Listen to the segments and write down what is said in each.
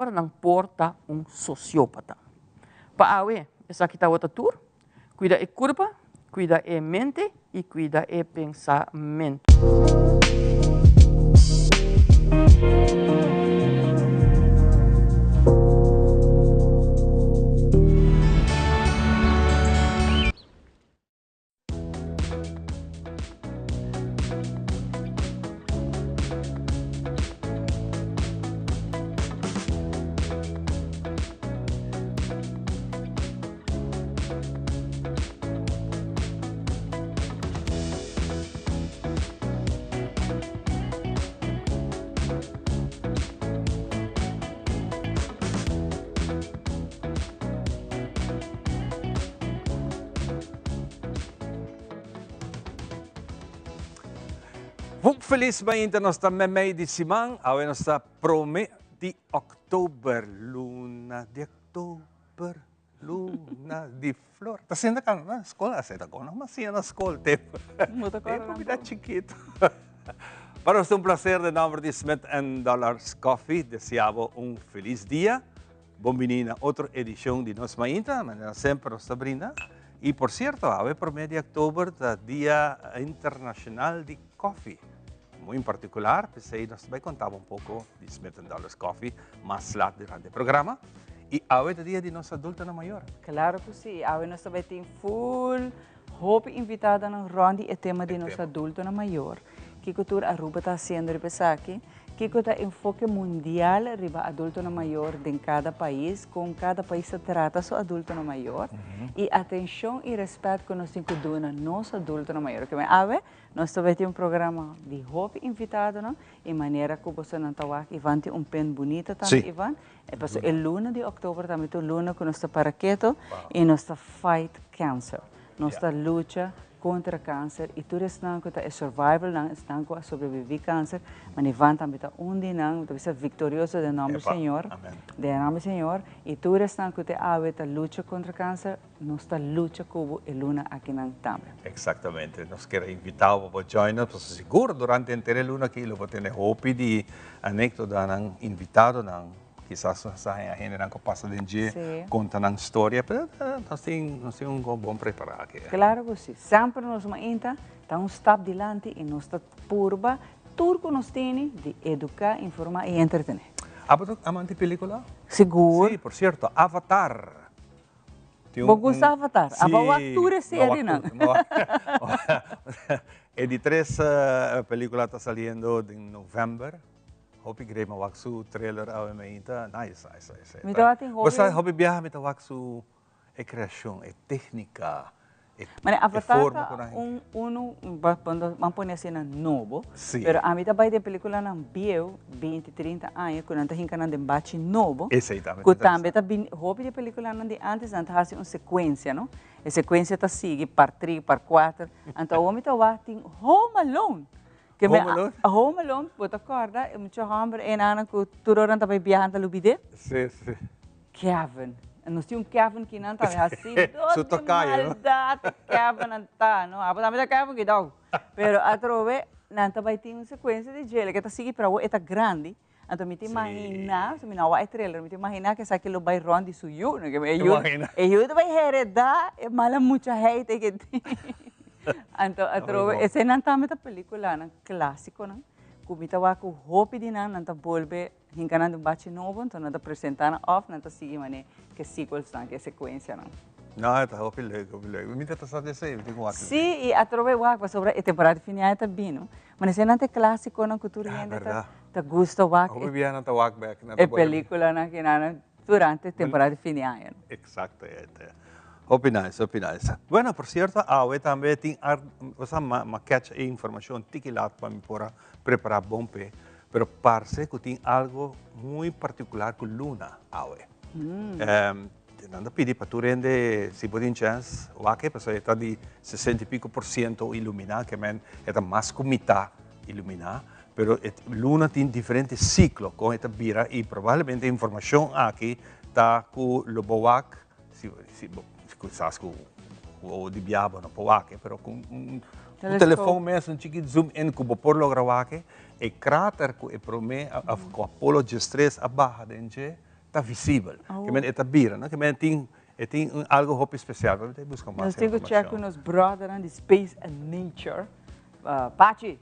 Ora nan por ta un sosiópata. Pa awe, esaki tabata tur. Kuida e kurpa, kuida e mente i kuida e pensamentu. Un felis mainta nos ta meimei di siman, awe nos ta prome di oktober, luna di oktober, luna di flor. Ta sinta kan na skol, a seta kon, no siña na skol tempo. Tempo mi ta chikito. Pa nos ta un placer den nomber di Smith and Dollars Coffee desea bo un felis dia. Bon bini na otro edicion di Nos Mainta, manera semper nos ta brinda. Y por cierto, awe prome di october ta Dia Internacional di Koffie. Muy en particular, p'esey nos ta bay conta bo un poco di Smith and Dollars Coffee mas lat durante e programa. Y awe ta dia di nos adultonan mayor. Claro cu si, awe nos ta bay tin full hopi invitadonan rond di e tema di nos adultonan mayor. Kico tur Aruba ta haciendo riba esaki? Kico ta enfoke mundial riba adultonan mayor den cada pais? Con cada pais ta trata su adultonan mayor? Y atencion y respet cu nos tin cu duna nos adultonan mayor. Kimen awe nos ta bay tin un programa di hopi invitadonan y manera cu bosonan ta wak Ivan tin un pen bunita tambe Ivan. E pasobra e luna di october tambe ta un luna cu nos ta para keto y nos ta fight cancer. Nos ta lucha contra cancer y tur esnan cu ta e survivalnan, esnan cu a sobrevivi cancer, ma Ivan tambe ta un di nan, mi ta bisa victorioso den nomber Señor, den nomber Señor, y tur esnan cu te awe ta lucha contra cancer, nos ta lucha cu bo e luna akinan tambe. Exactamente, nos kier a invita bo pa join nos, pasobra sigur durante henter e luna aki lo bo tene hopi di anecdotanan, invitadonan, Kisas nos a haña hendenan ku pasa den dje konta nan storia, pero nos tin nos tin un bon prepará aki. Klaro ku si. Semper nos mainta ta un stap dilanti i nos ta purba tur ku nos tene di eduká, informá i entretené. Abo ta amante pelikula? Sigur. Si, por sierto, Avatar. Bo gusta Avatar? Abo wak tur e serienan. E di tres pelikula ta saliendo den novèmber. Hopi grei mi a wak su trailer awe mainta. Nice, nice, nice. Mi tabatin hopi. Bo sa hopi biaha mi ta wak su e creacion, e tecnica, e Mane Avatar forma ta cu nan. un unu ban pone asina nobo. Si. Pero ami ta bai den peliculanan bieu, binti, trinta aña, cu nan ta hinca nan den bachi nobo. Esey tambe ta Cu tambe ta bini, hopi di peliculanan di antes nan ta haci un secuencia, no? E secuencia ta sigui par tri, par cuater. Anto awor mi ta wak tin Home Alone. Ke me Home Alone? Home Alone, bo ta korda e mucha homber enanan ku tur ora nan ta bai biaha nan ta lubid'é? Sí, sí. Kevin. Nos tin un Kevin ki nan ta hasi Su dor di tocayo, no? maldat e Kevin nan ta, no? Abo tambe ta Kevin kidao. Pero atrobe nan ta bai tin un sekuensia di djele ke ta sigui pero awor e ta grandi. Anto mi ta imaginá, so mi no a wak e trailer, mi ta imaginá ku esaki lo bai rònt di su yu, no? E yu, e yu ta bai heredá e mala muchaheid ei ke tin. Anto atrobe eseinan tambe ta pelikulanan klásikonan ku mi ta wak ku hopi di nan, nan ta bolbe hinka nan den un bachi nobo, anto nan ta presentá nan òf nan ta sigui manera ke sequelsnan, ke sekuensianan. No, e ta hopi leuk, hopi leuk. Mi ta sa di esei, mi tin ku wak. Sí, i atrobe wak pasobra e temporada di fin di aña ta bini. Ma eseinan ta e klásikonan ku tur hende ta gusta wak. Hopi biaha nan ta wak bek. E pelikulanan ki nan durante temporada di fin di aña. Exactamente. Hopi nice, hopi nice. Bueno, por cierto, awe tambe tin o sea, m'a catch e informacion tiki laat pa mi por a prepara bon p'e, pero parce cu tin algo muy particular cu luna awe. Nan ta pidi pa tur hende, si bo tin chèns, wak e, pasobra e ta di sesenta i piko por siento iluminá, ke men e ta mas ku mitá iluminá, pero e luna tin diferente siklo kon e ta bira i probablemente e informashon aki ta ku lo bo wak, si si bo kisas ku wowo di biaha bo no por wak e, pero ku un telefon mes un chiki zoom in ku bo por logra wak e, e krater ku e promé ku Apollo diestres a baha den dje. ta visibel. Ke men e ta bira, no? Ke men tin e tin un algo hopi spesial. Pero mi ta buska mas Nos tin ku check ku informashon. nos brothernan di Space and Nature. Pachi,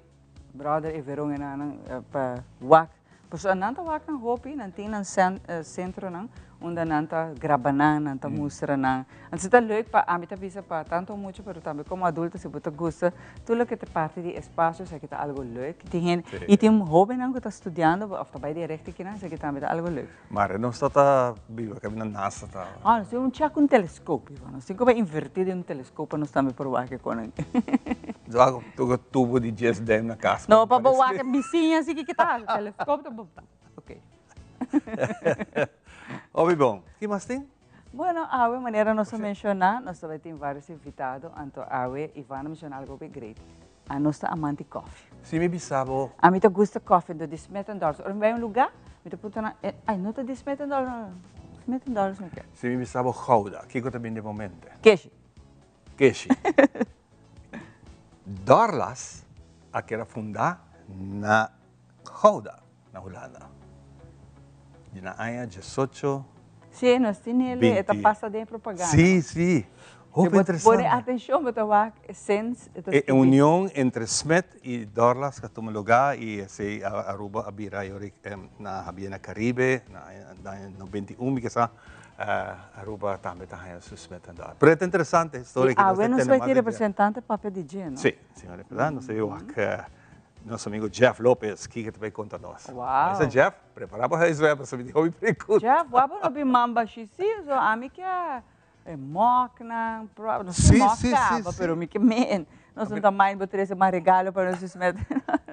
brother e Veron e nan pa wak. Pasobra nan ta wak nan hopi, nan tin nan centronan unda nan ta graba nan, nan ta mustra nan. Anto ta leuk pa, ami ta bisa pa tanto mucha pero tambe como adulto si bo ta gusta tur loke ta parti di espacio esaki ta algo leuk. Tin hende, y tin hobennan cu ta studiando of ta bay di recht aki nan, esaki tambe ta algo leuk. Mare nos ta ta biba caminda NASA ta. Ah, nos tin un check un telescoop, Ivan. Nos tin cu bay inverti den un telescoop pa nos tambe por wak e conan. Yo hago tubo di 10 duim na cas. No, pa bo wak e bisiña así ki ta haci. Telescoop ta bo. Ok. Hopi bon. Ki mas tin? Bueno, awe manera nos a menciona, nos ta bay tin varios invitado, anto awe Ivan a menciona algo hopi great. Anos ta amante koffie. Si mi bisa bo. Ami ta gusta koffie, anto di Smith and Dollars. Ora mi bay un lugar, mi ta puntra nan, ay no ta di Smith and Dollars, no, no, Smith and Dollars mi kier. Si mi bisa bo Gouda, kiko ta bini den bo mente? Keshi. Keshi. Dorlas a keda funda na Gouda, na Hulanda. Di na aña diesocho. Sí, nos tin el, e ta pasa den propaganda. Sí, sí. Hopi interesante. Pone atencion, bo ta wak sens e ta E union entre Smith y Dorlas a tuma lugar y esey Aruba a bira na habia na Caribe na aña 91 mi kesa Aruba tambe ta haña su Smith and Dorlas. Pero e ta interesante historia. Y awe nos bai tin representante papia di dje, no? Sí, sí, nos ta wak Nos amigo Jeff Lopez, kiko ta bay conta nos? Wow. Mester Jeff, prepara bo huiswerk pasobra mi tin hopi pregunta. Jeff, wou bo no bin mamba shi si, so ami ke e moknan, no si mok caba, pero mi ke men. Nos no ta mind bo trece mas regalo pa nos Smith.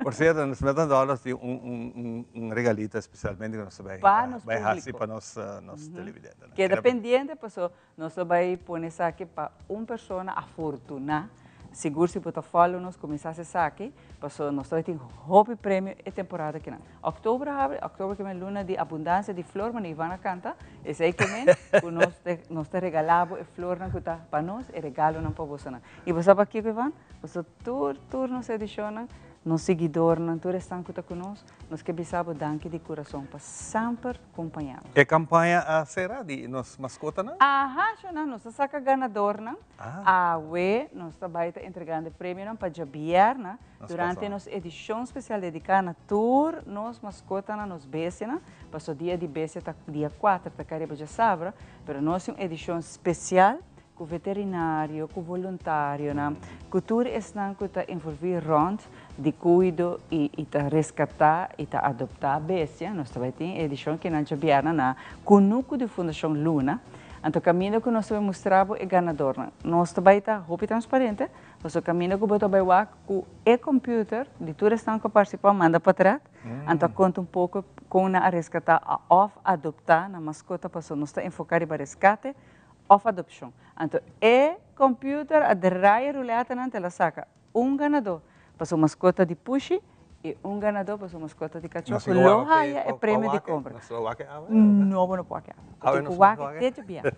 Por cierto, nos Smith and Dollars tin un regalito especialmente cu nos ta bay haci pa nos televidentenan. Keda pendiente paso Nos lo bai pone esaki pa un persona afortuná. Sigur si bo ta follow nos kuminsá hasi esaki, pasobra nos ta bai tin hopi premio e temporada akinan. Òktober a habri, òktober ke men luna di abundansia di flor, manera Ivan a kanta, esei ke men ku nos te nos ta regalá bo e flornan ku ta pa nos, e regalonan pa bosonan. I bo sa pakiko Ivan? Pasobra tur tur nos edishonnan, nos siguidornan, tur esnan ku ta ku nos, nos ke bisa bo danki di kurason pa semper Compaña nos. E campaña a cera di nos mascotanan? Aha, shona, nos a saca ganadornan. Awe nos ta bay ta entregando e premionan pa djabierna durante nos edicion special dedica na tur nos mascotanan, nos bestianan. Paso dia di bestia ta dia cuater, ta cay riba djasabra, pero nos tin un edicion special ku veterinario, ku voluntarionan, ku tur esnan ku ta envolví rònt di kuido i i ta reskatá i ta adoptá bestia. Nos ta bai tin e edishon kinan djabièrnè na Kunuku di Fundashon Luna. Anto kaminda ku nos ta bai mustra bo e ganadornan. Nos ta bai ta hopi transparente, pasobra kaminda ku bo ta bai wak ku e computer di tur esnan ku a partisipá manda patrat, anto a konta un poko kon nan a reskatá òf adoptá nan maskota, pasobra nos ta enfoká riba reskate of adopcion. Anto e computer a draai e ruletanan te la saca un ganador pa su mascota di pushi y un ganador pa su mascota di cacho cu lo haya e premio di compra. No, bo no por wak awe. Bo tin cu wak te djabièrnè.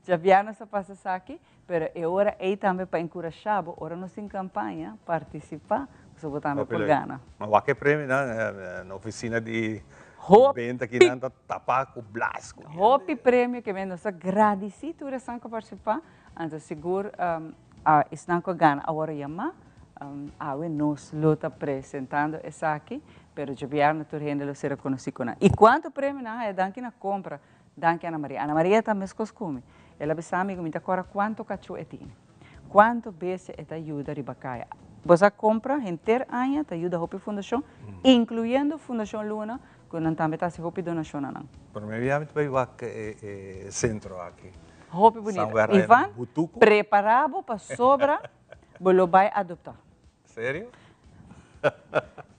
Djabièrnè nos ta pasa esaki, pero e ora ey tambe pa encurasha bo ora nos tin campaña, participa, pasobra bo tambe por gana. Ma wak e premionan na oficina di benta kinan ta tapa cu blas. Hopi premio ke men nos ta gradisi tur esnan ku a partisipá, anto sigur esnan ku a gana awor a yamá, awe nos lo ta presentando esaki, pero djabièrnè tur hende lo sera konosí ku nan. I kuantu premio nan haya danki na kompra, danki Ana Maria. Ana Maria ta meskos ku mi, el a bisa mi ku mi ta kòrda kuantu kachó e tene, kuantu bestia e ta yuda riba kaya. Bo sa kompra henter aña ta yuda hopi fundashon, inkluyendo Fundashon Luna, Ku nan tambe ta hasi hopi donashon na nan. Prome bia mi ta bai wak e sentro aki. Hopi bunita. Ivan, prepara bo pasobra bo lo bai adopta. Serio?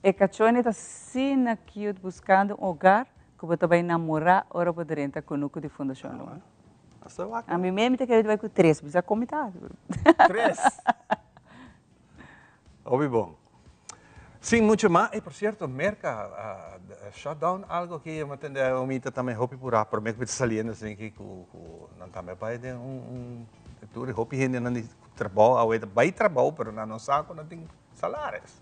E kachoni ta asina cute buskando un hogar ku bo ta bai namora ora bo drenta kunuku di Fundashon Luna. Ami mes mi ta kere bai ku tres, bisa kon mi ta hasi. Tres? Hopi bon. Sin mucho mas, ey por cierto, Merca a shut down algo aki, mi a tende Omita tambe hopi pura, prome cu mi ta saliendo asina aki cu cu nan tambe a bay den un un tur e hopi hendenan di trabao awe ta bay trabao pero nan no sa cu nan tin salaris.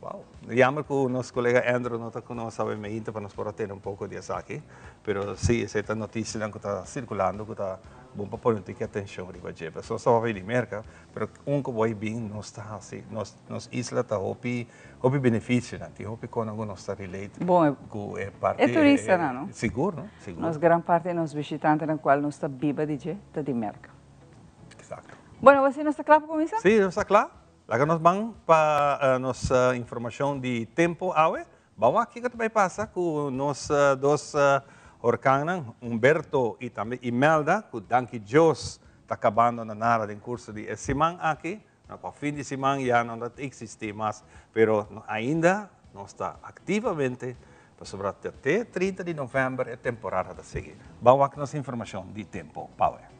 Wow. Jammer ku nos kolega Andrew no ta ku nos awe meinta pa nos por a tende un poko di esaki. Pero si, esei ta notisianan ku ta sirkulando ku ta bon pa pone un tiki atenshon riba dje. Pasobra nos ta hopi di Merka, pero un ku bo a bin nos ta hasi, nos nos isla ta hopi hopi benefisionan, tin hopi konan ku nos ta relate Bon, ku e parti e turistanan, no? Sigur, no? Sigur. Nos gran parti di nos bishitantenan kual nos ta biba di dje ta di Merka. Exacto. Bueno, bo si nos ta kla pa kuminsá? Si, nos ta kla. Laga nos ban pa nos informacion di tempo awe. Ban wak kiko ta bay pasa cu nos dos horcannan, Humberto y tambe Imelda, cu danki Dios ta cabando na nada den curso di e siman aki. Na cua fin di siman ya no ta existi mas, pero ainda nos ta activamente pasobra te te 30 di november e temporada ta sigui. Ban wak nos informacion di tempo pawe.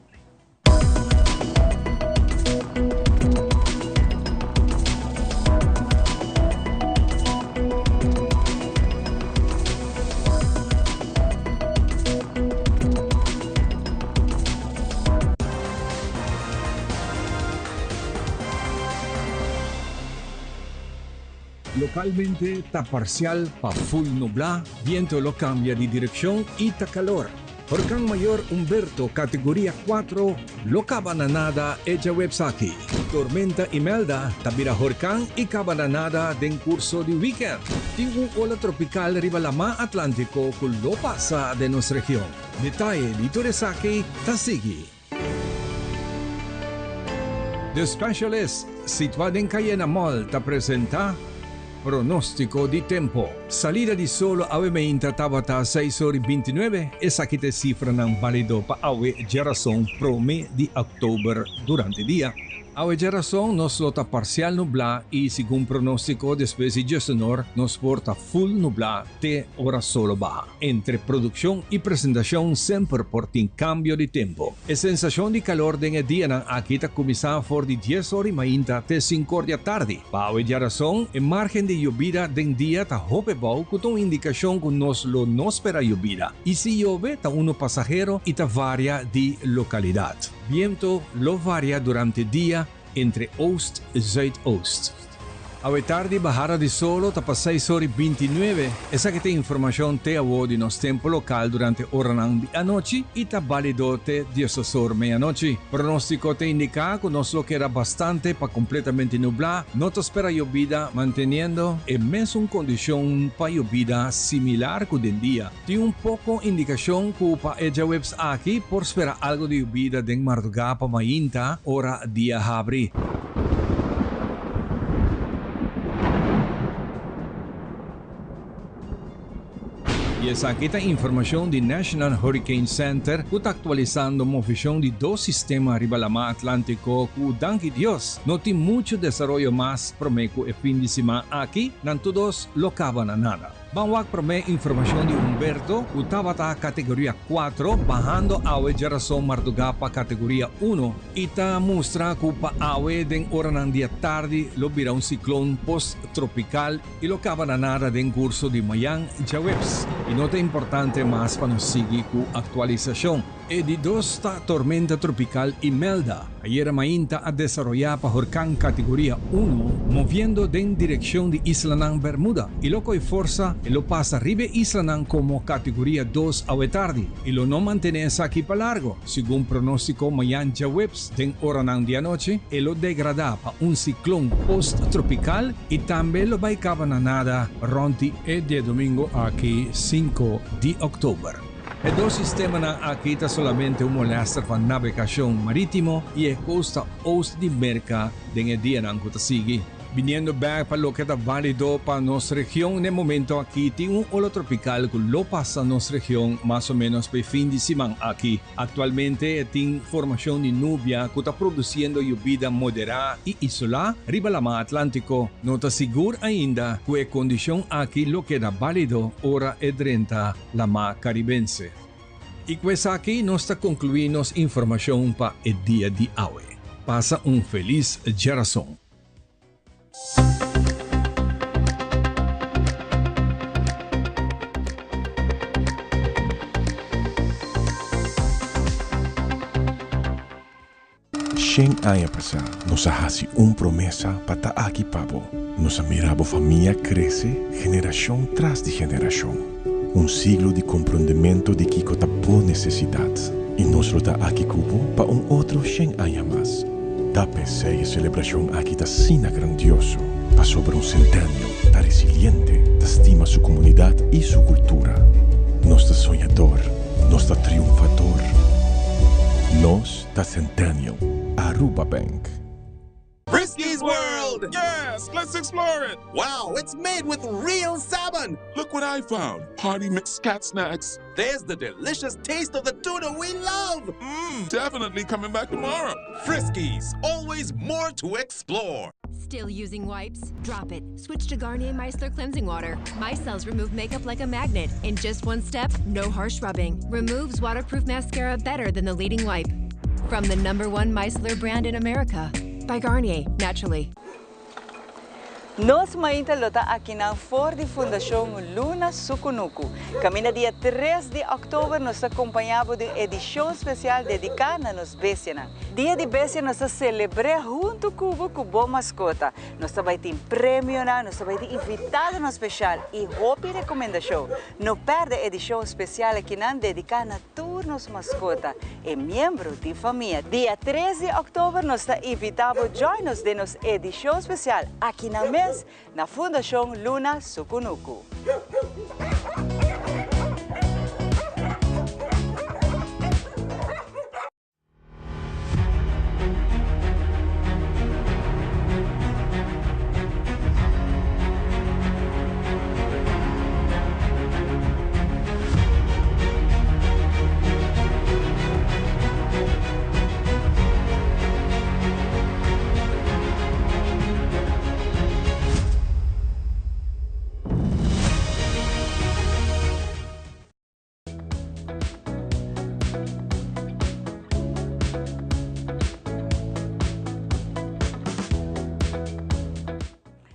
Lokalmente ta parsial pa ful nublá, biento lo kambia di direkshon i ta kalor. Horkan Mayor Humberto kategoria 4 lo kaba na nada e djaweps aki. Tormenta Imelda ta bira horkan i kaba na nada den kurso di wikènt. Tin un ola tropikal riba Lamá Atlántiko ku lo pasa den nos region. Detaye di tur esaki ta sigui. The Specialist, situá den Cayena Mall, ta presentá Pronóstiko di Tempo. Salida di solo awe meinta tabata seis or i bintinuebe, esaki ta e sifranan bálido pa awe djerason promé di òktober durante dia. Awe djerason nos lo ta parsial nublá i segun pronóstiko despues di djesenor nos por ta full nublá te ora solo baha. Entre produkshon i presentashon semper por tin kambio di tempu. E sensashon di kalor den e dianan aki ta kuminsá for di dies or di mainta te sinku or di atardi. Pa awe djarason, e márgen di yobida den dia ta hopi bou ku ta un indikashon ku nos lo no spera yobida. I si yobe ta unu pasahero i ta varia di lokalidat. Biento lo varia durante dia entre oost zuidoost. Awe tardi bahada di solo ta pa seis or i bintinuebe. Esaki ta informashon te awo di nos tempu lokal durante oranan di anochi i ta balido te diesdos or meianochi. Pronostiko ta indiká ku nos lo keda bastante pa kompletamente nublá, no ta spera yobida manteniendo e mesun kondishon pa yobida similar ku den dia. Tin un poko indikashon ku pa e djaweps aki por spera algu di yubida den mardugá pa mainta ora dia habri. I esaki ta informashon di National Hurricane Center ku ta aktualisando movishon di dos sistema riba Lamá Atlántiko ku, danki Dios, no tin muchu desaroyo mas promé ku e fin di siman aki, nan tur dos lo kaba na nada. Ban wak promé informashon di Humberto ku tabata kategoria 4 bahando awe djarason mardugá pa kategoria 1 i ta mustra ku pa awe den oranan di atardi lo bira un siklon post-tropikal i lo kaba na nada den kurso di mayan djaweps i no ta importante mas pa nos sigui ku aktualisashon. E di dos ta tormenta tropikal Imelda. Ayera mainta a desaroyá pa horkan kategoria unu, moviendo den direkshon di islanan Bermuda. I lo koi forsa e lo pasa riba e islanan komo kategoria dos awe tardi i lo no mantené esaki pa largo. Segun pronóstiko mañan djaweps den oranan di anochi e lo degradá pa un siklon post-tropikal i tambe lo bai kaba na nada rònt di e diadomingo aki sinku di òktober. E dos sistemanan aki ta solamente un molester pa nabegashon marítimo i e kosta oost di Merka den e dianan ku ta sigui. Biniendo bèk pa loke ta válido pa nos region n'e momento aki tin un ola tropikal ku lo pasa nos region mas o ménos pa e fin di siman aki. Aktualmente e tin formashon di nubia ku ta produsiendo yubida moderá i isolá riba Laman Atlántiko. No ta sigur ainda ku e kondishon aki lo keda válido ora e drenta Lamá Karibense. I ku esaki nos ta konkluí nos informashon pa e dia di awe. Pasa un felis djarason. Shen aña pasá nos a hasi un promesa pa ta aki pa bo. Nos a mira bo famia crece generacion tras di generacion. Un siglo di comprondemento di kico ta bo necesidad. Y nos lo ta aki cu bo pa un otro shen aña mas. Ta p'esey e celebracion aki ta asina grandioso, pasobra un Centennial ta resiliente, ta stima su comunidad y su cultura. Nos ta soñador, nos ta triunfador. Nos ta Centennial. Aruba Bank. Friskies World! Yes, let's explore it! Wow, it's made with real salmon! Look what I found! Party mix cat snacks. There's the delicious taste of the tuna we love! Mmm, definitely coming back tomorrow. Friskies, always more to explore. Still using wipes? Drop it. Switch to Garnier Micellar Cleansing Water. Micelles remove makeup like a magnet. In just one step, no harsh rubbing. Removes waterproof mascara better than the leading wipe. From the number one micellar brand in America. By Garnier, naturally. Nos mainta lo ta akinan for di Fundashon Luna Su Kunuku. Kaminda dia tres di òktober nos ta kompañá bo den edishon spesial dediká na nos bestianan. Dia di Bestia nos ta selebr'é huntu ku bo ku bo maskota. Nos ta bai tin premionan, nos ta bai tin invitadonan spesial i hopi rekomendashon. No pèrdè edishon spesial akinan dediká na Tur nos maskota e miembro di famia. Dia tres di òktober nos ta invitá bo join nos den nos edishon spesial aki na mes na Fundashon Luna Sukunuku.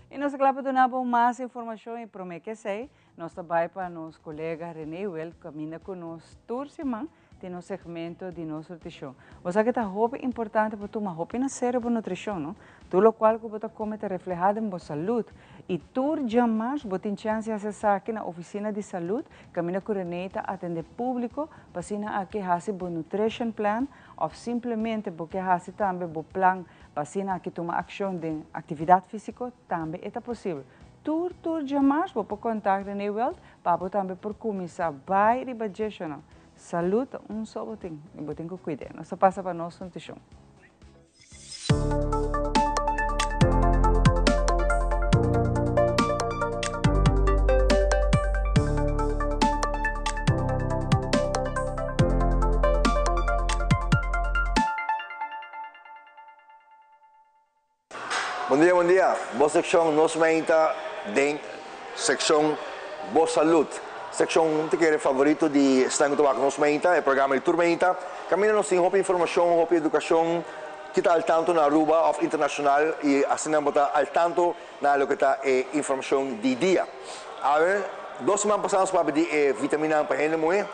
Y nos ta cla pa duna bo mas informacion y prome que esey nos ta bay pa nos colega Rene Wild caminda cu nos tur siman den nos segmento di nos nutricion. Bo sa cu ta hopi importante pa tuma hopi na serio bo nutricion no. Tur locual cu bo ta come ta refleha den bo salud y tur djamas bo tin chance di haci esaki na oficina di salud Caminda cu Renee ta atende publico pa asina aki haci bo nutrition plan of simplemente bo ke haci tambe bo plan pa asina aki tuma accion den actividad fisico tambe e ta posibel. Tur tur djamars bo por contact Renee Weld pa bo tambe por cuminsa bay riba djeshonan. Salud ta un so bo tin y bo tin cu cuid'e. Nos ta pasa pa nos nutricion. Bon dia, bon dia. Bo seccion Nos Meinta den seccion Bo Salud. Seccion ta kere favorito di esnan cu ta wak Nos Meinta, e programa di tur meinta. Caminda nos tin hopi informacion, hopi educacion, ki ta al tanto na Aruba of internacional y asina bo ta al tanto na loke ta e informacion di dia. Awe, dos siman pasa nos papia di e vitaminanan pa hende muhe,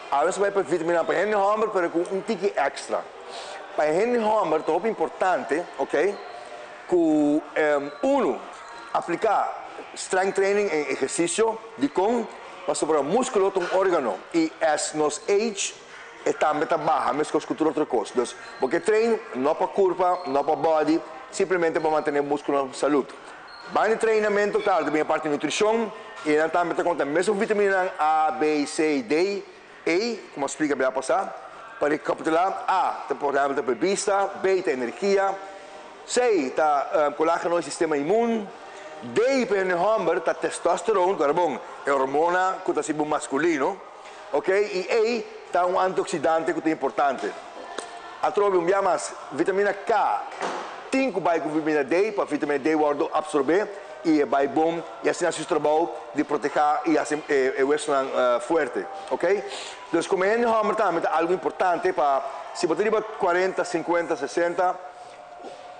awe nos ta bai pa e vitaminanan pa hende homber pero cu un tiki extra. Pa e hende homber ta hopi importante, ok, cu uno, aplica strength training en ehercicio, dicon? Pasobra musculo ta un organo y as nos age, E tambe ta baha meskos ku tur otro kos. Dus, bo ke train no pa kurpa, no pa body, simplemente pa mantené muskulonan salud. Banda di trainamentu, klaro, ta bin e parti nutrishon i nan tambe ta konta mesun vitaminanan A, B, C, D, E, komo a splika bia pasá. Pa rekapitulá, A ta por ehèmpel ta pa e bista, B ta energia, C ta kolágeno i sistema imun, D pa hende hòmber ta testosteron, ku bon, e hormona ku ta hasi bo maskulino. Ok, y ey ta un antioxidante cu ta importante. Atrobe un bia mas, vitamina K tin cu bay cu vitamina D pa vitamina D wordo absorbe y e bay bon y asina haci su trabao di proteha y haci e huesonan fuerte. Ok, dus come hende homber tambe ta algo importante pa si bo ta riba cuarenta, cincuenta, sesenta,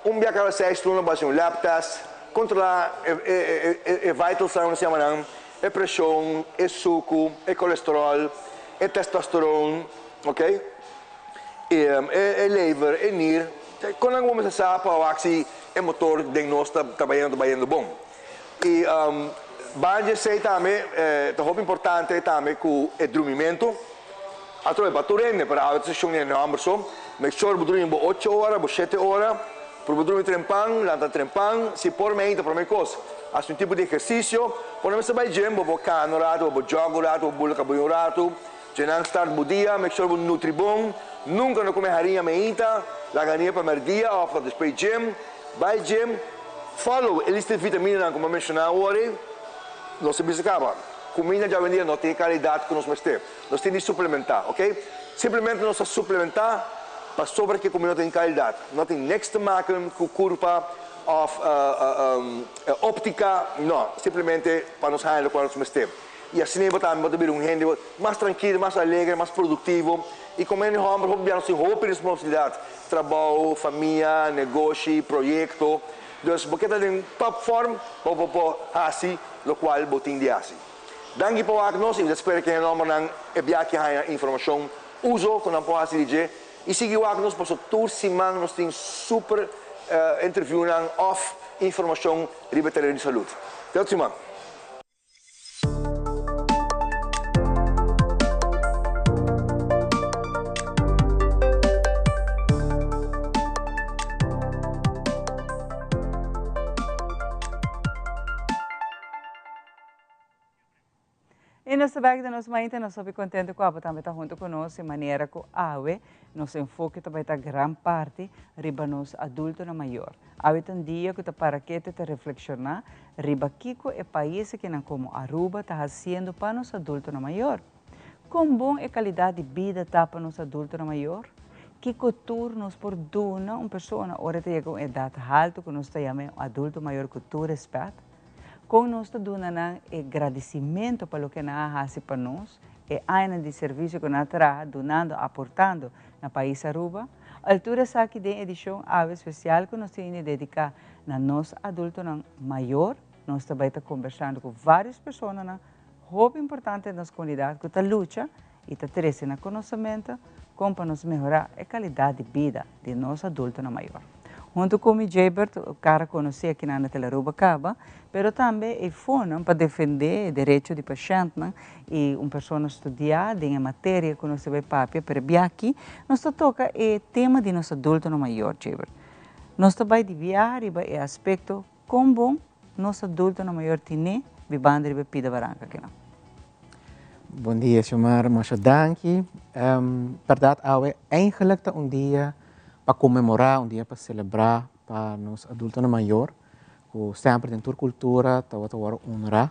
un bia cada seis luna bo haci un lab test, controla e vital signs nos yama nan. E preshon, e suku, e kolesteròl, e testosteron, ok, e lever, e nir, kon nan ku bo mester sa pa wak si e motor den nos ta ta bayendo ta bayendo bon. I banda di esei tambe ta hopi importante tambe ku e drumimentu. Atrobe pa tur hende, pero awe ta seshon di hende hòmber so. Make sure bo drumi bo ocho ora, bo shete ora. Purba drumi trempan, lanta trempan. Si por meinta promé kos, hasi un tipo di ehersisio. Por no mester bai gym, bo por kana un ratu, bo por jog un ratu, bo por bula kabei un ratu. Djenan start bo dia, make sure bo nutri bon. Nunka no kome hariña meinta, laga hariña pa merdia òf pa despues gym. Bai gym, follow e lista di vitaminanan ku mi a menshoná awor ei. Nos a bisa kaba, kuminda djawendia no tin e kalidat ku nos mester. Nos tin di suplementá, ok? Simplemente nos ta suplementá pasobra ke kuminda no tin kalidat. No tin niks te maken ku kurpa òf óptika, no. Simplemente pa nos haña lokual nos mester. I asina ei bo tambe bo ta bira un hende mas trankil, mas alegre, mas produktivo. I komo hende hòmber hopi bia nos tin hopi responsabilidat, trabou, famia, negoshi, proyekto. Dus bo ke ta den top form pa bo por hasi lokual bo tin di hasi. Danki pa wak nos i mi ta spera ku e nòmbernan e bia ki haña informashon uso ku nan por hasi di dje i sigui wak nos paso tur siman nos tin super interviewnan òf informashon riba e tereno di salud. Te otro siman. I nos ta bek den nos mainta, nos hopi contento cu abo tambe ta hunto cu nos, e manera cu awe nos enfoke ta bay ta gran parti riba nos adultonan mayor. Awe ta un dia cu ta para kete ta reflexiona riba kico e pais akinan como Aruba ta haciendo pa nos adultonan mayor. Con bon e calidad di bida ta pa nos adultonan mayor? Kico tur nos por duna un persona ora e ta yega un edad halto cu nos ta yama e un adulto mayor cu tur respet? Kon nos ta duna nan e gradisimentu pa loke nan a hasi pa nos, e añanan di servisio ku nan a traha dunando, aportando na pais Aruba? Altura esaki den edishon awe spesial ku nos tin di dediká na nos adultonan mayor, nos ta bai ta kombersando ku vários personanan hopi importante den nos komunidat ku ta lucha i ta trese na konosementu kon pa nos mehorá e kalidat di bida di nos adultonan mayor. Huntu ku mi Jaybert, kara konosí akinan na Telaruba kaba, pero tambe e fonan pa defendé e derecho di pashèntnan i un persona studiá den e materia ku nos ta bai papia, pero biaha aki nos ta toka e tema di nos adultonan mayor, Jaybert. Nos ta bai di biaha riba e aspekto Kon bon nos adultonan mayor tine bibando riba e pida baranka akinan? Bon dia Xiomara, masha danki. Berdad awe eigenlijk ta un dia pa conmemora, un dia pa celebra pa nos adultonan mayor cu semper den tur cultura tabata worde honra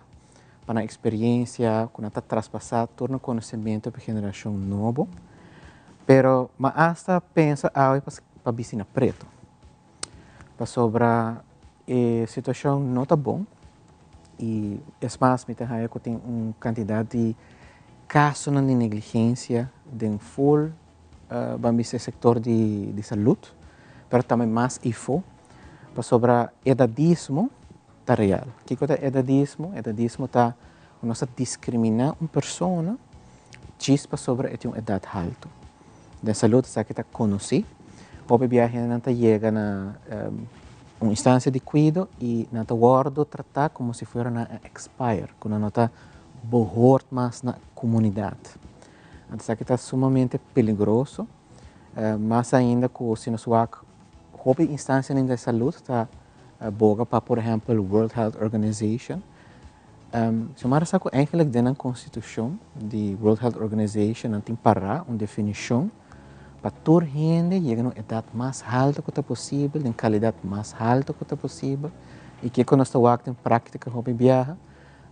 pa nan experiencia cu nan ta traspasa tur nan conocemento pa e generacion nobo. Pero mi a hasta pensa awe pa bisti na preto. Pasobra e situacion no ta bon y es mas mi ta haya cu tin un cantidad di casonan di negligencia den full ban bisa e sector di salud, pero tambe mas ifo, pasobra edadismo ta real. Kico ta edadismo? Edadismo ta cu nos ta discrimina un persona djis pasobra e tin un edad halto. Den salud esaki ta conoci. Hopi bia hendenan ta yega na un instancia di cuido y nan ta wordo trata como si fuera nan a expire, cu nan no ta behoort mas na comunidad. Anto esaki ta sumamente peligroso, mas ainda cu si nos wak hopi instancianan den salud ta boga pa por ehempel World Health Organization. Xiomara sa ku eigenlijk den nan konstitushon di World Health Organization nan tin pará un definishon pa tur hende yega na un edat mas haltu ku ta posibel, den kalidat mas haltu ku ta posibel. I kiko nos ta wak den práktika hopi biaha?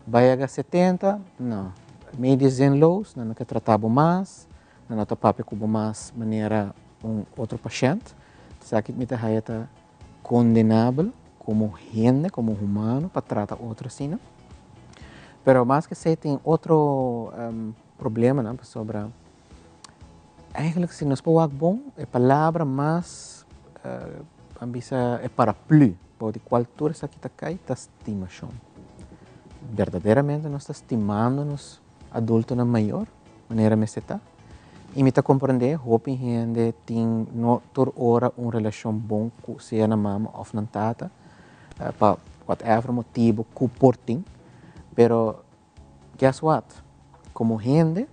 Bai yega 70, no, medio zinloos, nan no ke trata bo mas, nan no ta papia ku bo mas manera un otro pashènt. Esaki mi ta haya ta kondenabel komo hende, komo humano pa trata otro asina. Pero mas ke esei tin otro problemanan pasobra eigenlijk si nos por wak bon e palabra mas ban bisa e paraplu bou di kual tur esaki ta kai ta stimashon. Berdaderamente nos ta stimando nos adultonan mayor manera mester ta y mi ta comprende hopi hende tin no tur ora un relacion bon cu sea nan mama of nan tata pa Whatever motibo cu por tin, pero guess what? Como hende,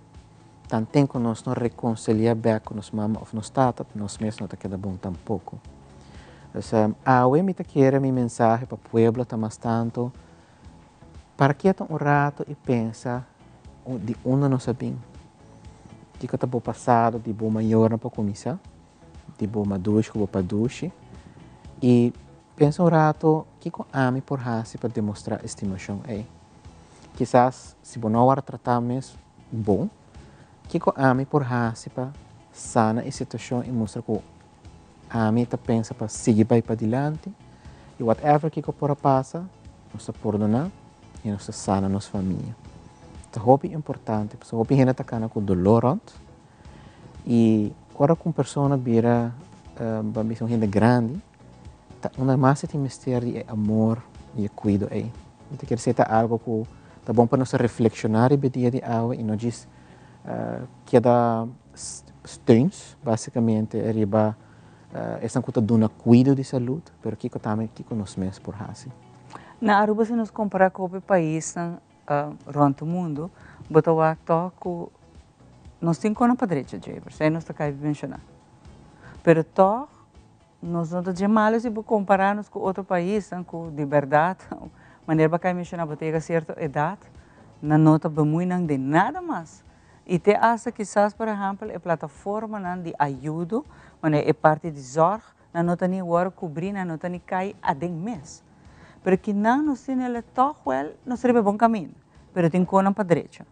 tanten cu nos no reconcilia bek cu nos mama of nos tata, nos mes no ta keda bon tampoco. Dus awe mi ta kere mi mensahe pa pueblo ta mas tanto, para keto un rato y pensa di unda nos a bin. Kico ta bo pasado di bo mayornan pa cuminsa, di bo madushi cu bo padushi, y pensa un rato kico ami por haci pa demostra estimacion ey. Kisas si bo no a worde trata mes bon, kico ami por haci pa sana e situacion y mustra cu ami ta pensa pa sigui bay padilanti y whatever kico por a pasa, nos ta pordona y nos ta sana nos famia. Ta hopi importante, pasobra hopi hende ta cana cu dolor rond y ora cu un persona bira, ban bisa un hende grandi, ta unda mas e tin mester di e amor y e cuido ey. Mi ta kere esey ta algo cu ta bon pa nos reflexiona riba e dia di awe y no djis keda steuns basicamente riba esnan cu ta duna cuido di salud, pero kico tambe kico nos mes por haci. Na Aruba si nos compara cu hopi paisnan rond mundo, bo ta wak toch cu nos tin cona pa drecha, Jaber, esey nos ta cay menciona. Pero toch nos no ta dje malo si bo compara nos cu otro paisnan cu di berdad, manera bo a cay menciona, bo ta yega cierto edad, nan no ta bemoei nan den nada mas. Y te hasta kisas, por ehempel, e plataformanan di ayudo, manera e parti di zorg, nan no ta ni worde cubri, nan no ta ni cay aden mes. Pero kinan nos tin el toch wel, nos ta riba e bon caminda, pero tin conan pa drecha.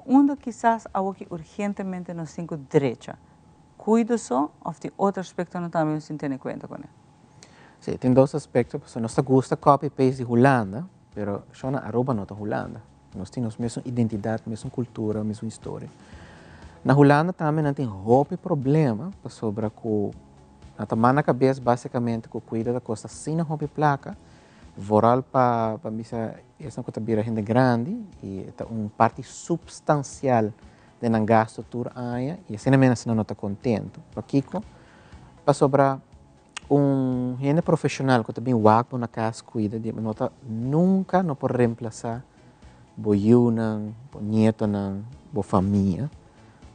Unda kisas awoki urgentemente nos tin cu drecha? Cuido so of tin otro aspectonan tambe nos tin tene cuenta cu ne? Si, tin dos aspecto, pasobra nos ta gusta copy paste di Hulanda, pero shona Aruba no ta Hulanda. Nos tin nos mesun identidad, mesun cultura, mesun historia. Na Hulanda tambe nan tin hopi problema pasobra cu nan ta manda cabes basicamente cu cuido ta costa asina hopi placa, vooral pa pa bisa esnan cu ta bira hende grandi y ta un parti substancial den nan gasto tur aña y asina mes nan no ta contento. Pakico? Pasobra un hende profesional cu ta bin wak bo na cas cuida di bo no ta nunca no por reemplaza bo yiunan, bo nietonan, bo famia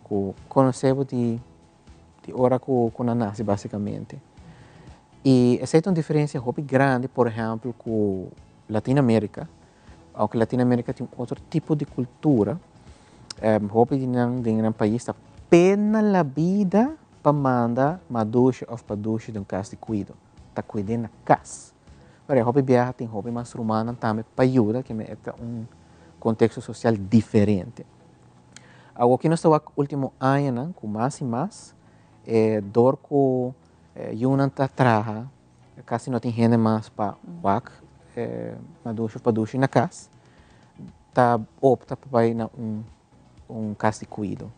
cu conoce bo di di ora cu cu nan nace basicamente. Y esey ta un diferencia hopi grandi por ehempel cu Latinoamerica, aunke Latinoamerica tin otro tipo di cultura, hopi di nan den nan pais ta pena la bida pa manda madushi of padushi den un cas di cuido, ta cuid'é na cas. Pero hopi biaha tin hopi mas rumannan tambe pa yuda, keme e ta un contexto social diferente. Awoki nos ta wak ultimo añanan cu mas y mas e dor cu yunan ta traha casi no tin hende mas pa wak madushi of padushi na cas, ta opta pa bay na un cas di cuido.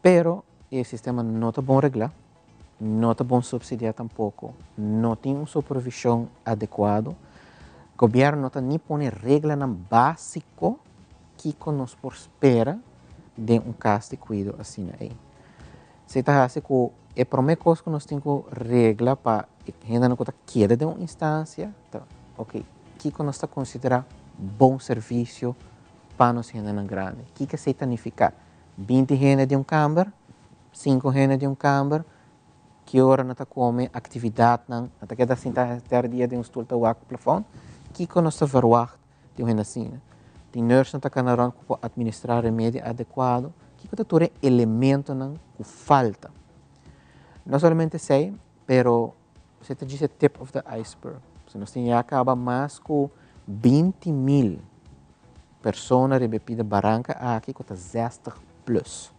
Pero e sistema no ta bon regla, no ta bon subsidia tampoco, no tin un supervision adecuado, gobierno no ta ni pone reglanan basico kico nos por spera den un cas di cuido asina ey. Esey ta haci cu e prome cos cu nos tin cu regla pa e hendenan cu ta keda den un instancia ta, ok, kico nos ta considera bon servicio pa nos hendenan grandi? Kico esey ta nifica? 20 hende den un camber? 5 hende den un camber? Ki ora nan ta come? Actividadnan? Nan ta keda sinta henter dia den un stoel ta wak plafond? Kico nos ta verwacht di un hende asina? Tin nursenan ta cana rond cu por administra remedio adecuado? Kico ta tur e elementonan cu falta? No solamente esey, pero esey ta djis e tip of the iceberg. So nos tin ya caba mas cu 20 mil persona riba e pida baranca aki cu ta 60 plus.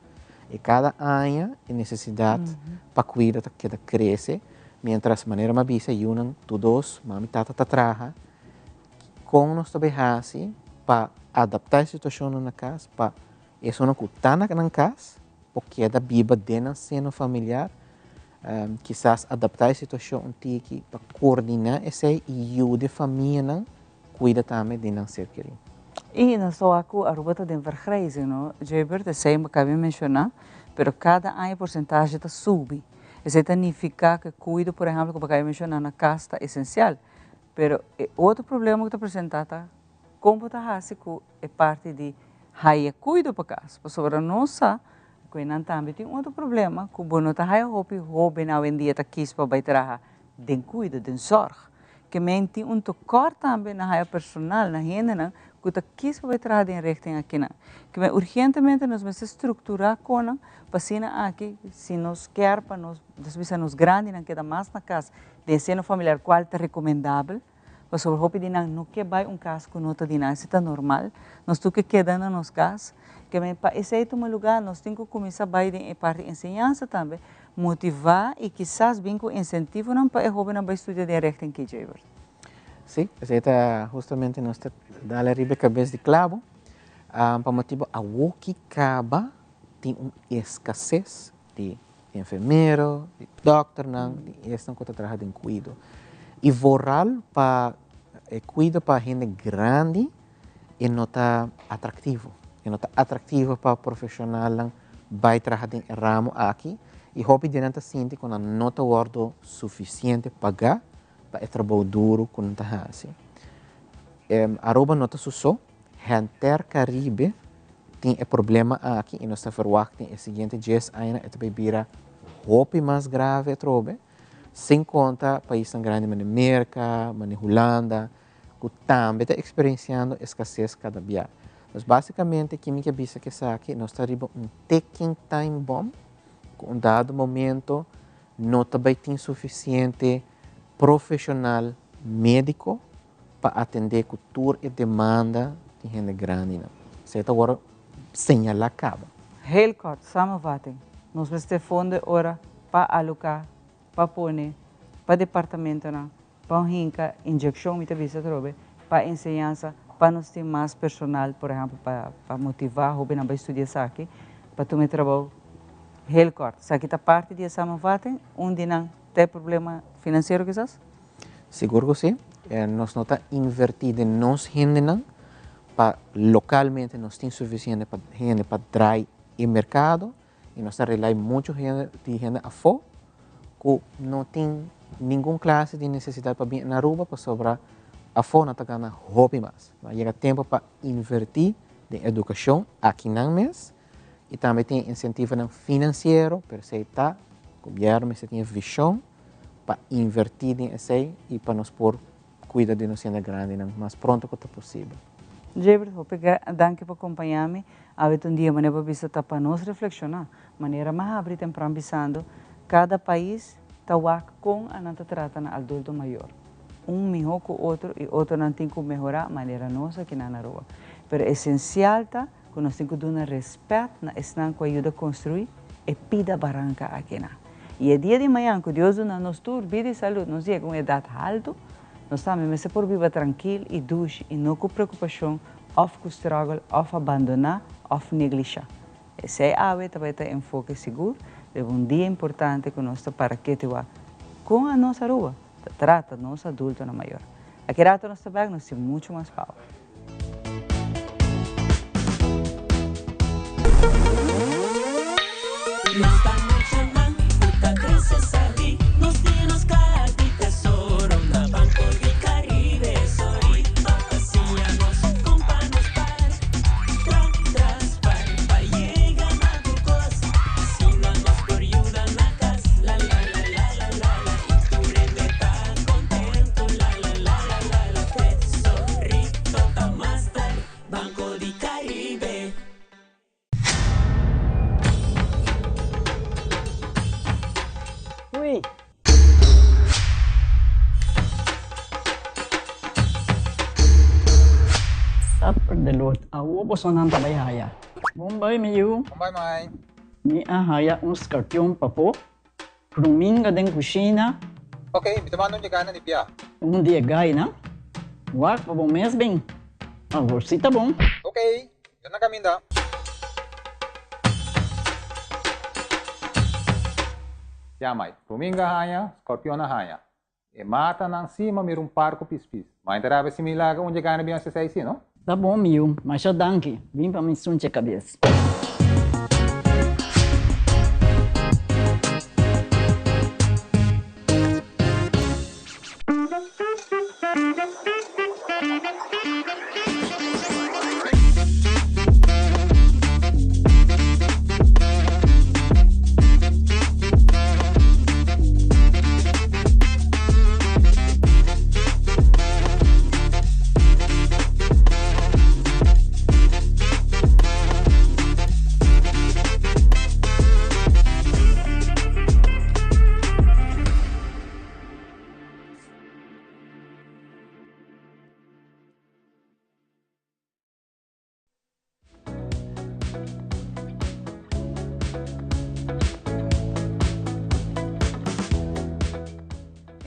Y cada aña e necesidad pa cuido ta keda crece, mientras manera mi a bisa yunan tur dos, mami y tata ta traha, con nos ta bay haci pa adapta e situacionnan na cas pa esunnan cu ta na nan cas por keda biba den nan seno familiar, kisas adapta e situacion un tiki pa coordina esey y yuda e famianan cuida tambe di nan ser keri. Y nos ta wak cu Aruba ta den vergrijzing, no, Jubert? Esey mi caba di menciona, pero cada aña e porcentahe ta subi. Esey ta nifica cu e cuido, por ehempel, cu bo caba di menciona na cas ta esencial. Pero e otro problema ku ta presentá ta kon bo ta hasi ku e parti di haya kuido pa kas, pasobra nos sa ku e nan tambe tin otro problema ku bo no ta haya hopi hóben awendia ta kis pa bai traha den kuido, den zòrg. Ke men tin un tekòrt tambe na haya personal, na hendenan ku ta kis pa bai traha den richting akinan. Ke men urgentemente nos mester strukturá konan pa asina aki si nos kier pa nos, nos bisa nos grandinan keda mas na kas den seno familiar kual ta rekomendabel, pasobra hopi di nan no ke bai un kas ku no ta di nan, esei ta normal, nos tur ke keda na nos kas. Ke men pa esei tuma lugá nos tin ku kuminsá bai den e parti enseñansa tambe, motivá i kisas bin ku insentivonan pa e hóbennan bai studia den richting KJ. Sí, esei ta hustamente nos ta dal ariba e kabes di klabo, pa motibu awoki kaba tin un eskases di enfermero, di dòkternan, di esnan ku ta traha den kuido. I vooral pa e kuido pa hende grandi e no ta atraktivo. E no ta atraktivo pa profeshonalnan bai traha den e ramo aki i hopi di nan ta sinti ku nan no ta wòrdu sufisiente pagá pa e trabou duru ku nan ta hasi. Aruba no ta su so, henter Karibe tin e problema aki i nos ta verwagt den e siguiente dies añanan e ta bai bira hopi mas grave atrobe, sin konta paisnan grandi manera Merka, manera Hulanda, ku tambe ta eksperensiando eskases kada bia. Dus basikamente ki mi ke bisa ku esaki, nos ta riba un ticking time bomb ku un dado momento no ta bai tin sufisiente profeshonal médiko pa atendé ku tur e demanda di hende grandinan. Esei ta wòrdu señalá kaba. Heel kort, samenvatting, nos mester fondo e ora pa aloká, pa pone, pa departamentonan, pa un hinka inyekshon mi ta bisa atrobe, pa enseñansa, pa nos tin mas personal, por ehèmpel pa pa motivá hóbennan bai studia esaki, pa tuma e trabou. Heel kort, esaki ta parti di e samenvatting, un di nan ta e problema finansiero kisas? Sigur ku si. Nos no ta invertí den nos hendenan pa lokalmente nos tin sufisiente pa hende pa drai e merkado i nos ta relai muchu hende di hende afó ku no tin ningun klase di nesesidat pa bin na Aruba pasobra afó nan ta gana hopi mas. A yega tempu pa invertí den edukashon akinan mes i tambe tin insentivonan finansiero pero esei ta gobièrnu mester tin e vishon pa invertí den esei i pa nos por kuida di nos hende grandinan mas pronto ku ta posibel. Jebert, hopi danki pa kompañá mi. Awe ta un dia manera bo bisa ta pa nos reflekshoná. Manera mi a habri tempran bisando, kada pais ta wak kon a nan ta trata nan adulto mayor. Un mihó ku otro i otronan tin ku mehorá manera nos aki na Aruba. Pero esensial ta ku nos tin ku duna rèspèt na esnan ku a yuda konstruí e pida baranka akinan. I e dia di mañan ku Dios duna nos tur bida i salud, nos yega un edat haltu, nos tambe mester por biba trankil i dushi i no ku preokupashon òf ku struggle òf abandoná òf neglishá. Esei awe ta bai ta enfoke sigur riba un dia importante ku nos ta para kete wak kon a nos Aruba ta trata nos adultonan mayor. Aki rato nos ta bek, nos tin muchu mas power. Ui. Suffer the Lord. Awo bosonan ta bai haya. Bon bai mi yu. Bon bai mai. Mi a haya un skarpion papo. Pruminga den kushina. Ok, mi ta manda un yegana di bia. Un di e gainan. Wak pa bo mes bin. Awor si ta bon. Ok, mi ta na kaminda. Ya mai, pruminga haña, skorpion a haña. E matanan si ma mira un par ku pispis. Ma inta rabia si mi laga un yegana bin hasi esei si, no? Ta bon mi yu, masha danki. Bin pa mi sunche kabes.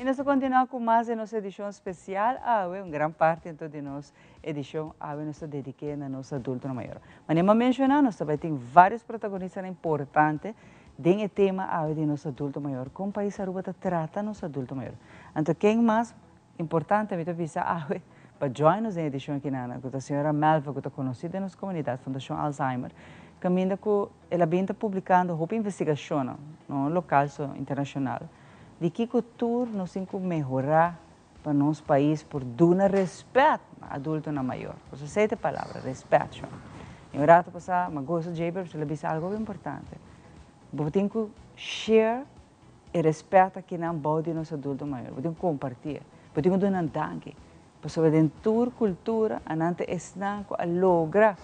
nos ta continua cu mas di nos edicion special awe, un gran parti anto di nos edicion awe nos ta dedique na nos adultonan mayor. Manera mi a menciona, nos ta bay tin varios protagonistanan importante den e tema awe di nos adulto mayor, con pais Aruba ta trata nos adulto mayor. Anto ken mas importante mi ta bisa awe pa join nos den edicion aki nan, cu ta señora Melva cu ta conoci den nos comunidad, Fundacion Alzheimer, caminda cu el a bin ta publicando hopi investigacionnan, no local so internacional, di kico tur nos tin cu mehora pa nos pais por duna respet na adultonan mayor. Pasobra esey ta e palabra, respet, shon. Y un rato pasa, mi a goza djey, pero el a bisa algo hopi importante. Bo tin cu share e respet akinan bou di nos adulto mayor. Bo tin cu comparti e. Bo tin cu duna nan danki. Pasobra den tur cultura, anan ta esnan cu a logra,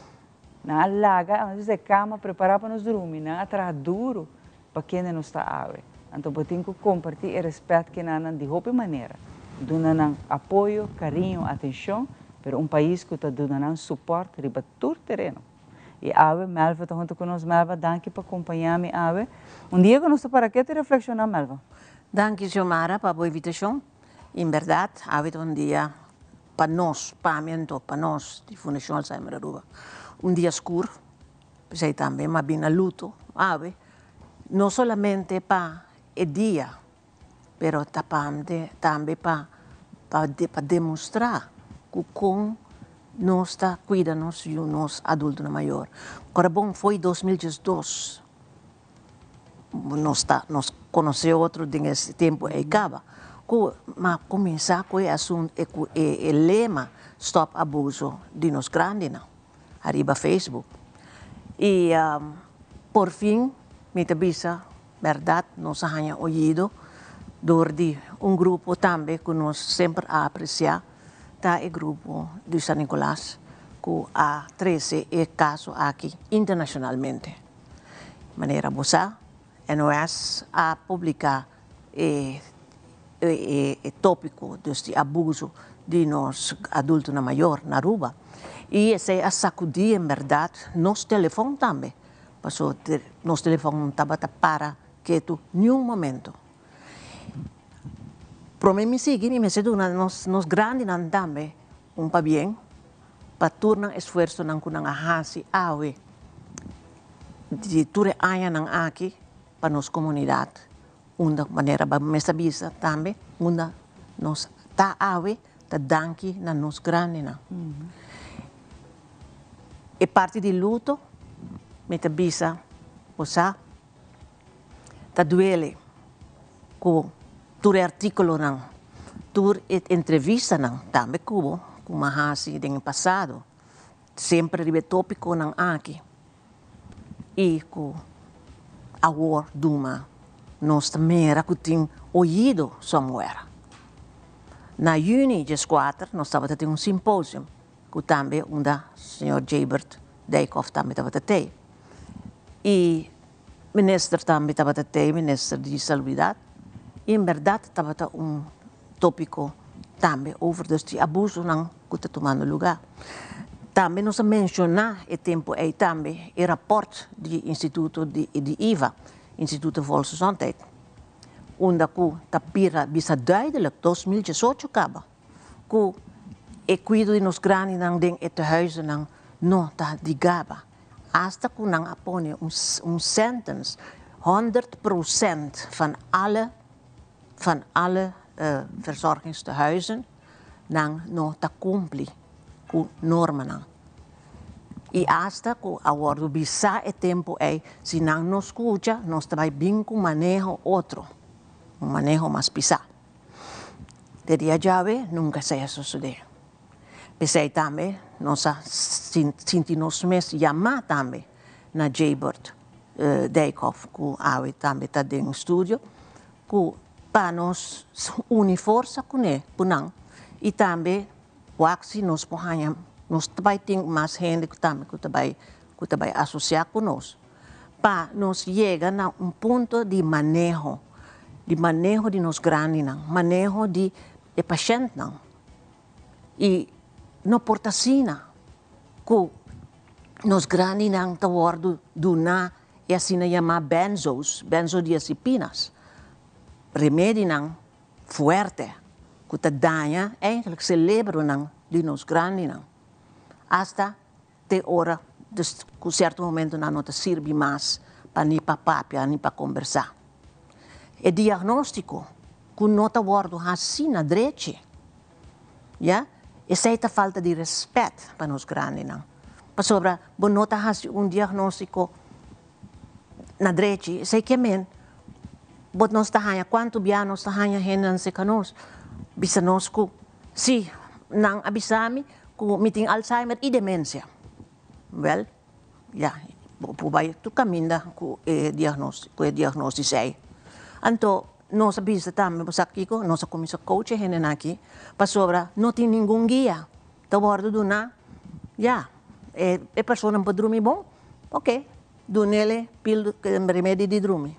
nan a laga, a nos e cama prepara pa nos drumi, nan a traha duro pa kende nos ta awe. Anto bo tin cu comparti e respet cu nan nan di hopi manera. Duna nan apoyo, cariño, atencion, pero un pais cu ta duna nan support riba tur tereno. Y awe Melva ta hunto cu nos. Melva, danki pa compaña mi awe. Un dia cu nos ta para ketu y reflexiona, Melva. Danki Xiomara pa bo invitacion. En berdad awe ta un dia pa nos, pa mi anto, pa nos di Fundacion Alzheimer Aruba, un dia scur. P'esei tambe m'a bin na luto awe, no solamente pa e dia, pero ta tambe pa pa demostrá ku kon nos ta kuida nos yu, nos adultonan mayor. Ora bon fo'i 2012 nos ta nos konosé otro den e tempu ei kaba ku m'a kuminsá ku e asuntu ku e lema stòp abuso di nos grandinan. Ariba Facebook. Y por fin mi ta bisa berdad nos a haña oyido door di un grupo tambe cu nos semper a aprecia, ta e grupo di San Nicolas cu a trece e caso aki internacionalmente. Manera bo sa, NOS a publica e e topico dus di abuso di nos adultonan mayor na Aruba y esey a sacudi en berdad nos telefon tambe paso nos telefon no tabata para ketu niun momento. Prome mi sigui mi mester duna nos nos grandinan tambe un pabien pa tur nan esfuersonan cu nan a haci awe di tur e añanan aki pa nos comunidad. Unda manera bo mes a bisa tambe unda nos ta awe ta danki na nos grandinan. E parti di luto mi ta bisa bo sa ta duele ku tur e artikulonan, tur e entrevistanan tambe ku bo ku mi a hasi den e pasado semper riba e topikonan aki. I ku awor duma nos ta mira ku tin oido somewhere. Na juni dieskuater nos tabata tin un symposium ku tambe unda señor Jabert Dijkhoff tambe tabata tei. I minister tambe tabata tei, minister di salubridat. I en bèrdat tabata un tópiko tambe over dus di abusonan ku ta tumando lugá. Tambe nos a menshoná e tempu ei tambe e rapòrt di instituto di di IVA, Instituto Volksgezondheid, unda ku ta bira bisa duidelik 2018 kaba ku e kuido di nos grandinan den e tehuizennan no ta di gaba. Asta ku nan a pone un un sentence 100% van alle van alle verzorgingstehuizen nan no ta cumpli cu normanan. Y hasta cu a wordo bisa e tempo ey si nan no scucha nos ta bay bin cu maneho otro, un maneho mas pisa. Te dia djawe nunca esey a sosode. P'esey tambe nos a sinti nos mes yama tambe na Jaybird Dijkhoff cu awe tambe ta den studio cu pa nos uni forsa cune cu nan y tambe wak si nos por haña nos ta bay tin mas hende cu tambe cu ta bay cu ta bay asocia cu nos pa nos yega na un punto di maneho di maneho di nos grandinan maneho di e pashentnan y no por ta asina cu nos grandinan ta wordo duna e asina yama benzos, benzodiazepinas, remedinan fuerte ku ta daña eigenlijk selebronan di nos grandinan. Asta te ora dus ku sierto momento nan no ta sirbi mas pa ni pa papia ni pa kombersá. E diagnóstiko ku no ta wòrdu hasí na drechi, ya, esei ta falta di rèspèt pa nos grandinan. Pasobra bo no ta hasi un diagnóstiko na drechi, esei ke men bo nos ta haña kuantu bia nos ta haña hendenan serka nos bisa nos ku si nan a bisa mi ku mi tin Alzheimer i demensia. Wèl, ya, bo por bai tur kaminda ku e ku e diagnosis ei. Anto nos a bisa tambe, bo sa kiko, nos a kuminsá coach e hendenan aki pasobra no tin ningun guia ta wòrdu duná, ya, e persona por drumi bon, ok, dunele pil remedi di drumi.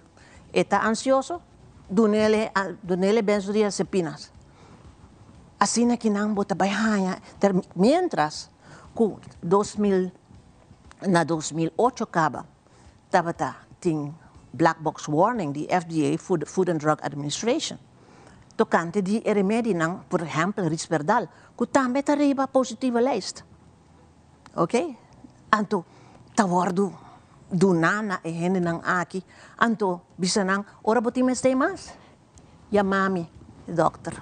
E ta ansioso, dunele dunele benzodiazepinas. Asina ki nan bo ta bai haña, mientras ku 2000 na 2008 kaba tabata tin black box warning di FDA, Food and Drug Administration, tokante di e remedinan, por ehèmpel Risperdal, ku tambe ta riba positieve lijst. Ok, anto ta wòrdu duná na e hendenan aki, anto bisa nan, ora bo tin mester mas, yama mi, dòkter.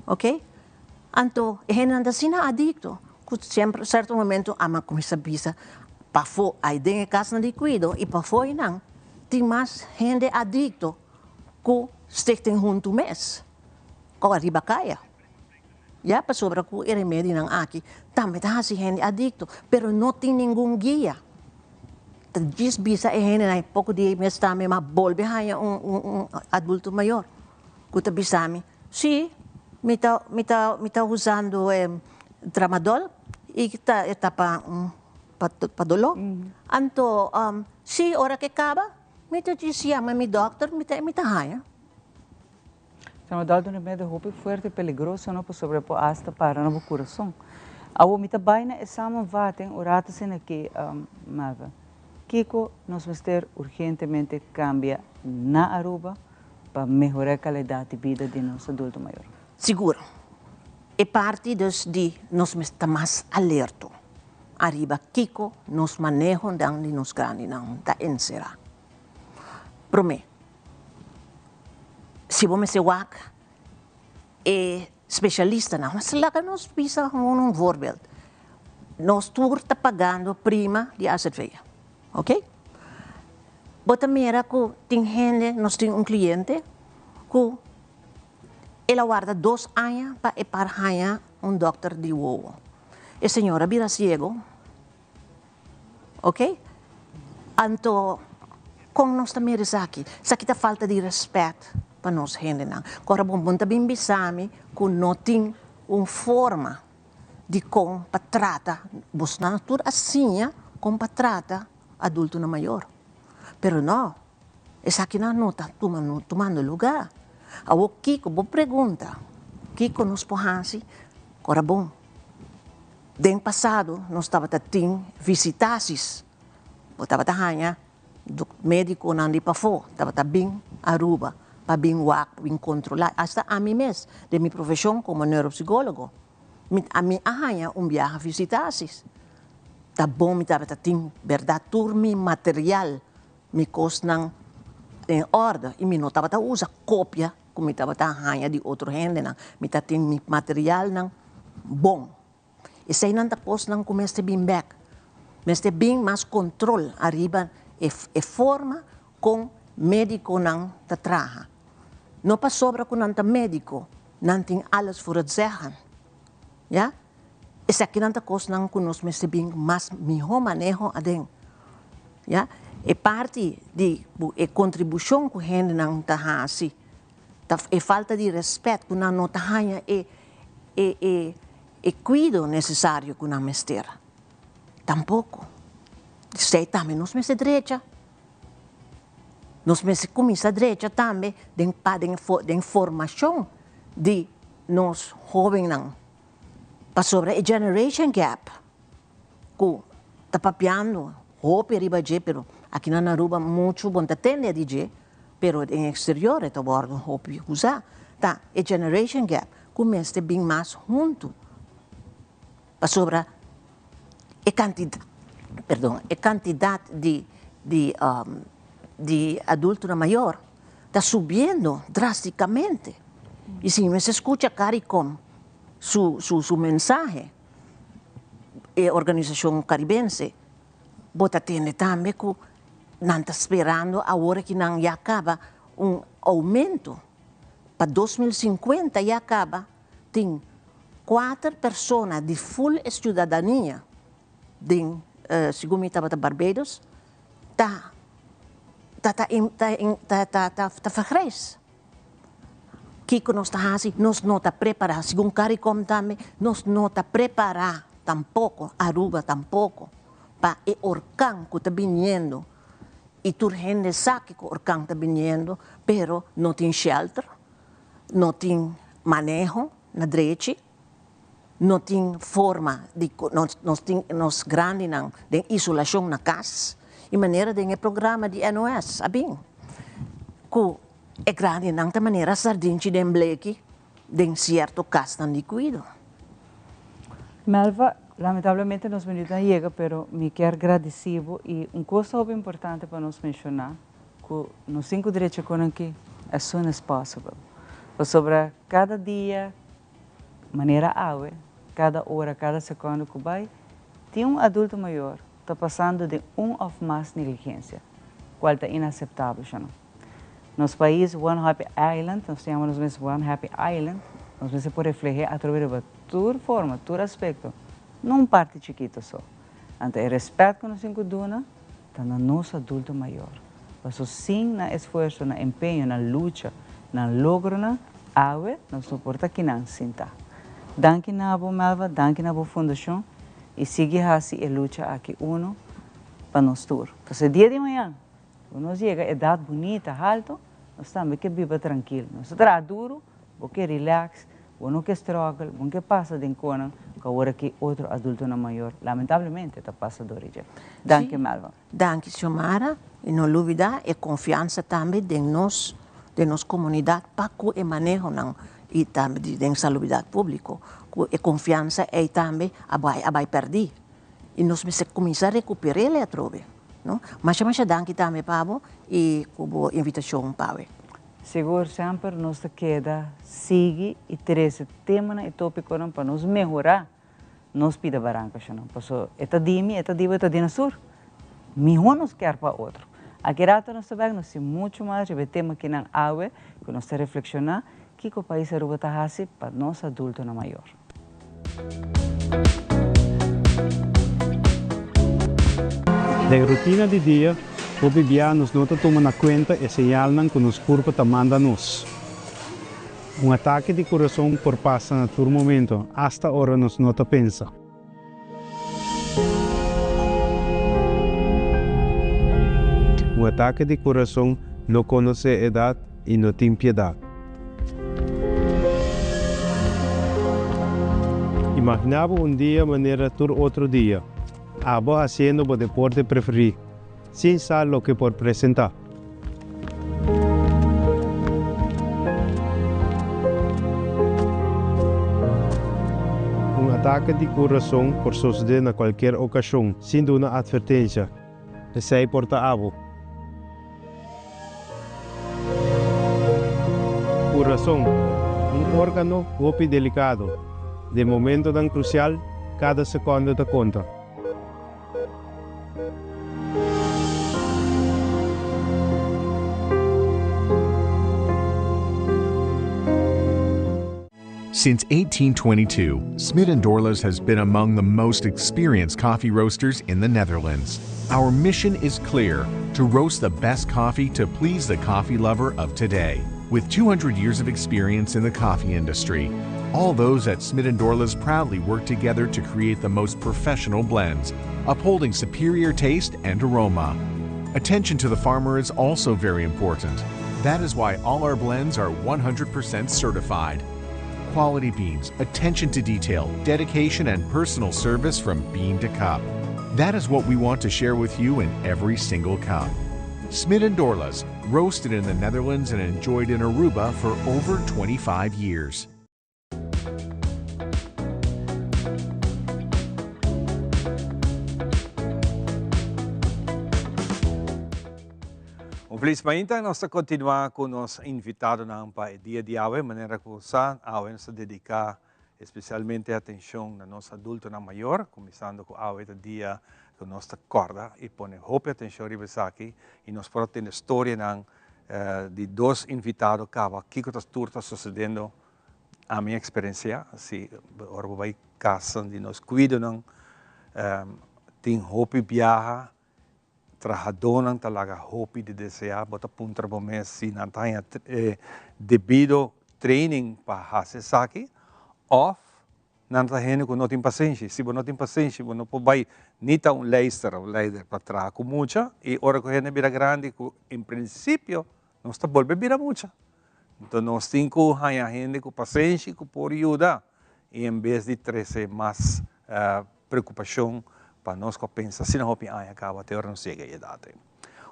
Ok, anto e hendenan ta asina adikto ku semper sèrto momento ama kuminsá bisa pafó, ai den e kasnan di kuido i pafó einan tin mas hende adikto ku Stichting Huntu mes, ku ariba kaya. Ya pasobra ku e remedinan aki tambe ta hasi hende adikto, pero no tin ningun guia. Ta djis bisa e hendenan e poko di mes tambe ma bolbe haña un un adulto mayor ku ta bisa mi, si mi ta mi ta mi ta usando e tramadol i ta e ta pa pa doló. Anto si ora ke kaba mi ta djis yama mi dòkter mi ta mi ta haña. Tramadol ta un remedio hopi fuerte y peligroso no pasobra e por hasta para na bo curason. Awor mi ta bay na e samenvatting un rato asina aki Melvin. Kico nos mester urgentemente cambia na Aruba pa mehora e calidad di bida di nos adulto mayor? Sigur. E parti dus di nos mester ta mas alerto ariba kico nos maneho dan di nos grandinan ta encera. Prome. Si bo mester wak e specialistanan, mas laga nos bisa gewoon un voorbeeld. Nos tur ta pagando prima di azv, ok? Bo ta mira cu tin hende, nos tin un cliente cu el a warda 2 aña pa e par haña un dokter di wowo. E señor a bira ciego. Ok? Anto, kon nos ta mira esaki? Esaki ta falta di rèspèt pa nos hendenan. Ku ora bon bon ta bin bisa mi ku no tin un forma di kon pa trata, bosnan tur a siña kon pa trata adultonan mayor. Pero no, esakinan no ta tumando lugá. Awor kiko, bo pregunta, kiko nos por hasi? Ku ora bon. Den pasado nos tabata tin visitaties, bo tabata haña mediconan di pafó tabata bin Aruba pa bin wak, pa bin controla, hasta ami mes den mi profesion como neuropsicologo mi ami a haña un biaha visitaties. Ta bon mi tabata tin berdad tur mi material, mi cosnan den orde y mi no tabata usa copia ku mi tabata haña di otro hendenan. Mi ta tin mi materialnan bon. Eseinan ta kosnan ku mester bin bèk. Mester bin mas kontrol ariba e e forma kon médikonan ta traha. No pasobra ku nan ta médiko, nan tin alles voor het zeggen. Ya? Esakinan ta kosnan ku nos mester bin mas mihó maneho aden. Ya? E parti di ku e kontribushon ku hendenan ta hasi, ta e falta di rèspèt ku nan no ta haña e e e e kuido nesesario ku nan mester. Tampoko. Esei tambe nos mester drecha. Nos mester kuminsá drecha tambe den pa den den formashon di nos hóbennan. Pasobra e generation gap ku ta papiando hopi riba dje, pero aki na Aruba muchu bon ta tende di dje, pero den exterior e ta wòrdu hopi usá. Ta e generation gap ku mester bin mas huntu pasobra e kantidat, perdon, e kantidat di di di adultonan mayor ta subiendo drasticamente y si mester scucha Caricom su su su mensahe e organisacion Caribense bo ta tende tambe cu nan ta sperando awor ki nan ya caba un aumento pa 2050 ya caba tin cuater persona di full e ciudadania den segun mi tabata Barbados ta ta ta ta ta ta ta vergrijs. Kiko nos ta hasi? Nos no ta prepara, segun Caricom tambe, nos no ta prepara tampoco, Aruba tampoco, pa e orkan ku ta biniendo i tur hende sa kiko orkan ta biniendo, pero no tin shelter, no tin maneho na drechi. No tin forma di nos nos tin nos grandinan den isolashon na kas i manera den e programa di NOS a bin ku e grandinan ta manera sardinchi den bleki den sierto kasnan di kuido. Melva, lamentablemente nos minuut a yega pero mi kier gradisi bo i un kos hopi importante pa nos menshoná ku nos tin ku drecha kon aki as soon as possible pasobra kada dia Manera awe, kada ora, kada sekondo ku bai, tin un adulto mayor ta pasando den un òf mas negligensia, kual ta inaseptabel, shano. Nos pais One Happy Island, nos ta yama nos mes One Happy Island, nos mester por refleh'é atrobe riba tur forma, tur aspekto, no un parti chikito so. Anto e rèspèt ku nos tin ku duna ta na nos adulto mayor. Paso sin nan esfuerso, nan empeño, nan lucha, nan logronan, awe nos no por ta kinan sintá. Danki na bo Melva, danki na bo fundashon i sigui hasi e lucha aki uno pa nos tur. Paso e dia di mañan ku nos yega edat bunita, halto, nos tambe ke biba trankil. Nos ta traha duru, bo ke relax, Bo no ke struggle, bo no ke pasa den konan ku awor aki otro adultonan mayor lamentablemente ta pasa dor di dje. Danki Melva. Danki Xiomara y no lubida e confiansa tambe den nos den nos comunidad pa cu e manehonan y tambe di den salubridad publico cu e confiansa ey tambe a bay a bay perdi y nos mester cuminsa recuperele atrobe no. Masha masha danki tambe pa bo y cu bo invitacion pawe. Sigur semper nos ta keda sigui i trese temanan i topikonan pa nos mehorá nos pida baranka shonnan. Paso e ta di mi, e ta di bo, e ta di nos tur. Mihó nos kier pa otro. Aki rato nos ta bek, nos tin muchu mas riba e tema kinan awe ku nos ta reflekshoná kiko pais Aruba ta hasi pa nos adultonan mayor. Den rutina di dia, hopi bia nos no ta tuma na kuenta e señalnan ku nos kurpa ta manda nos. Un atake di kurason por pasa na tur momento, asta ora nos no ta pensa. Un atake di kurason no konosé edat i no tin piedat. Imaginá bo un dia manera tur otro dia, abo hasiendo bo deporte preferí, sin sa loke por presentá. Un atake di kurason por sosodé na kualkier okashon, sin duna atvertensia. Esei por ta abo. Kurason, un órgano hopi delikado. Den momentonan krusial, kada sekònde ta konta. Since 1822, Smit & Dorlas has been among the most experienced coffee roasters in the Netherlands. Our mission is clear, to roast the best coffee to please the coffee lover of today. With 200 years of experience in the coffee industry, all those at Smit & Dorlas proudly work together to create the most professional blends, upholding superior taste and aroma. Attention to the farmer is also very important. That is why all our blends are 100% certified. Quality beans, attention to detail, dedication and personal service from bean to cup. That is what we want to share with you in every single cup. Smit and Dorla's, roasted in the Netherlands and enjoyed in Aruba for over 25 years. Un felis mainta, nos ta continua cu nos invitadonan pa e dia di awe, manera cu sa, awe nos ta dedica especialmente atencion na nos adultonan mayor, cuminsando cu awe ta dia cu nos ta corda y pone hopi atencion riba esaki y nos por a tende storianan di dos invitado caba kico ta tur ta sucediendo. Ami experiencia, si ora bo bay casa di nos cuidonan tin hopi biaha, trahadonan ta laga hopi di desea, bo ta puntra bo mes si nan ta haña e debido training pa haci esaki of nan ta hende cu no tin pasenshi. Si bo no tin pasenshi bo no por bay ni ta un leister of leider pa traha cu mucha y ora cu hende bira grandi cu en principio nos ta bolbe bira mucha. Enton nos tin ku haña hende ku pasenshi ku por yuda i en bes di trese mas preokupashon pa nos ku a pensa asina hopi aña kaba te ora nos yega e edat ei.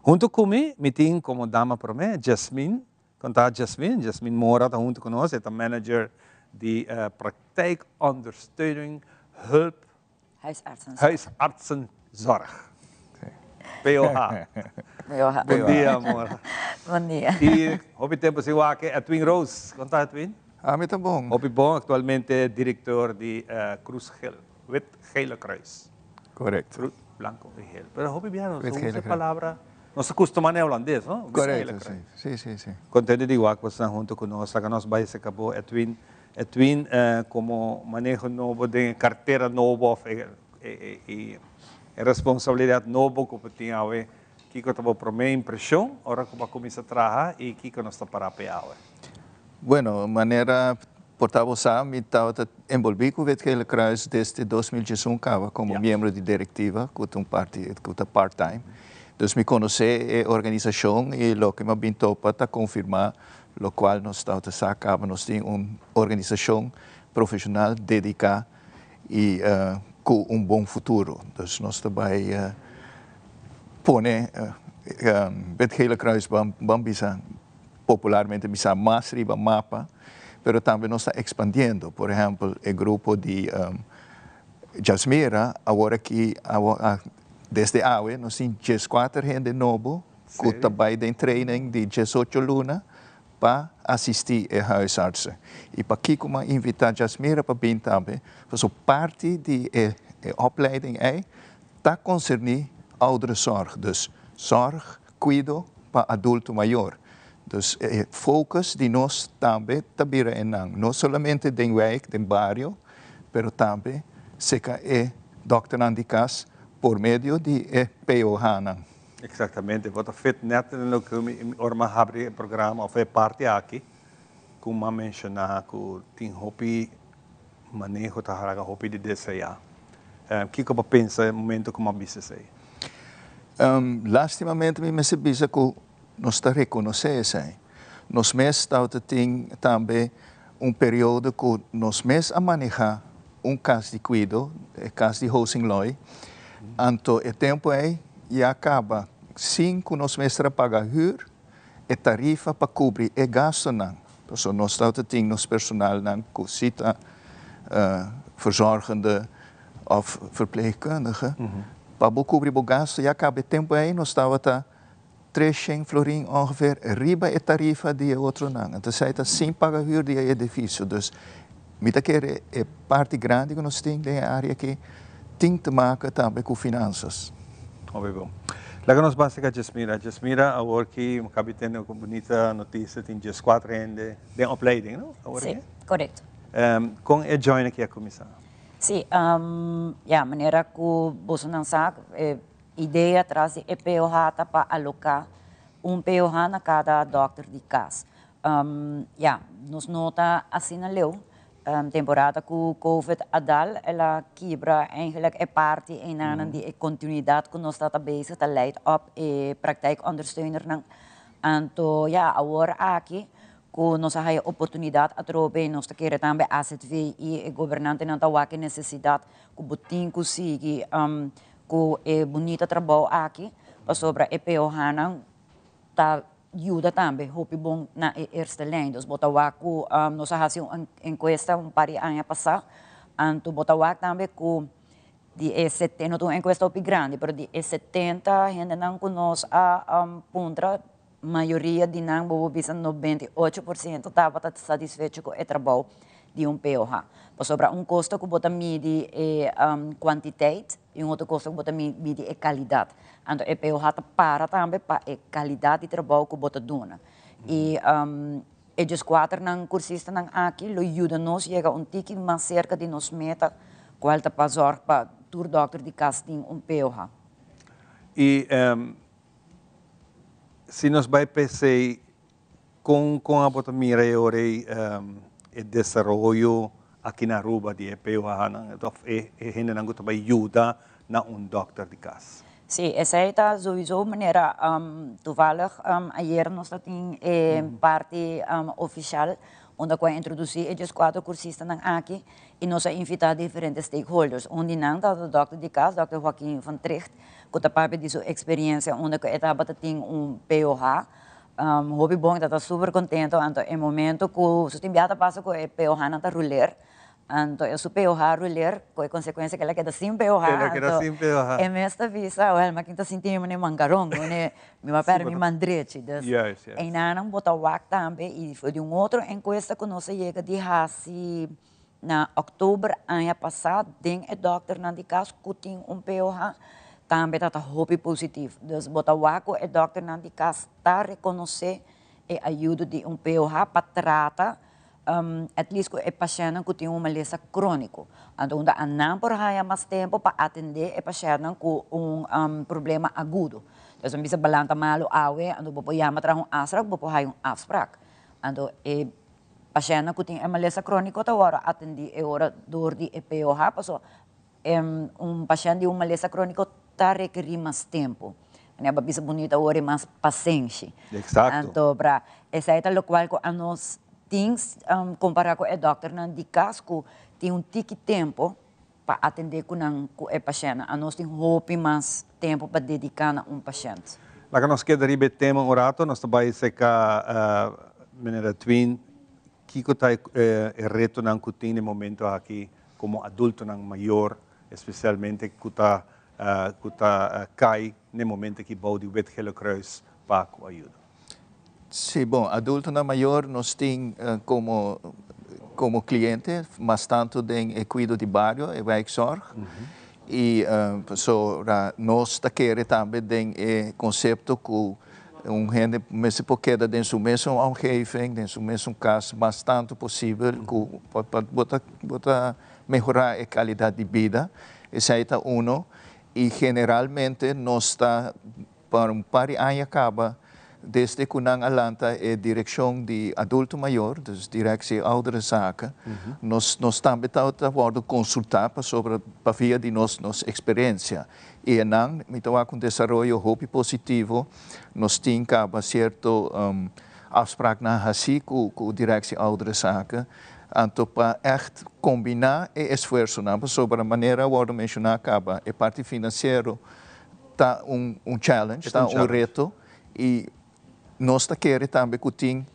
Huntu ku mi, mi tin komo dama promé Jasmine. Kon ta Jasmine? Jasmine Mora ta huntu ku nos, e ta manager di Praktijk Ondersteuning Hulp Huisartsenzorg. POH. Bon dia, amor. Bon dia. Y hopi tempo sin wak Edwin Roos. Con ta, Edwin? Ami ta bon. Hopi bon. Actualmente director di Cruz Geel, Wit Gele Kruis. Correcto. Cruz Blanco y Geel. Pero hopi bia nos usa e palabra, nos ta custuma na e holandes, no? Correcto, si. Si, si, si. Contento di wak bo esnan hunto cu nos. Laga nos bay se cabo, Edwin. Edwin, como maneho nobo den e cartera nobo of e responsabilidad nobo cu bo tin awe, kico ta bo prome impresion ora cu bo a cuminsa traha y kico nos ta para p'e awe? Bueno, manera por ta bo sa, mi tabata envolvi cu Wit Gele Kruis desde 2011 caba como miembro di directiva, cu ta un parti, cu ta part time. Dus mi conoce e organisacion y loke mi a bin topa ta confirma Locual nos ta ta sa caba nos tin un organisacion profesional dedica y cu un bon futuro. Dus nos ta bay pone Wit Gele Kruis ban bisa popularmente bisa mas riba mapa, pero tambe nos ta expandiendo. Por ehempel e grupo di Jasmira awor aki desde awe nos tin 14 hende nobo ku ta bai den training di 18 luna pa asistí e huisartsen. I pakiko mi a invitá Jasmira pa bin tambe, pasobra parti di e opleiding ei ta konserní ouderenzorg, dus zòrg, kuido pa adulto mayor. Dus e focus di nos tambe ta bira einan, no solamente den wijk, den bario, pero tambe seka e dòkternan di kas por medio di e POH-nan. Exactamente, bo ta fit net den loke mi ora mi a habri e programa of e parti aki cu mi a menciona cu tin hopi maneho ta haraga hopi di desea. Kico bo pensa e momento cu mi a bisa esey? Lastimamente mi mester bisa cu nos ta reconoce esey. Nos mes tabata tin tambe un periodo cu nos mes a maneha un cas di cuido, e cas di Hosingloy, anto e tempo ey ya caba sin cu nos mester a paga huur, e tarifa pa cubri e gastonan, pasobra nos tabata tin nos personalnan cu si ta verzorgende of verpleegkundige, pa bo cubri bo gasto ya caba e tempo ey nos tabata 300 florin ongeveer riba e tarifa di e otronan. Entonces esei ta sin paga huur di e edificio. Dus mi ta kere e parti grandi ku nos tin den e area aki tin te maken tambe ku finansas. Hopi bon. Laga nos basa ka Jasmira. Jasmira, awor ki mi kabi tende un bunita notisia, tin 14 hende den opleiding, no? Awor Sí, korekto. Kon e join aki a kuminsá? Sí, ya, manera ku bosonan sa, e Idea tras di e POH ta pa aloká un POH na kada dòkter di kas. Ya, nos no ta asina leu. Temporada ku Covid a dal, el a kibra eigenlijk e parti einanan di e kontinuidat ku nos tabata bezig ta leid op e praktijkondersteunernan. Anto ya, awor aki ku nos a haya oportunidat atrobe, nos ta kere tambe azv i e gobernantenan ta wak e nesesidat ku bo tin ku sigui Ku e bunita trabou aki, pasobra e POH-nan Ta yuda tambe hopi bon na e eerste lijn. Dus bo ta wak ku nos a hasi un enkuesta un par di aña pasá, anto bo ta wak tambe ku di e seten, no ta un enkuesta hopi grandi, pero di e 70 hendenan ku nos a puntra, mayoria di nan, bo por bisa 98% tabata satisfecho ku e trabou di un POH. Pasobra un kos ta ku bo ta midi e kwantiteit i un otro kos ta ku bo ta midi e kalidat. Anto e POH ta para tambe pa e kalidat di trabou ku bo ta duna. I e 14nan kursistanan aki lo yuda nos yega un tiki mas serka di nos meta, kual ta pa zòrg pa tur dòkter di kas tin un POH. I si nos bai p'esei, kon kon abo ta mira e ora ei e desaroyo aki na Aruba di e POH-nan òf e hendenan ku ta bai yuda na un dòkter di kas? Sí, esei ta souiso manera toevallig ayer nos ta tin e parti ofishal unda ku a introdusí e 14 kursistanan aki i nos a invitá diferente stakeholders. Un di nan tabata dòkter di kas, dòkter Joaquin van Trigt, ku ta papia di su eksperensia unda ku e tabata tin un POH. Hopi bon, e tabata super kontento, anto e momento ku su tin biaha ta pasa ku e POH-nan ta ruler, Anto e su POH ruler, ku e konsekuensia ku el a keda sin POH. El a keda sin POH. E mes ta bisa, wèl, ma kin ta sinti mi manera mankaron, manera mi a pèrdè mi man drechi. Dus, einan bo ta wak tambe i for di un otro enkuesta ku nos a yega di hasi na òktober aña pasá den e dòkternan di kas ku tin un POH, tambe ta ta hopi positivo. Dus bo ta wak ku e dòkternan di kas ta rekonosé e ayudo di un POH pa trata at least ku e pashèntnan ku tin un malesa króniko. Anto unda anan por haña mas tempu pa atendé e pashèntnan ku un problema agudo. Entonces mi bisa balanta malu awe, anto bo por yama traha un afsprak, bo por haña un afsprak. Anto e pashèntnan ku tin e malesa króniko ta wòrdu atendí e ora dor di e POH, pasobra un pashènt di un malesa króniko ta rekerí mas tempu. Manera bo a bisa bunita awor e mas pasenshi. Exacto. Anto bra, esei ta lokual ku anos tin kompará ku e dòkternan di kas ku tin un tiki tempu pa atendé ku nan ku e pashèntnan. Anos tin hopi mas tempu pa dediká na un pashènt. Laga nos keda riba e tema un rato. Nos ta bai seka Meneer Edwin, kiko ta e retonan ku tin na e momento aki komo adultonan mayor, espesialmente ku ta ku ta kai na e momento aki bou di Wit Gele Kruis pa ku ayudo? Sí, bon, adultonan mayor nos tin komo komo kliente mas tantu den e kuido di bario, e wijkzorg, i pasobra nos ta kere tambe den e konsepto ku un hende mester por keda den su mesun omgeving, den su mesun kas mas tantu posibel ku pa bo ta bo ta mehorá e kalidat di bida. Esei ta uno. I generalmente nos ta pa un par di aña kaba desde ku nan a lanta e direkshon di adulto mayor, dus Directie Ouderenzaken, nos nos tambe ta ta wòrdu konsultá pasobra pa via di nos nos eksperensia. I enan mi ta wak un desaroyo hopi positivo. Nos tin kaba sierto afspraaknan hasí ku ku Directie Ouderenzaken anto pa ègt kombiná e esfuersonan pasobra manera a wòrdu menshoná kaba e parti finansiero ta un un challenge, ta un reto i nos ta kere tambe ku tin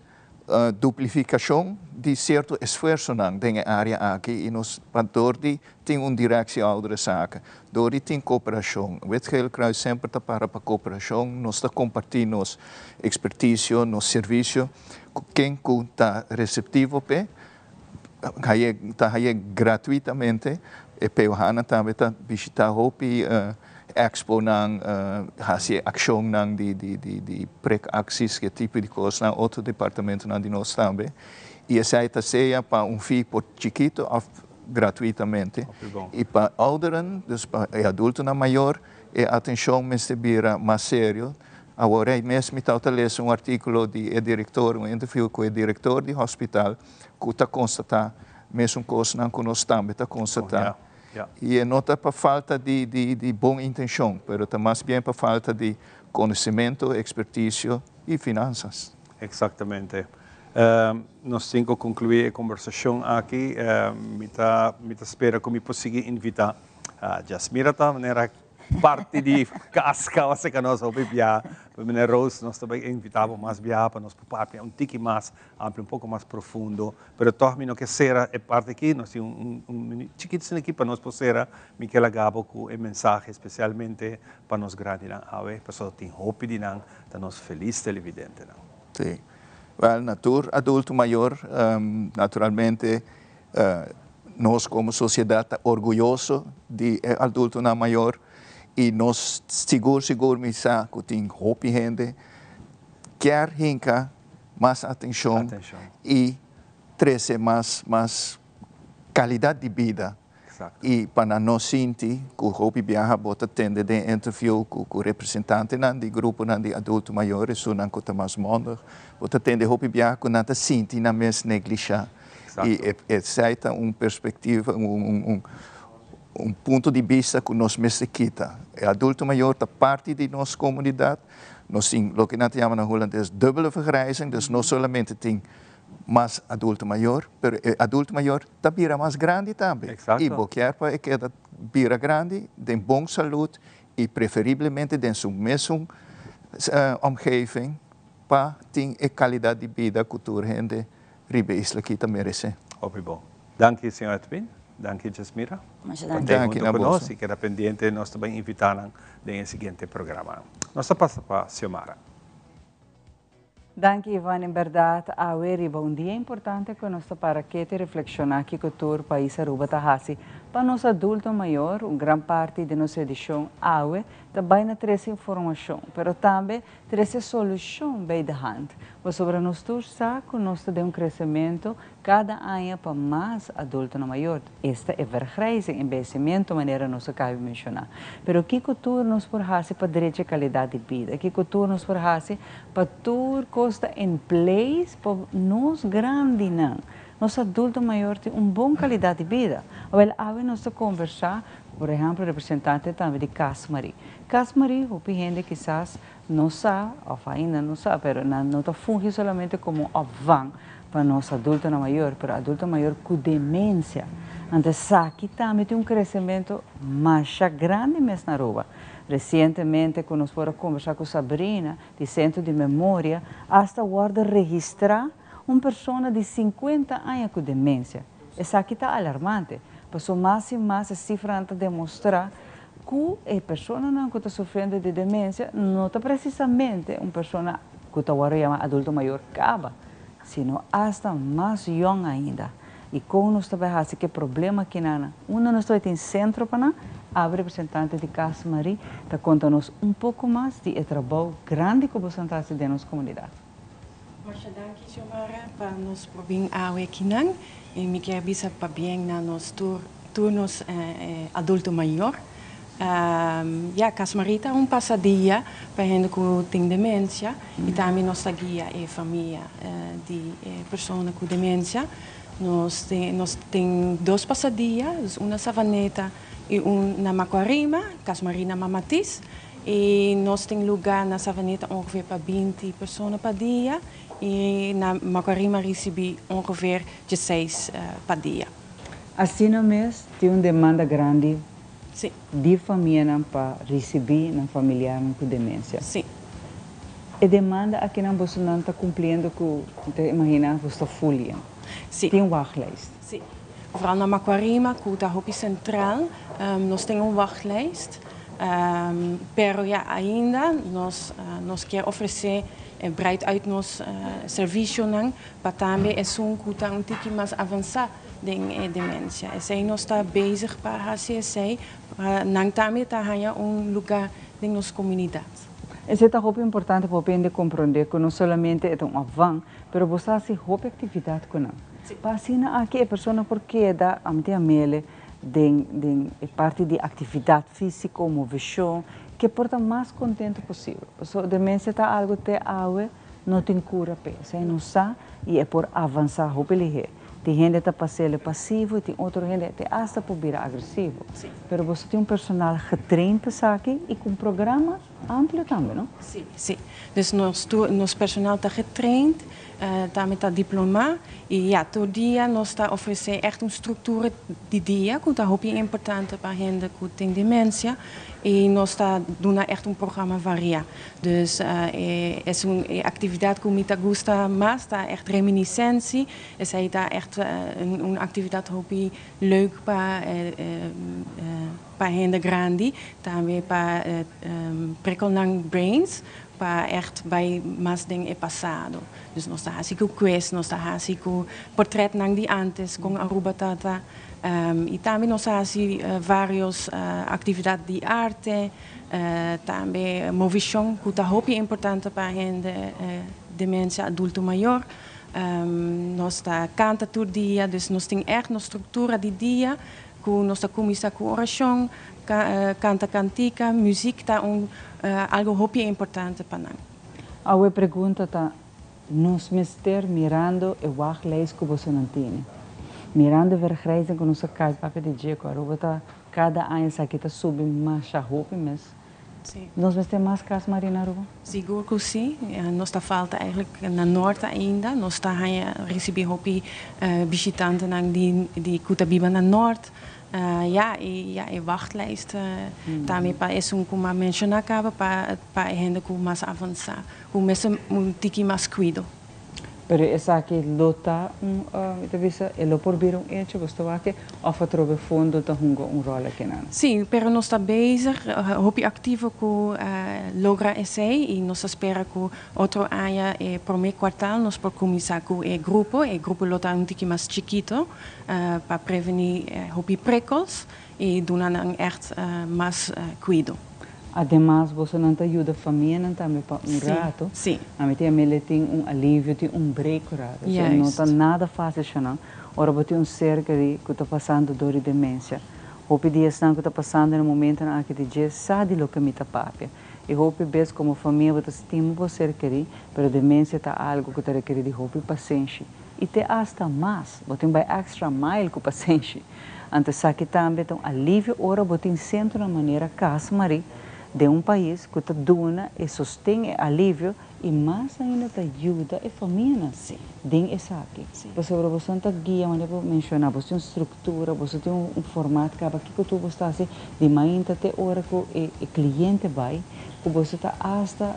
duplifikashon di sierto esfuersonan den e área aki i nos pa dor di tin un Directie Ouderenzaken, dor di tin kooperashon. Wit Gele Kruis semper ta para pa kooperashon, nos ta kompartí nos ekspertisio, nos servisio ku ken ku ta reseptivo p'e, ta haye gratuitamente. E POH-nan tambe ta bishitá hopi exponan, hasi e akshonnan di di prekaksies, e tipo di kosnan, otro departamentonan di nos tambe. I esei ta sea pa un fee por chikito òf gratuitamente. I pa ouderen, dus pa e adultonan mayor, e atenshon mester bira mas serio. Awor ei mes mi tabata lesa un artíkulo di e direktor, un interview ku e direktor di hospital, ku ta konstatá mesun kosnan ku nos tambe ta konstatá. I e no ta pa falta di di bon intenshon, pero ta mas bien pa falta di konosementu, ekspertisio i finansas. Eksaktamente. Nos tin ku konkluí e kombersashon aki. Mi ta mi ta spera ku mi por sigui invitá Jasmira ta manera. Parti di cas caba seca nos hopi bia. Meneer Roos, nos ta bay invita bo mas bia pa nos por papia un tiki mas amplio, un poco mas profundo. Pero toch mi no ke cera e parti aki, nos tin un un minuut chikito asina aki pa nos por cera. Mi ke laga bo cu e mensahe especialmente pa nos grandinan awe, pasobra tin hopi di nan ta nos feliz televidentenan. Sí. Wel, na tur adulto mayor, naturalmente Nos como sociedad ta orguyoso di e adultonan mayor y nos sigur sigur mi sa cu tin hopi hende kier hinca mas atencion y trece mas mas calidad di bida y pa nan no sinti cu hopi biaha bo ta tende den interview cu cu representantenan di gruponan di adulto mayor esunnan cu ta mas mondig bo ta tende hopi biaha cu nan ta sinti nan mes neglisha. Y esey ta un perspectiva, un punto di bista cu nos mester kita. E adulto mayor ta parti di nos comunidad. Nos tin loke nan ta yama na Hulandes dubbele vergrijzing, dus no solamente tin mas adulto mayor, pero e adulto mayor ta bira mas grandi tambe. Y bo kier pa e keda bira grandi den bon salud y preferiblemente den su mesun omgeving pa tin e calidad di bida cu tur hende Riba e isla aki ta meresé. Hopi bon. Danki señor Edwin. Danki Jasmira. Masha danki. Pa ta hunto ku nos i keda pendiente nos ta bai invitá nan den e siguiente programa. Nos ta pasa pa Xiomara. Danki Ivan, en berdad awe riba un dia importante cu nos ta para kete reflexiona kico tur pais Aruba ta haci pa nos adulto mayor, un gran parti di nos edicion awe ta bay na trece informacion, pero tambe Trece solucion bij de hand, pasobra nos tur sa cu nos ta den un crecemento cada aña pa mas adultonan mayor, esta e vergrijzing, enbehecimiento manera nos a cabi menciona. Pero kico tur nos por haci pa drecha e calidad di bida? Kico tur nos por haci pa tur cos ta in place pa nos grandinan, nos adulto mayor tin un bon calidad di bida? Awel awe nos ta conversa cu por ehempel representante tambe di Cas Marie. Cas Marie, hopi hende kisas no sa, of ainda no sa, pero nan no ta fungi solamente como opvang pa nos adultonan mayor, pero adulto mayor cu demencia. Anto esaki tambe tin un crecemento masha grandi mes na Aruba. Recientemente cu nos por a conversa cu Sabrina di Centro di Memoria, hasta wordo registra un persona di cincuenta aña cu demencia. Esaki ta alarmante, pasobra mas y mas e cifranan ta demostra ku e personanan ku ta sufriendo di demensia no ta presisamente un persona ku ta wòrdu yama adulto mayor kaba, sino asta mas yòn ainda. I kon nos ta bai hasi ku e problema akinan? Unda nos ta bai tin sentro pa nan? Awe representante di Cas Marie ta konta nos un poko mas di e trabou grandi ku boso ta hasi den nos komunidat. Masha danki Xiomara pa nos por bin awe akinan i mi kier bisa pabien na nos tur tur nos adulto mayor. Ya Cas Marie ta un pasadia pa hende ku tin demensia i tambe nos ta guia e famia di e persona ku demensia. Nos tin nos tin dos pasadia, dus un na Savaneta i un na Macuarima, Cas Marie na Mamatis. I nos tin lugá na Savaneta ongeveer pa 20 persona pa dia i na Macuarima risibí ongeveer dieseis pa dia. Asina mes tin un demanda grandi di famianan pa risibí nan familiarnan ku demensia. E demanda akinan bosonan ta kumpliendo ku mi ta imaginá boso ta full yen. Tin wachtlijst. Sí. Vooral na Macuarima ku ta hopi sentral nos tin un wachtlijst. Pero ya ainda nos nos kier ofresé breid uit nos servisionan pa tambe esun ku ta un tiki mas avansá den e demensia. Esei nos ta bezig pa hasi esei pa nan tambe ta haña un lugá den nos komunidat. Esei ta hopi importante pa hopi hende komprondé ku no solamente e ta un opvang, pero bo sa hasi hopi aktividat ku nan. Pa asina aki e persona por keda amte amele den den e parti di actividad fisico, movecion, ke por ta mas contento posibel. Pasobra demencia ta algo te awe no tin cura p'e. Esei no sa y e por avansa hopi lihe. Tin hende ta pas'é pasivo i tin otro hende te asta por bira agresivo. Pero boso tin un personal getraind pa esaki i ku un programa amplio tambe, no? Sí, sí. Dus nos tur, nos personal ta getraind, tambe ta diplomá i ya, tur dia nos ta ofresé ègt un struktura di dia ku ta hopi importante pa hende ku tin demensia i nos ta duna ègt un programa variá. Dus e esun e aktividat ku mi ta gusta mas ta ègt reminiscentie. Esei ta ègt un aktividat hopi leuk pa pa hende grandi, tambe pa prikkel nan brains pa ègt bai mas den e pasado. Dus nos ta hasi ku quiz, nos ta hasi ku portretnan di antes kon Aruba ta i tambe nos ta hasi varios aktividat di arte, tambe movishon ku ta hopi importante pa hende demensia adulto mayor. Nos ta kanta tur dia, dus nos tin ègt nos struktura di dia ku nos ta kuminsá ku orashon, kanta kantika, muzik ta un algu hopi importante pa nan. Awe pregunta ta, nos mester mirando e wachtlijst ku bosonan tene, mirando e vergrijzing ku nos a kai papia di dje ku Aruba ta kada aña esaki ta subi masha hopi mes, Nos mester mas Cas Marie na Aruba? Sigur cu si. Nos ta falta eigenlijk na Noord ainda. Nos ta haña ricibi hopi bishitantenan di cu ta biba na Noord. Ja, y ja, e wachtlijst tambe pa esun cu m'a menciona caba pa pa e hende cu mas avansa, cu mester un tiki mas cuido. Pero esaki lo ta un, mi ta bisa, e lo por bira un hecho, bo sta wak of atrobe fondo ta hunga un rol akinan? Sí, pero nos ta bezig, hopi activo cu logra esey y nos ta spera cu otro aña e prome cuartal nos por cuminsa cu e grupo. E grupo lo ta un tiki mas chikito pa preveni hopi prikkels y duna nan echt mas cuido. Ademas bosonan ta yuda famianan tambe pa un rato. Ami tin Amelia tin un alivio, tin un break un rato. So no ta nada facil shanan ora bo tin un ser keri cu ta pasando door di demencia. Hopi di esnan cu ta pasando na momentonan aki di dje sa di loke mi ta papia. Y hopi bes como famia bo ta stima bo ser keri, pero demencia ta algo cu ta rekeri di hopi pasenshi. Y te hasta mas, bo tin bay extra mile cu pasenshi. Anto esaki tambe ta un alivio ora bo tin centronan manera Cas Marie den un pais cu ta duna e sosten, e alivio y mas ainda ta yuda e famianan den esaki. Pasobra boso ta guia, manera bo menciona, boso tin un structura, boso tin un formaat caba kico tur boso ta haci di mainta te ora cu e cliente bay, cu boso ta hasta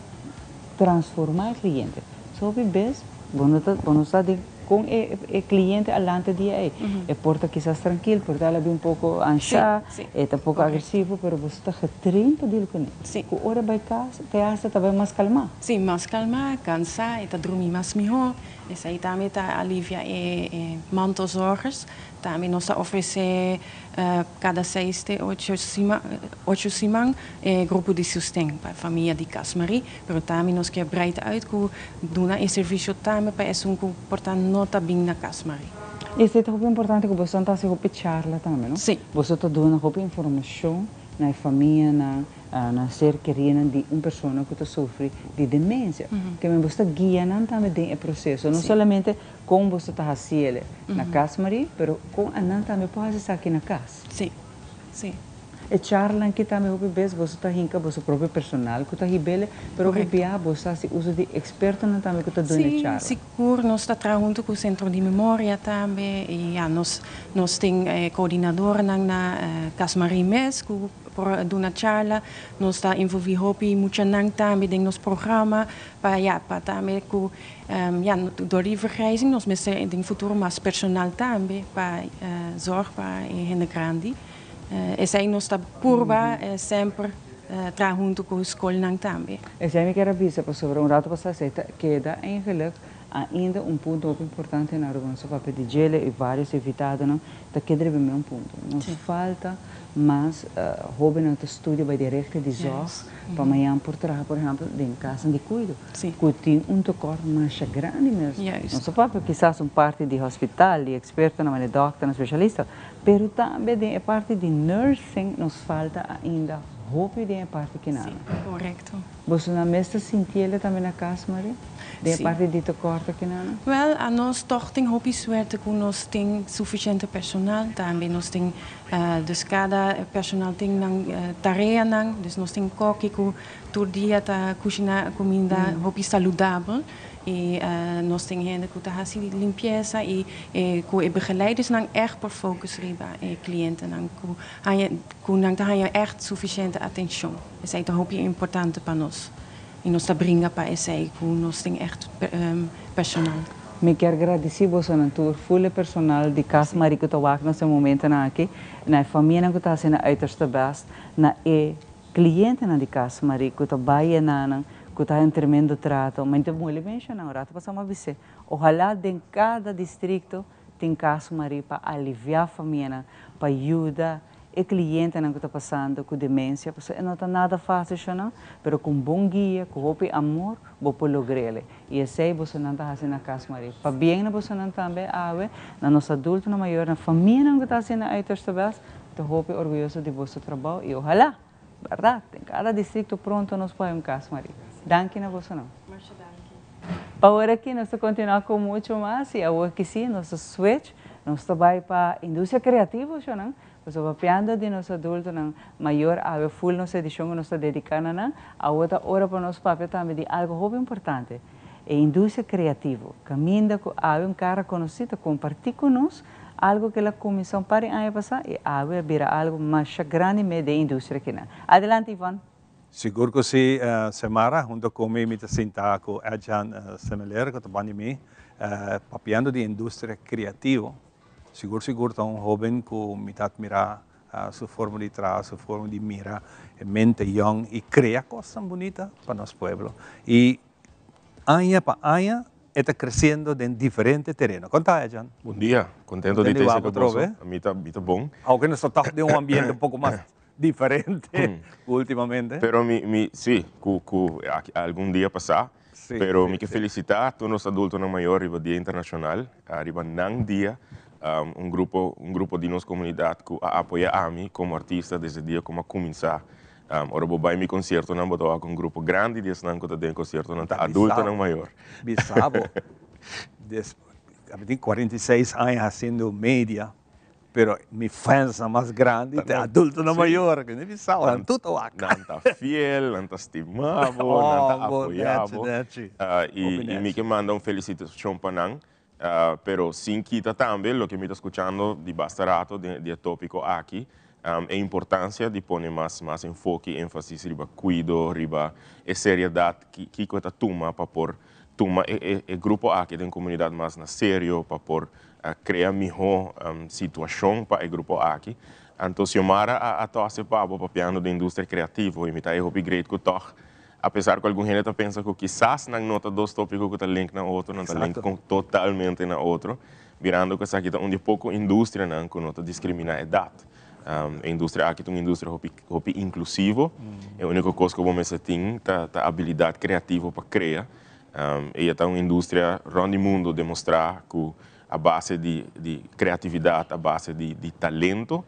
transforma e cliente. So hopi bes bo no ta bo no sa di con e e cliente a lanta dia ey. E por ta kisas trankil, por ta el a bin un poco ansha, e ta poco agresivo, pero boso ta getrain pa deal cune. Cu ora bay cas te hasta ta bay mas calma. Sí, mas calma, cansa, e ta drumi mas miho. Esey tambe ta alivia e e mantelzorgers. Tambe nos ta ofrece Kada seis te ocho sima ocho siman e grupo di sosten pa famia di Cas Marie, pero tambe nos kier breid uit ku duna e servisio tambe pa esun ku por ta no ta bin na Cas Marie. Esei ta hopi importante ku boso ta hasi hopi charla tambe, no? Sí. Boso ta duna hopi informashon na e famianan, na ser kerinan di un persona ku ta sufri di demensia. Ke men boso ta guia nan tambe den e proseso, no solamente Kon boso ta hasiele na kas, Marie? Pero kon anan tambe por hasi esaki na kas? Sí, sí. E charlanan ki tambe hopi bes boso ta hinka boso propio personal ku ta hibele, pero hopi bia boso ta hasi uso di ekspertonan tambe ku ta duna e charla. Sí, sigur. Nos ta traha huntu ku Sentro di Memoria tambe i ya, nos nos tin e koordinadornan na Kas Marie mes ku por duna charla. Nos ta envolví hopi muchanan tambe den nos programa pa ya, pa tambe ku Ja, door di vergrijzing nos mester den futuro mas personal tambe pa zorg pa e hende grandi. Esei nos ta purba semper traha hunto ku skolnan tambe. Esei mi kier a bisa pasobra un rato pasá esei ta keda eigenlijk ainda un punto hopi importante na Aruba. Nos a papia di djele i varios invitadonan ta keda riba e meun punto. Nos falta mas hobennan ta studia bai di rechten di zorg pa mañan por traha por ehempel den kasanan di kuido. Ku tin un tekort masha grandi mes. No so papia kisas un parti di hospital, di ekspertonan, manera dòkternan, spesialista, pero tambe den e parti di nursing nos falta ainda hopi den e parti kinan. Sí, korekto. Boso nan mes ta sintiele tambe na kas, Marie? Den e parti di tekort aki nan? Wel, anos tog tin hopi suerte ku nos tin sufisiente personal. Tambe nos tin, dus kada personal tin nan tareanan. Dus nos tin koki ku tur dia ta kushiná kuminda hopi saludabel. I nos tin hende ku ta hasi limpiesa i ku e begeleidersnan ègt por focus riba e klientenan ku haña ku nan ta haña ègt sufisiente atenshon. Esei ta hopi importante pa nos i nos ta bringa pa esei ku nos tin ègt personal. Mi kier gradisí bosonan tur, ful e personal di Cas Marie ku ta wak nos e momentonan aki, na e famianan ku ta hasi nan uiterste best, na e Clientenan di Cas Marie cu ta bay enanan cu ta haña un tremendo trato. Ma ta moli menciona un rato pasa mi a bis'é, ojalá den cada districto tin Cas Marie pa alivia famianan, pa yuda e clientenan cu ta pasando cu demencia, pasobra e no ta nada facil shonan, pero cu un bon guia, cu hopi amor, bo por logr'ele. Y esey bosonan ta haci na Cas Marie. Pabien na bosonan tambe awe, na nos adultonan mayor, na famianan cu ta haci nan uiterste best, Ta hopi orguyoso di boso trabou y ojalá, berdad, den cada districto pronto nos por hay un Cas Marie. Danki na bosonan. Masha danki. Pa awor aki nos ta continua cu mucho mas y awor ki si nos ta switch, nos ta bay pa industria creativo shonan, pasobra papiando di nos adultonan mayor awe full nos edicion cu nos ta dedica na nan, awor ta ora pa nos papia tambe di algo hopi importante, e industria creativo, caminda cu awe un cara conoci ta comparti cu nos Algo ku el a kuminsá un par di aña pasá i awe a bira algo masha grandi mes den industria kinan. Adelante Ivon. Sigur ku si, Semara. Hunto ku mi, mi ta sinta ku Edjean Semeleer ku ta banda di mi, papiando di industria kreativo. Sigur sigur ta un hoben ku mi ta atmirá su forma di traha, su forma di mira e mente yòn i krea kosnan bunita pa nos pueblo. I aña pa aña E ta creciendo den diferente tereno. Con ta, Edjean? Bon dia. Contento di ta esaki cu boso. Mi ta, mi ta bon. Aunke nos ta tog den un ambiente un poco mas diferente ultimamente. Pero mi, mi, si, cu, cu algun dia pasa. Pero mi ke felicita tur nos adultonan mayor riba Dia Internacional, riba nan dia. Un grupo, un grupo di nos comunidad cu a apoya ami como artista desde dia cu mi a cuminsa Ora bo bai mi conciertonan bo ta wak un grupo grandi di esnan cu ta den conciertonan ta adultonan mayor. Bisa bo, des, mi tin 46 aña haciendo media, pero mi fansnan mas grandi ta adultonan mayor, cu mi bisa bo, nan tur ta wak. Nan ta fiel, nan ta stima bo, nan ta apoya bo. Y mi ke manda un felicitacion pa nan, Pero sin kita tambe loke mi ta skuchando di basta rato den di e topiko aki, e importansia di pone mas mas enfoke i énfasis riba kuido, riba e seriedat ki kiko e ta tuma pa por tuma e e e grupo aki den komunidat mas na serio, pa por krea mihó situashon pa e grupo aki. Anto Xiomara a a tòse pa bo papiando di industria kreativo i mi ta e hopi great ku tòg Apesar ku algun hende ta pensa ku kisas nan no ta dos tópiko ku ta link na otro, nan ta link totalmente na otro, mirando ku esaki ta un di e poko industrianan ku no ta diskriminá edat. E industria aki ta un industria hopi hopi inklusivo. E úniko kos ku bo mester tin ta ta abilidat kreativo pa krea. E ya ta un industria rònt di mundu demostrá ku a base di di kreatividat, a base di di talento,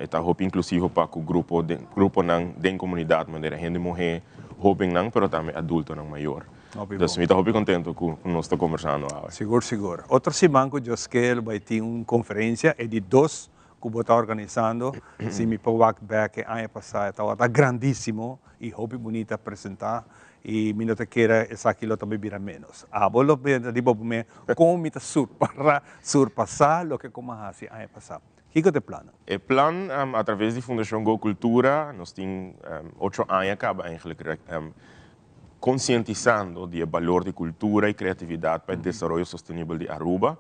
E ta hopi inklusivo pa ku grupo den gruponan den komunidat manera hende muhé, hóbennan pero tambe adultonan mayor. Dus mi ta hopi kontento ku nos ta kombersando awe. Sigur sigur. Otro siman ku Dios ke lo bai tin un konferensia, e di dos ku bo ta organisando. Si mi por wak bek e aña pasá e tabata grandísimo i hopi bunita presentá i mi no ta kere esaki lo ta bai bira ménos. Abo lo bira riba bo mes kon mi ta surpará surpasá loke ku mi a hasi aña pasá. Kiko ta e plannan? E plan a traves di Fundashon Go Cultura, nos tin ocho aña kaba eigenlijk konsientisando di e balor di kultura i kreatividat pa e desaroyo sostenibel di Aruba.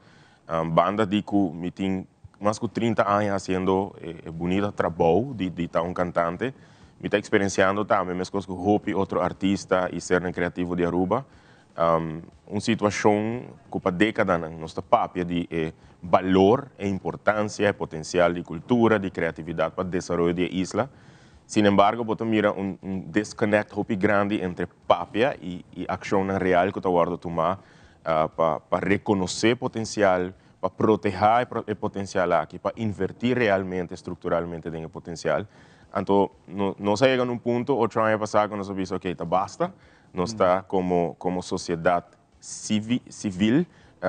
Banda di ku mi tin mas ku trinta aña hasiendo e bunita trabou di ta un kantante, mi ta eksperensiando tambe meskos ku hopi otro artista i sernan kreativo di Aruba, Un situashon ku pa dékadanan nos ta papia di e balor, e importansia, e potensial di kultura, di kreatividat pa desaroyo di e isla. Sinembargo bo ta mira un disconnect hopi grandi entre papia i akshonnan real ku ta wòrdu tumá pa rekonosé potensial, pa protehá e potensial aki, pa invertí realmente, strukturalmente den e potensial. Anto nos a yega na un punto ocho aña pasá ku nos a bisa, oke, ta basta. Nos ta komo komo sosiedat. civil,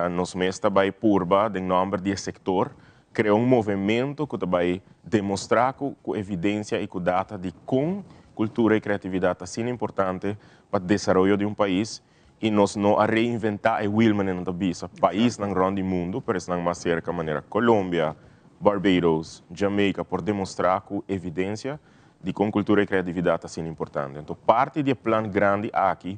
nos mes ta bay purba den nomber di e sector crea un movemento cu ta bay demostra cu cu evidencia y cu data di con cultura y creatividad ta asina importante pa desaroyo di un pais y nos no a reinventa e wiel manera nan ta bisa. Paisnan rond di mundo, pero esnan mas cerca manera Colombia, Barbados, Jamaica por demostra cu evidencia di con cultura y creatividad ta asina importante. Anto parti di e plan grandi aki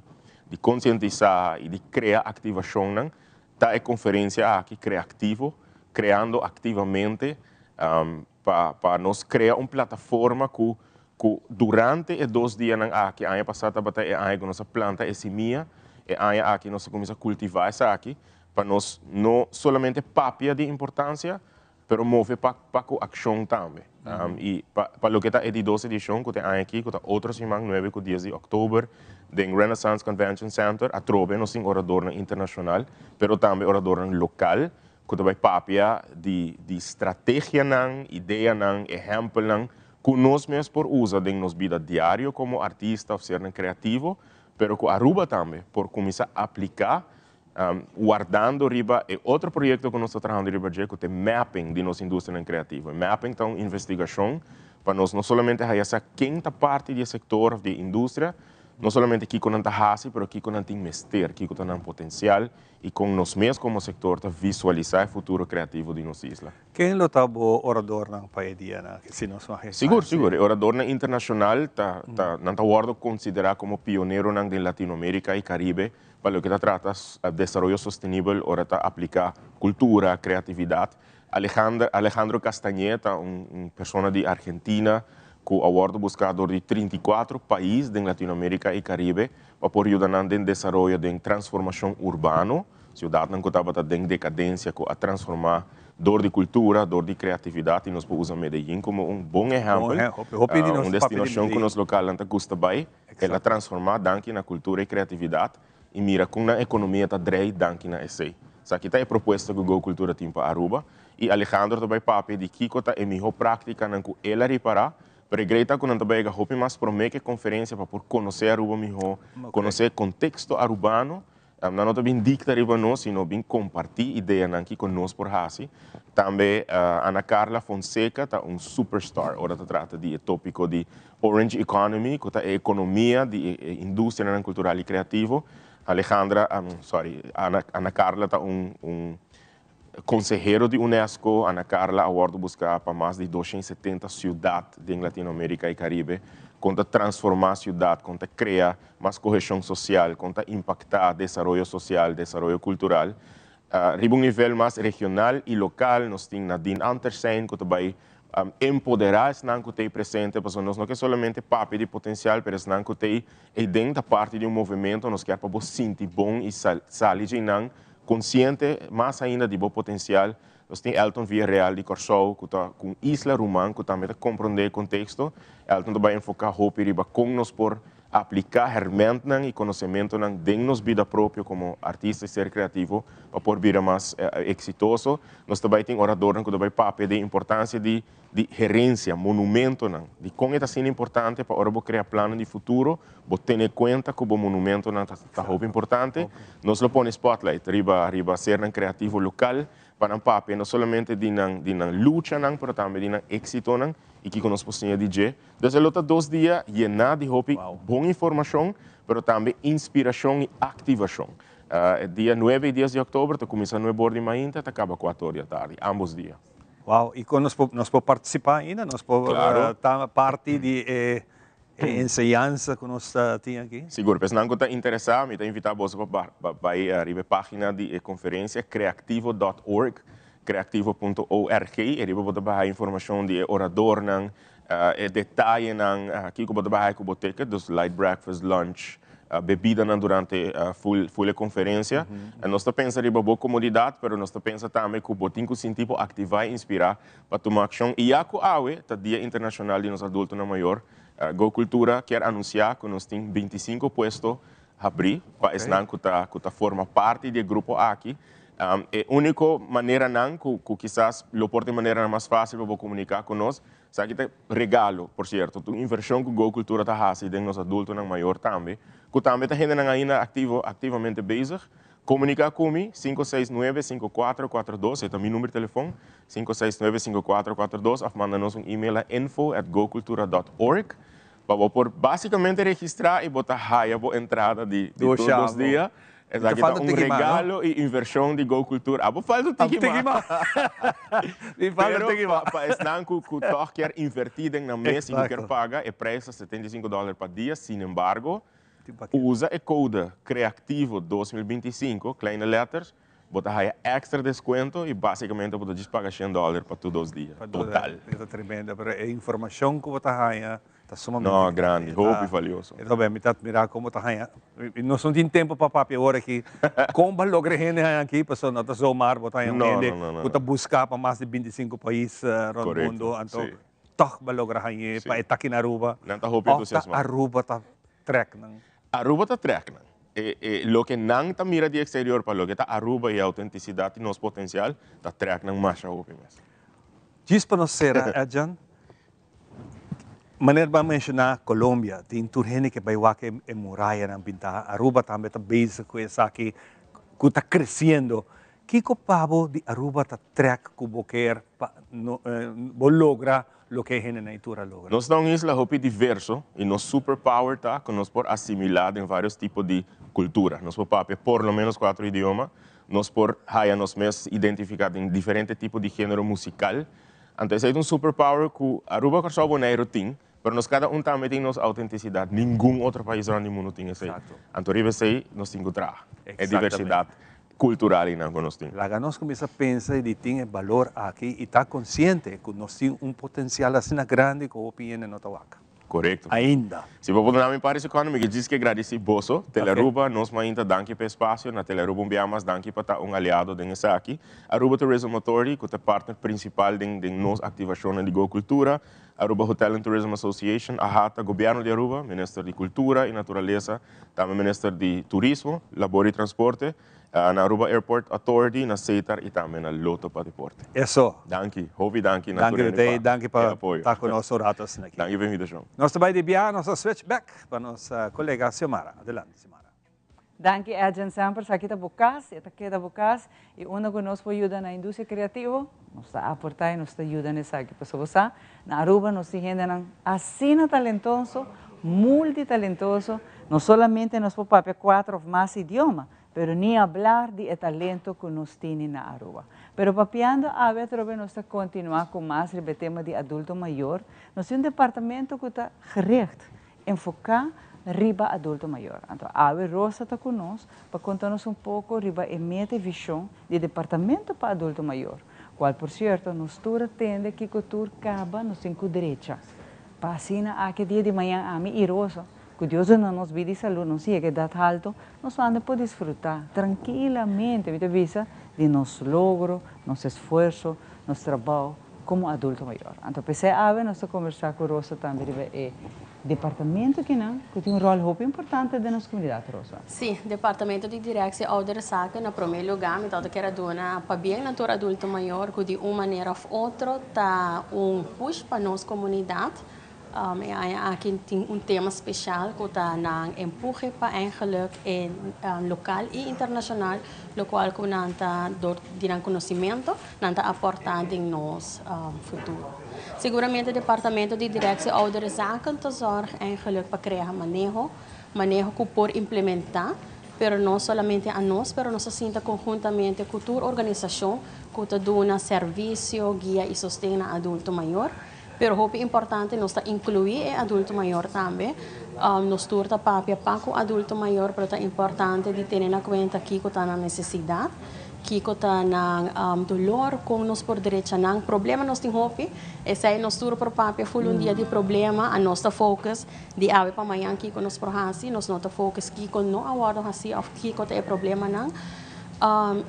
di concientisa y di crea activacionnan ta e conferencia aki Creactivo, Creando Activamente, pa pa nos crea un plataforma cu cu durante e dos dianan aki, aña pasa tabata e aña cu nos a planta e simia, e aña aki nos a cuminsa cultiva esaki, pa nos no solamente papia di importancia, pero move pa pa cu accion tambe. Y pa pa loke ta e di dos edicion cu ta e aña aki, cu ta otro siman, nuebe cu dies di october, den Renaissance Convention Center, atrobe nos tin oradornan internacional, pero tambe oradornan local, cu ta bay papia di di strategianan, ideanan, ehempelnan cu nos mes por usa den nos bida diario como artista of sernan creativo, pero cu Aruba tambe por cuminsa aplica Wardando riba e otro proyecto cu nos ta trahando riba dje cu ta e mapping di nos industrianan creativo. E mapping ta un investigacion pa nos no solamente haya sa ken ta parti di e sector of di e industria, no solamente kico nan ta haci, pero kico nan tin mester, kico ta nan potencial y con nos mes como sector ta visualisa e futuro creativo di nos isla. Ken lo ta bo oradornan pa e dianan aki, si nos mag Sigur, sigur. E oradornan internacional ta, ta, nan ta wordo considera como pioneronan den Latinoamerica y Caribe Pa loke ta trata desaroyo sostenibel ora ta apliká kultura, kreatividat. Alejandra Alejandro Castañé ta un un persona di Argentina ku a wòrdu buská dor di 34 pais den Latinoamérika i Karibe pa por yuda nan den desaroyo den transformashon urbano, siudatnan ku tabata den dekadensia ku a transformá dor di kultura, dor di kreatividat i nos por usa Medellín komo un bon ehèmpel, un destinashon ku nos lokalnan ta gusta bai. El a transformá danki na kultura i kreatividat i mira kon nan ekonomia ta drei danki na esei. Esaki ta e propuesta ku Go Cultura tin pa Aruba i Alejandro ta bai papia di kiko ta e mihó práktikanan ku el a ripará, pero e grei ta ku nan ta bai yega hopi mas promé ku e konferensia pa por konosé Aruba mihó, konosé e konteksto arubano. Nan no ta bin dikta riba nos, sino bin kompartí ideanan kiko nos por hasi. Tambe Ana Carla Fonseca ta un superstar ora ta trata di e tópiko di Orange Economy, ku ta e ekonomia di e industrianan kultural i kreativo. Alejandra, sorry, Ana, Ana Carla ta un un konsehero di UNESCO. Ana Carla a wòrdu buská pa mas di 270 siudat den Latinoamérika i Karibe kon ta transformá siudat, kon ta krea mas koheshon sosial, kon ta impaktá desaroyo sosial, desaroyo kultural. Riba un nivel mas regional i lokal nos tin Nadine Antersijn ku ta bai empoderá esnan ku ta ei presente, pasobra nos no ke solamente papia di potensial, pero esnan ku ta ei eiden ta parti di un movimento, nos kier pa bo sinti bon i sali djeinan konsiente mas ainda di bo potensial. Nos tin Elton Villarreal di Kòrsou ku ta ku un isla ruman ku tambe ta komprondé e konteksto. Elton ta bai enfoká hopi riba kon nos por apliká hèrmèntnan i konosementunan den nos bida propio komo artista i ser kreativo pa por bira mas eksitoso. Nos ta bai tin oradornan ku ta bai papia den importansia di di herensia, monumentonan, di kon e ta asina importante pa ora bo krea plannan di futuro, bo tene kuenta ku bo monumentonan ta ta hopi importante. Nos lo pone spotlight riba riba sernan kreativo lokal pa nan papia no solamente di nan di nan luchanan pero tambe di nan éksitonan i kiko nos por siña di dje. Dus e lo ta dos dia yená di hopi bon informashon, pero tambe inspirashon i aktivashon. E dia nuebe i dies di òktober ta kuminsá nuebe or di mainta ta kaba kuater or di atardi, ambos dia. Wow, i kon nos por nos por partisipá ainda? Nos por ta parti di e enseñansa ku nos ta tin aki? Sigur, pa esnan ku ta interesá mi ta invitá boso pa bai riba e página di e konferensia creactivo dòt org, creactivo punto org, i riba bo ta baha informashon di e oradornan, e detayenan, kiko bo ta bai haya ku bo ticket, dus light breakfast, lunch, bebidanan durante full full e konferensia. Nos ta pensa riba bo komodidat, pero nos ta pensa tambe ku bo tin ku sinti bo aktivá i inspirá pa tuma akshon. I ya ku awe ta Dia Internashonal di nos Adultonan Mayor, Go Cultura kier anunsiá ku nos tin 25 puesto habrí pa esnan ku ta ku ta forma parti di e grupo aki. E úniko maneranan ku ku kisas lo por ta e maneranan mas fásil pa bo komuniká ku nos, esaki ta regalo, por sierto, ta un invershon ku Go Cultura ta hasi den nos adultonan mayor tambe, ku tambe ta hendenan ainda aktivo, aktivamente bezig. Komuniká ku mi, 569 5442, e ta mi number di telefòn, 569 5442, òf manda nos un email na info at gocultura dot org pa bo por básikamente registrá i bo ta haya bo entrada di di tur dos dia. Esaki ta un regalo i invershon di Go Cultura. Abo falta tiki mas. Pero pa esnan ku ku tòg kier invertí den nan mes i ku kier paga, e preis ta 75 dòler pa dia. Sinembargo, usa e kode Creactivo 2025, kleine letters, bo ta haya extra descuento y basicamente bo ta djis paga shen dollar pa tur dos dia, total. E ta tremendo, pero e informacion cu bo ta haya ta sumamente No, grandi, hopi valioso. E ta ben, mi ta admira con bo ta haya, nos no tin tempo pa papia awor aki, con bo a logra hende haya aki, pasobra no ta zomaar bo ta haya un hende cu ta busca pa mas di 25 pais rond mundo, anto toch bo a logra hañ'e pa e ta aki na Aruba, Nan ta hopi of ta entusiasma. Aruba ta trek nan? Aruba ta trek nan. E e loke nan ta mira di exterior pa loke ta Aruba y e autenticidad di nos potencial ta trek nan masha hopi mes. Djis pa nos sera, Edjean, manera bo a menciona Colombia, tin tur hende ke bai wak e e murayanan pinta. Aruba tambe ta bezig ku esaki ku ta creciendo. Kiko pa bo di Aruba ta trek ku bo kier pa no bo logra loke e hendenan tur a logra? Nos ta un isla hopi diverso y nos super power ta cu nos por asimila den varios tipo di cultura. Nos por papia por lo menos cuatro idioma, nos por haya nos mes identifica den diferente tipo di genero musical. Anto esey ta un super power cu Aruba, Corsou, Boneiru tin, pero nos cada un tambe tin nos autenticidad. Ningun otro pais rond di mundo tin esey. Anto riba esey nos tin cu traha e diversidad cultural einan cu nos tin. Laga nos cuminsa pensa di tin e balor aki y ta consciente cu nos tin un potencial asina grandi cu hopi hende no ta wak. Corecto. Ainda. Si bo por duna mi un par di secondo mi ke djis ke gradici boso, Telearuba, nos mainta danki pa e espacio, na Telearuba un bia mas danki pa ta un aliado den esaki, Aruba Tourism Authority cu ta partner principal den den nos activacionnan di Go Cultura, Aruba Hotel and Tourism Association, AHATA, Gobierno di Aruba, Minister di Cultura y Naturalesa, tambe Minister di Turismo, Labor y Transporte, na Aruba Airport Authority, na Setar y tambe na Lotto pa Deporte. Eso. Danki, hopi danki na Danki tur Rutey, hende pa danki e pa apoyo. ta cu nos un rato asina aki. Danki pa e invitacion. Nos ta bay di bia, nos ta switch back pa nos colega Xiomara. Adelante Xiomara. Danki Edjean semper esaki ta bo cas, e ta keda bo cas y unda cu nos por yuda na industria creativo nos ta aporta y nos ta yuda na esaki pasobra bo sa na Aruba nos tin hendenan asina talentoso, multitalentoso, no solamente nos por papia cuatro of mas idioma pero ni hablar di e talento cu nos tini na Aruba. Pero papiando awe atrobe nos ta continua cu mas riba e tema di adulto mayor, nos tin un departamento cu ta gericht Enfoká riba adulto mayor. Anto awe Rosa ta ku nos pa konta nos un poko riba e meta i vishon di Departamento pa Adulto Mayor, kual por sierto nos tur a tende kiko tur kaba nos tin ku drecha. Pa asina aki dia di mañan ami i Rosa, ku Dios duna nos bida i salú nos yega edat haltu, nos lo anda por disfrutá trankilamente, mi ta bisa, di nos logro, nos esfuerso, nos trabou como adulto mayor. Anto p'esei awe nos ta conversa cu Rosa tambe riba e departamento kinan cu tin un rol hopi importante den nos comunidad, Rosa. Sí, Departamento di Directie Ouderenzaken na prome lugar mi tabata kier a duna pabien na tur adulto mayor cu di un manera of otro ta un push pa nos comunidad. E aña aki tin un tema special cu ta nan empuje pa eigenlijk e local y internacional locual cu nan ta door di nan conocimento nan ta aporta den nos futuro. Seguramente Departamento di Directie Ouderenzaken ta zorg eigenlijk pa crea maneho, maneho cu por implementa pero no solamente anos pero nos ta sinta conhuntamente cu tur organisacion cu ta duna servicio, guia y sosten na adulto mayor. Pero hopi importante nos ta inclui e adulto mayor tambe. Nos tur ta papia pa cu adulto mayor pero ta importante di tene na cuenta kico ta nan necesidad, kico ta nan dolor, con nos por drecha nan. Problema nos tin hopi, esey nos tur por papia ful un dia di problema, anos ta focus di awe pa mañan kico nos por haci, nos no ta focus kico no a wordo haci of kico ta e problemanan.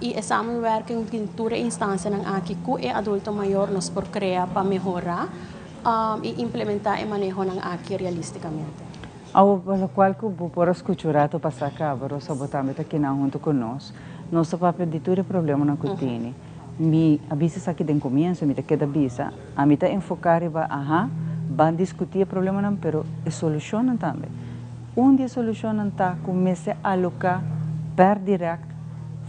Y e samenwerking di tur e instancianan aki cu e adulto mayor nos por crea pa mehora y implementa e manehonan aki realisticamente. Awo, pa locual cu bo por a scucha un rato pasa caba, Rosa, bo tambe ta kinan hunto cu nos. Nos ta papia di tur e problemanan cu tini. Mi a bisa esaki den comienzo, mi ta keda bisa, ami ta enfoca riba, aha, ban discuti e problemanan, pero e solucionnan tambe. Un di e solucionnan ta cu mester aloca per direct.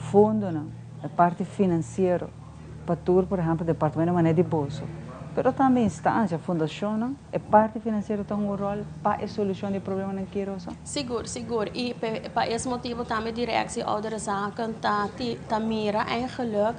Fondonan, e parti finansiero pa tur, por ehèmpel, departamento manera di boso, pero tambe instansia, fundashonnan, e parti finansiero ta hunga un ròl pa e solushon di e problemanan ki, Rosa? Sigur, sigur. I pa es motibu tambe Directie Ouderenzaken ta ta mira eigenlijk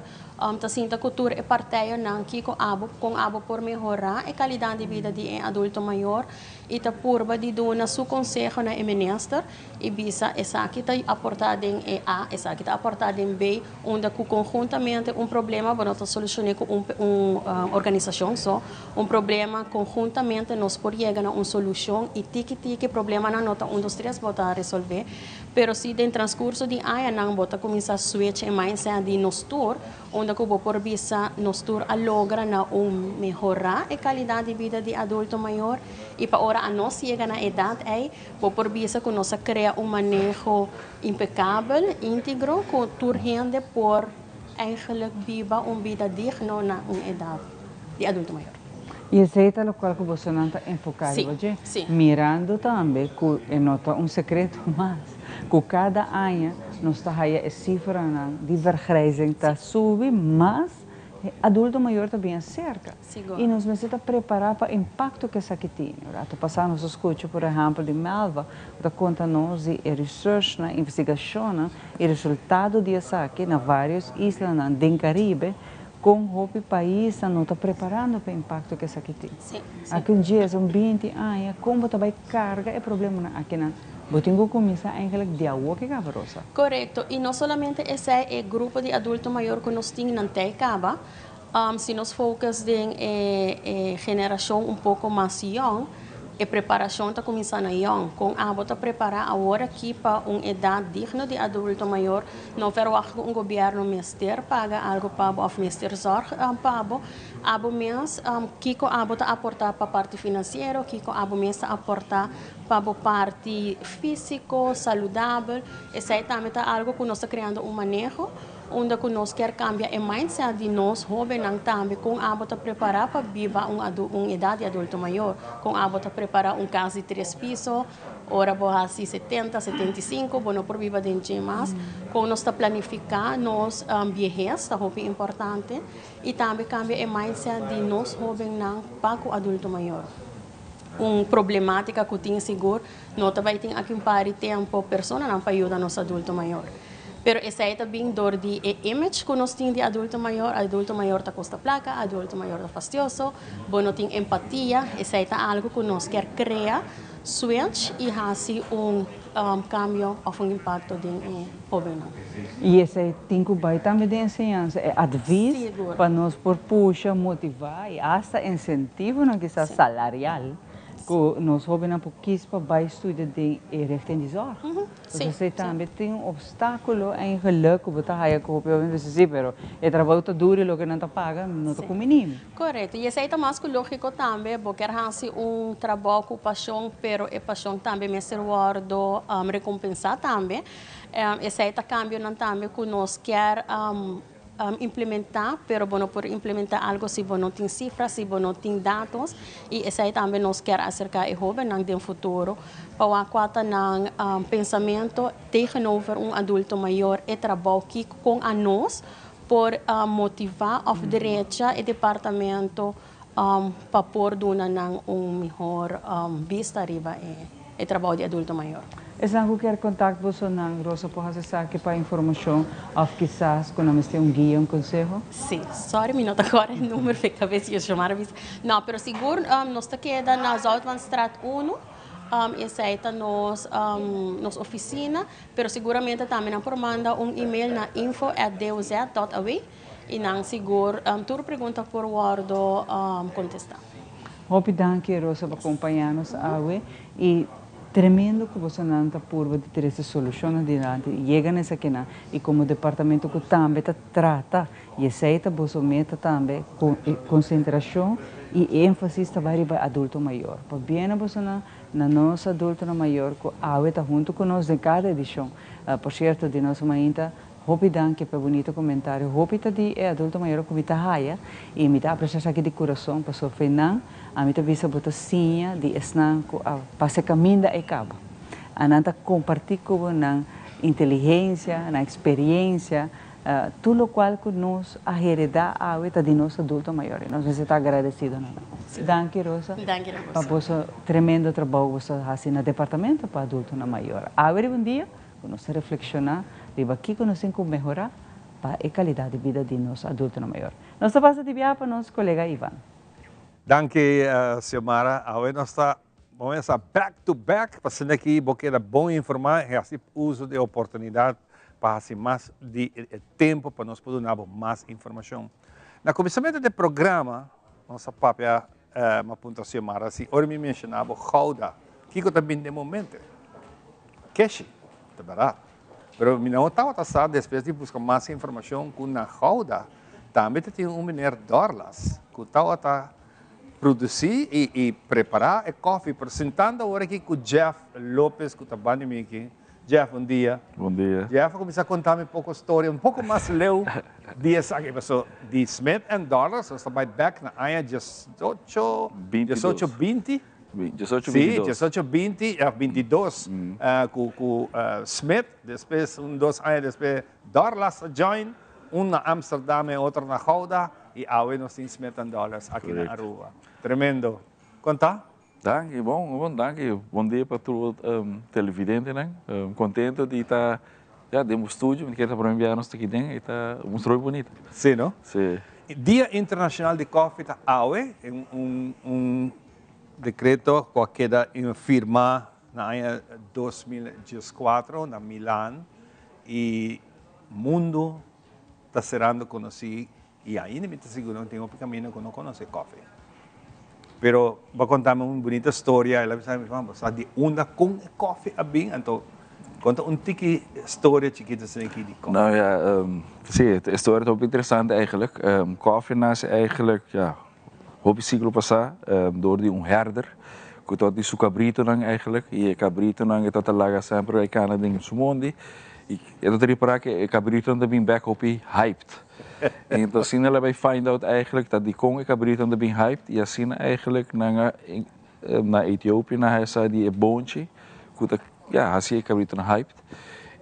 ta sinta ku tur e partijennan kiko abo, kon abo por mehorá e kalidat di bida di e adulto mayor i ta purba di duna su konseho na e minister i bisa esaki ta aportá den e A, esaki ta aportá den B, unda ku konhuntamente un problema bo no ta solushoné ku un un organisashon so, un problema konhuntamente nos por yega na un solushon i tiki tiki problemanan no ta un dos tres bo ta resolvé, pero si den transkurso di añanan bo ta kuminsá switch e mindset di nos tur, unda ku bo por bisa nos tur a logra na un mehorá e kalidat di bida di adulto mayor i pa ora anos yega na edat ei Bo por bisa ku nos a krea un maneho impekabel, íntegro, ku tur hende por eigenlijk biba un bida digno na un edat di adulto mayor. I esei ta lokual ku bosonan ta enfoká riba dje, mirando tambe ku e no ta un sekreto mas ku kada aña nos ta haya e sifranan di vergrijzing ta subi mas. E adulto mayor ta bien serka i nos mester ta prepará pa impakto ku esaki tene. Un rato pasá nos a skucha por ehèmpel di Melva ku ta konta nos di e researchnan, investigashonnan i resultado di esaki na vários islanan den Karibe kon hopi paisnan no ta preparando pa e impakto ku esaki tin. Aki un dies, un binti aña kon bo ta bai karga e problemanan akinan? Bo tin ku kuminsá eigenlijk di awor ke kaba, Rosa. Korekto, i no solamente esei, e grupo di adulto mayor ku nos tin nan tei kaba, si nos focus den e e generashon un poko mas yòn, e preparashon ta kuminsá na yòn. Kon abo ta prepará awor aki pa un edat digno di adulto mayor, no verwagt ku un gobièrnu mester paga algu pa bo òf mester zòrg pa bo. Abo mes, kiko abo ta aportá pa parti finansiero, kiko abo mes ta aportá Pa bo parti físiko, saludabel, esei tambe ta algu ku nos ta kreando un maneho unda ku nos kier kambia e mindset di nos hóbennan tambe kon abo ta prepará pa biba un un edat di adulto mayor, kon abo ta prepará un kas di tres piso ora bo hasi setenta, 75, bo no por biba den dje mas, kon nos ta planifiká nos biehes ta hopi importante i tambe kambia e mindset di nos hóbennan pa ku adulto mayor. Un problematica cu tin sigur no ta bay tin aki un par di tempo personanan pa yuda nos adulto mayor. Pero esey ta bin door di e image cu nos tin di adulto mayor, adulto mayor ta costa placa, adulto mayor ta fastioso, bo no tin empatia, esey ta algo cu nos kier crea switch y haci un cambio of un impacto den e hobennan. Y esey tin cu bay tambe den enseñansa, e advies pa nos por pusha, motiva y hasta incentivonan kisas salarial cu nos hobennan por kies pa bay studia den e richting di zorg. Pasobra esey tambe tin un obstaculo eigenlijk cu bo ta haya cu hopi hoben bisa si, pero e trabou ta duro y loke nan ta paga no ta cuminimi. Korekto. I esei ta mas ku lógiko tambe. Bo kier hasi un trabou ku pashon, pero e pashon tambe mester wòrdu rekompensá tambe. Esei ta kambionan tambe ku nos kier implementá, pero bo no por implementá algu si bo no tin sifra, si bo no tin datos. I esei tambe nos kier aserká e hóbennan den futuro pa wak kua ta nan pensamentu tegenover un adulto mayor, e trabou kiko kon anos por motiva of drecha e departamento pa por duna nan un mihor bista riba e trabou di adulto mayor. Esnan ku kier kontakt bosonan, Rosa por hasi esaki pa informashon of kisas ku nan mester un guia, un konseho? Sí, sorry mi no ta kòrda e number fe kabes yo Xiomara bisa. No, pero sigur nos ta keda na Zoutmanstraat uno, esei ta nos nos ofisina. Pero seguramente tambe nan por manda un email na info at doz dot aw y nan sigur tur pregunta por wordo contesta. Hopi danki Rosa pa compaña nos awe y tremendo cu bosonan ta purba di trece solucionnan dilanti y yega na esakinan y como departamento cu tambe ta trata y esey ta boso meta tambe cu e concentracion y enfasis ta bay riba e adulto mayor. Pabia na bosonan Na nos adultonan mayor cu awe ta hunto cu nos den cada edicion. Por cierto, di nos mainta, hopi danki pa e bunito comentario. Hopi ta di e adulto mayor cu mi ta haya y mi ta aprecia esaki di curason pasobra fe nan ami ta bisa bo ta siña di esnan cu a pasa e caminda ey caba. Anan ta comparti cu bo nan. inteligencia, nan experiencia, tur locual cu nos a hereda awe ta di nos adulto mayor y nos mester ta agradecido na nan. Danki Rosa pa boso tremendo trabou cu boso ta haci na departamento pa adultonan mayor. Awe riba un dia cu nos ta reflexiona riba kico nos tin cu mehora pa e calidad di bida di nos adultonan mayor. Nos ta pasa di biaha pa nos colega Ivan. Danki Xiomara, awe nos ta Bo mester back to back pa asina aki bo keda bon informa y haci uso di e oportunidad pa haci mas di e tempo pa nos por duna bo mas informacion. Na cuminsamento di e programa nos a papia mi a puntra Xiomara si ora mi menciona bo Gouda kico ta bini den bo mente? Keshi, ta berdad. Pero mi no tabata sa despues di busca mas informacion cu na Gouda tambe ta tin un meneer Dorlas cu tabata Produci y prepara e koffie pero sintando awor aki cu Jeff Lopez cu ta banda mi aki. Jeff, bon dia. Bon dia. Jeff a cuminsa conta mi poco storia un poco mas leu di esaki paso di Smith and Dollars nos ta bay back na aña diesocho, diesocho binti? Diesocho binti dos. Si, diesocho binti, binti dos cu Smith, despues un dos aña despues Dorlas a join, un na Amsterdam e otro na Gouda y awe nos tin Smith and Dollars aki na Aruba. Tremendo. Con ta? Danki, bon, bon, danki. Bon dia pa tur televidentenan. Contento di ta ya den bo studio, mi kier ta prome biaha nos ta aki den y ta un mustra hopi bunita. Si, no? Si. Dia Internacional di Koffie ta awe, un un decreto cu a keda firma na aña 2014 na Milan y mundo ta cerando conoci y ainda mi ta sigur no tin hopi camino cu no conoce koffie. Pero bo a contami un bunita storia, el a bisa mi, bo sa di unda con e koffie a bin, anto conta un tiki storia chikito asina aki di koffie. Nou ja, si, e storia ta hopi interesante eigenlijk. Koffie nace eigenlijk, ja, Hopi siglo pasá, dor di un herder ku tabata di su kabritonan eigenlijk, i e kabritonan e tabata laga semper e kana den su mondi, i e tabata ripará ku e kabritonan ta bin bèk hopi hyped. I enton asina el a bai find out eigenlijk ta dikon e kabritonan ta bin hyped, i asina eigenlijk nan a na Etiopia nan a haya sa di e bonchi ku ta ya hasi e kabritonan hyped,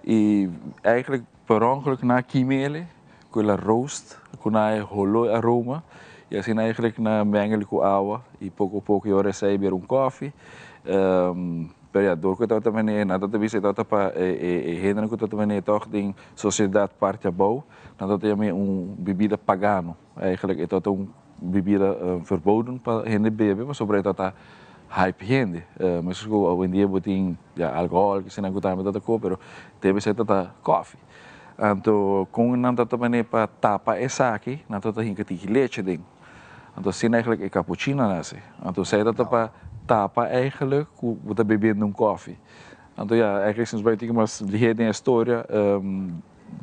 i eigenlijk per ongeluk nan a kim'e Ku el a roast, ku nan e holo e aroma i asina eigenlijk nan mengel ku awa i poko poko i ora esei bira un kofi. Pero ya, dor ku e tabata manera, nan tabata bisa e tabata pa e hendenan ku tabata manera tòg den sosiedat parti abou, nan tabata yama e un bibida pagano. Eigenlijk e tabata un bibida verboden pa hende bebe pasobra e tabata hype hende. Meskos ku awendia bo tin ya alkohòl, kiko ku tambe tabata koop, pero te bes e tabata kofi. Anto kon nan ta tuma pa tapa esaki, nan ta hinka tiki leche den. Anto asina eigenlijk e cappuccino a nase. Anto esei ta pa tapa eigenlijk ku bo ta bebiendo un kofi. Anto ya, eigenlijk si nos bai tiki mas lihé den e storia,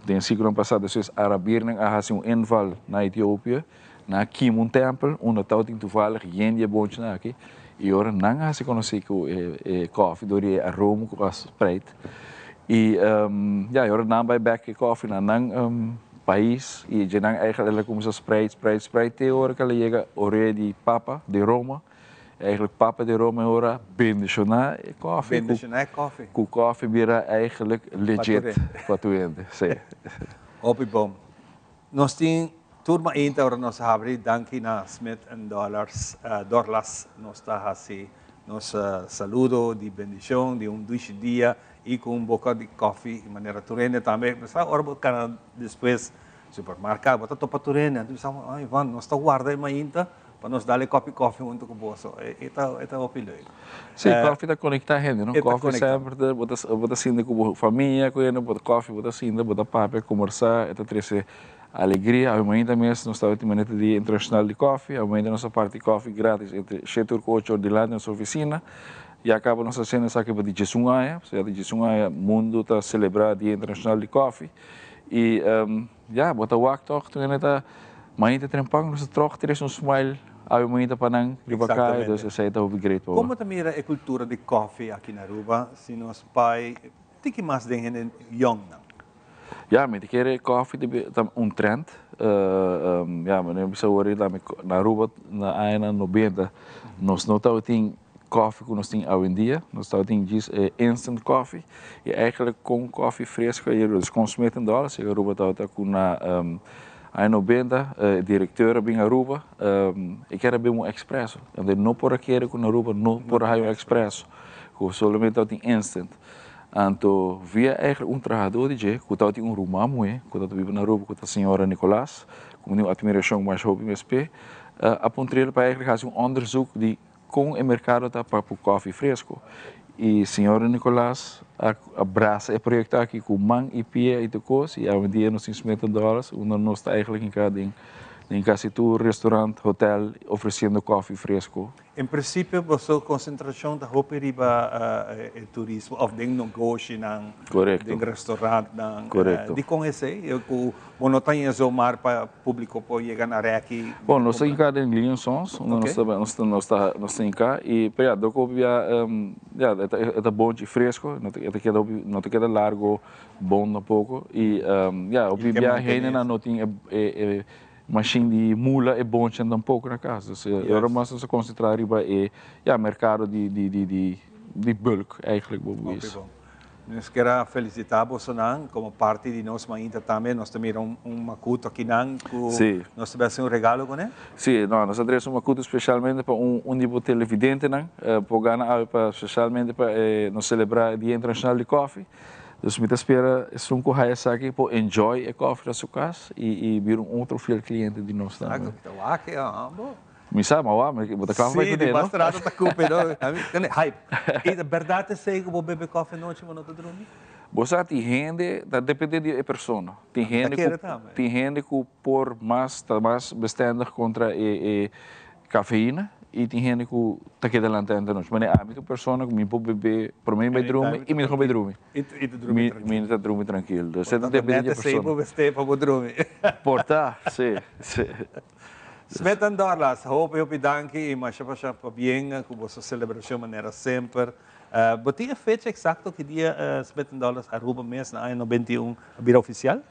den siglonan pasá despues arabirnan a hasi un inval na Etiopia, nan a kima un tèmpel unda tabatin toevallig yen di e bonchinan aki, i ora nan a hasi konosí ku e kofi dor di e aroma ku a spreid, I ya, e ora nan bai bek e kofi na nan pais i dje nan eigenlijk el a kuminsá spreid, spreid, spreid te ora ku el a yega orea di Papa di Roma. Eigenlijk Papa di Roma e ora bendishoná e kofi. Bendishoná e kofi. Ku kofi bira eigenlijk legit pa tur hende. Sí. Hopi bon. Nos tin tur mainta ora nos habri danki na Smith and Dollars, Dorlas nos ta hasi nos saludo di bendicion di un dushi dia y cu un boca di koffie y manera tur hende tambe bo sa ora bo cana despues supermarca bo ta topa tur hende anto bo sa ay Ivan nos ta warda e mainta pa nos dal e kopi koffie hunto cu boso e ta e ta hopi leuk. Sí, koffie ta conecta hende no, koffie semper ta bo ta bo ta sinti cu bo famia cu hende bo ta koffie bo ta sinta bo ta papia combersa e ta trece alegria. Awe mainta mes nos tabata tin manera di dia internacional di koffie, awe mainta nos a parti koffie gratis entre shete or cu ocho or dilanti nos oficina. Ya caba nos a haciendo esaki pa di diesun aña, pasobra ya di diesun aña mundo ta celebra dia internacional di koffie y ya bo ta wak toch tur hende ta mainta trempan nos ta trog trece un smile awe mainta pa nan riba caya, dus esey ta hopi great pa bo. Con bo ta mira e cultura di koffie aki na Aruba si nos bai tiki mas den hende yongnan? Ya, mi ta kere koffie ta un trend. Ya, mi no bisa awor na Aruba na añanan nobenta nos no tabatin. koffie ku nos tin awendia. Nos tabatin djis e instant koffie i eigenlijk kon koffie fresco a yega. Dus kon Smith en Dollars yega Aruba tabata ku na aña nobenta e directeur a bin Aruba e kier a bebe un expresso. Anto e no por a kere ku na Aruba no por a haya un expresso, ku solamente tabatin instant. Anto via eigenlijk un trahadó di dje ku tabatin un ruman muhé ku tabata biba na Aruba ku ta señora Nicolaas, ku mi tin un admiracion masha hopi mes p'e, a puntr'el pa eigenlijk hasi un onderzoek di kon e merkado ta pa ku kòfi fresko. I señora Nicolaas a a brasa e proyekto aki ku man i pia i tur kos i awendia nos tin Smith and Dollars unda nos ta eigenlijk hinká den den kasi tur restaurant, hotel ofresiendo kòfi fresko. En principio boso concentracion ta hopi riba e turismo of den negoshinan, den restaurantnan. Dicon esey? Cu bo no ta ña zomaar pa publico por yega na reki? Bon, nos ta hinca den Leon Sons, unda nos ta nos ta nos ta nos ta hinca y pero ya dor cu hopi bia ya e ta bonchi fresco, no ta e ta keda hopi no ta keda largo bon tampoco y ya hopi bia hendenan no tin e e Mashin di mula e bonchinan tampoco na cas. Dus e ora mas nos a concentra riba e ya mercado di di di di di bulk eigenlijk bo Hopi bon. Nos kier a felicita bosonan como parti di nos mainta tambe. Nos ta mira un un macuto akinan cu nos ta bes haci un regalo cune. Si, no, nos a trece un macuto specialmente pa un un di bo televidentenan por gana awe pa specialmente pa e nos celebra e Dia Internacional di Koffie. Dus mi ta spera esun ku haya esaki por enjoy e kòfi na su kas i i bira un otro fiel kliente di nos tambe. Sa ku ta wak e hombo. Mi sa, ma wak, bo ta kla pa bai kuné, no? Si, di mas rato ta kupe, no? Ami, hype. I ta bèrdat esei ku bo bebe kòfi anochi bo no ta drumi? Bo sa tin hende, ta depende di e persona. Tin hende ku, tin hende ku por mas, ta mas bestendig kontra e e Cafeína y tin hende cu ta keda lanta henter nochi. Manera ami ta un persona cu mi por bebe prome mi bay drumi y mi no bay drumi. Mi ta drumi trankil. Dus ta depende di e persona. Bo mester pa bo drumi. Por ta, si, si. Smith and Dorlas, hopi hopi danki y masha masha pabien cu boso celebracion manera semper. Bo tin e fecha exacto ki dia Smith and Dorlas Aruba mes na aña 91 a bira oficial?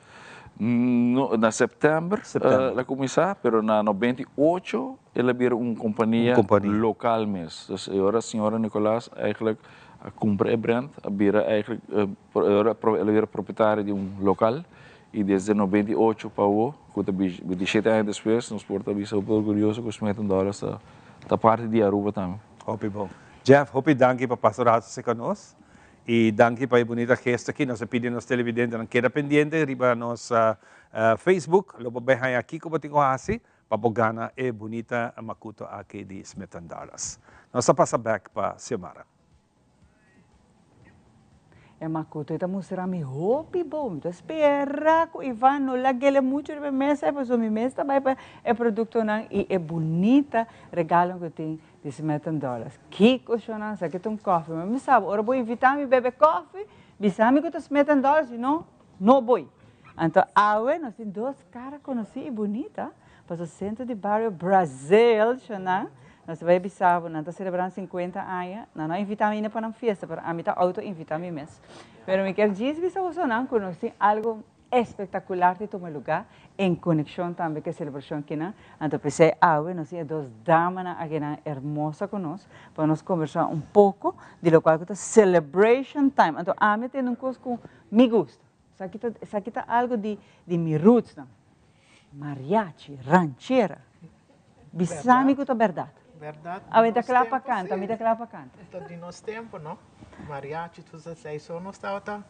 No, na september el a cuminsa, pero na 98 el a bira un compania local mes. Dus e ora señora Nicolaas eigenlijk a cumpra e brand, a bira eigenlijk, el a bira propietario di un local y desde 98 pa awo, cu ta 27 aña despues, nos por ta bisa hopi orguyoso cu Smith and Dollars ta parti di Aruba tambe. Hopi bon. Jeff, hopi danki pa pasa un rato cerca nos. Y danki pa e bunita gesto aki. Nos a pidi nos televidentenan keda pendiente riba nos Facebook. Lo bo bay haña kico bo tin cu haci pa bo gana e bunita macuto aki di Smith and Dollars. Nos ta pasa bek pa Xiomara. E macuto e ta mustra mi hopi bon. Mi ta spera cu Ivan no lag'ele mucho riba e mesa ei pasobra mi mes ta bay pa e productonan y e bunita regalo cu tin Di Smith and Dollars. Kiko shona sa ki ta un koffie? Ma mi saba ora bo invita mi bebe koffie, bisa mi ku ta Smith and Dollars, si no, no boi. Anto awe nos tin dos kara konosí i bunita, pasobra Centro di Bario Brazil, shona, nos ta bai bisa bo, nan ta selebrando 50 aña, nan no a invita mi ainda pa nan fiesta, pero ami ta auto invita mi mes. Pero mi kier djis bisa bosonan ku nos tin algo Espectacular di tuma lugar en conexion tambe cu e celebracion akinan. Anto p'esey awe nos tin e dos damanan akinan hermosa cu nos pa nos conversa un poco di locual cu ta celebration time. Anto ami a tende un cos cu mi gusta. Esaki ta esaki ta algo di di mi rootsnan. Mariachi, ranchera. Bisa mi cu ta berdad. Berdad. Awe ta cla pa canta, mi ta cla pa canta. Ta di nos tempo no. Mariachi tur esey so nos tabata.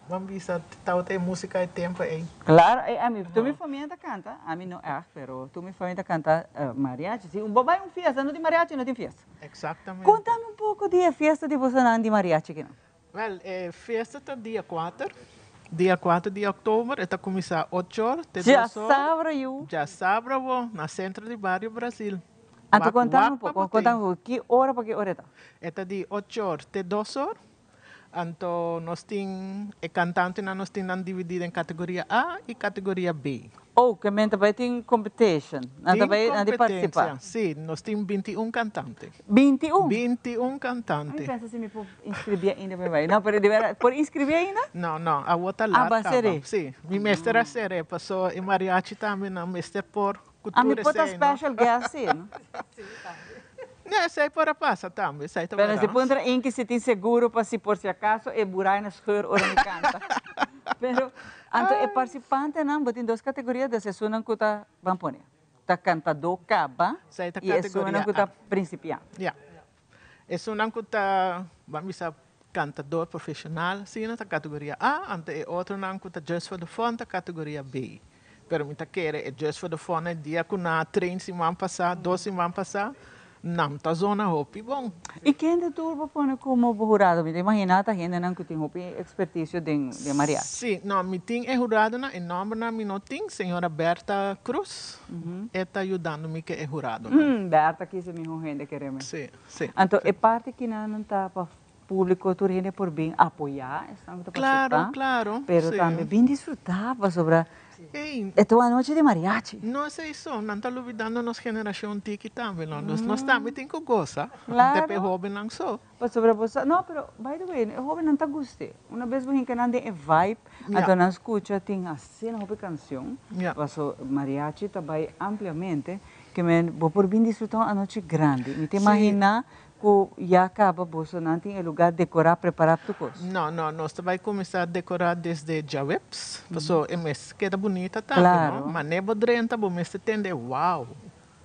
Ban bisa tabata e musica e tempo ey. Claro, ey ami, tur mi famia ta canta, ami no erg, pero tur mi famia ta canta mariachi. Si bo bay un fiesta, no tin mariachi, no tin fiesta. Exactamente. Contami un poco di e fiesta di bosonan di mariachi kinan. Wel, e fiesta ta dia cuater, dia cuater di october, e ta cuminsa ocho or te dos or. Djasabra yu. Djasabra bo, na centro di bario Brasil. Anto contami un poco, contami un poco, ki ora pa ki ora e ta? E ta di ocho or te dos or. Anto nos tin e cantantenan nos tin nan dividi den categoria A y categoria B. Oh, ke men ta bai tin competition. Nan ta Tin bai nan di participa. competencia, si. Nos tin 21 cantante. 21? 21 cantante. Mi pensa si mi por inscribi ainda pa mi bai. No, pero di berdad, por inscribi ainda? No, no, awor ta Ah, laat bo a caba. ser'é? Si, mi mester a ser'é, paso e mariachi tambe nan mester por cu Ah, mi tur por ta esei, no? special guest, si, no? Si, tambe. Nee, esei por a pasa tambe, esei ta Pero verdad. si puntra Inky si tin seguro pa si por si acaso e burai na scheur ora mi canta. Pero anto e participantenan bo tin dos categoria, dus esunnan cu ta ban pone ta cantador caba Esei ta y esunnan categoria cu ta A. principiante. Ja. Esunnan cu ta ban bisa cantador profesional asina ta categoria A, anto e otronan cu ta just for the fun ta categoria B. Pero mi ta kere e just for the fun e dia cu nan a train siman pasa, dos siman pasa, nan ta zona hopi bon. Y kende tur bo pone como bo hurado? Mi ta imagina ta hendenan cu tin hopi experticio den den mariachi. Si, no, mi tin e huradonan, e nombernan mi no tin, señora Bertha Cruz, e ta yudando mi ke e huradonan. Bertha kies e miho hende kereme. Si, si. Anto e parti kinan ta pa Públiko tur hende por bin apoyá esnan ku ta Claro, partisipá, claro, pero sí. tambe bin disfrutá pasobra Ey. e ta un anochi di mariachi. No esei so, nan ta lubidando nos generashon tiki tambe, no? Dus nos tambe tin ku gosa, Claro. te pa e hóbennan so. Pasobra bo sa, no, pero by the way, e hóbennan ta gust'é. Una bes bo hinka nan den e vibe, Ja. anto nan skucha tin asina hopi kanshon, Ja. paso mariachi ta bai ampliamente, ke men bo por bin disfrutá un anochi grandi. Mi ta Sí. imaginá Ku ya kaba bosonan tin e lugá dekorá prepará tur kos? No, no, nos ta bai kuminsá dekorá desde djaweps, paso e mes keda bunita tambe, no? Manera bo drenta bo mester tende wow,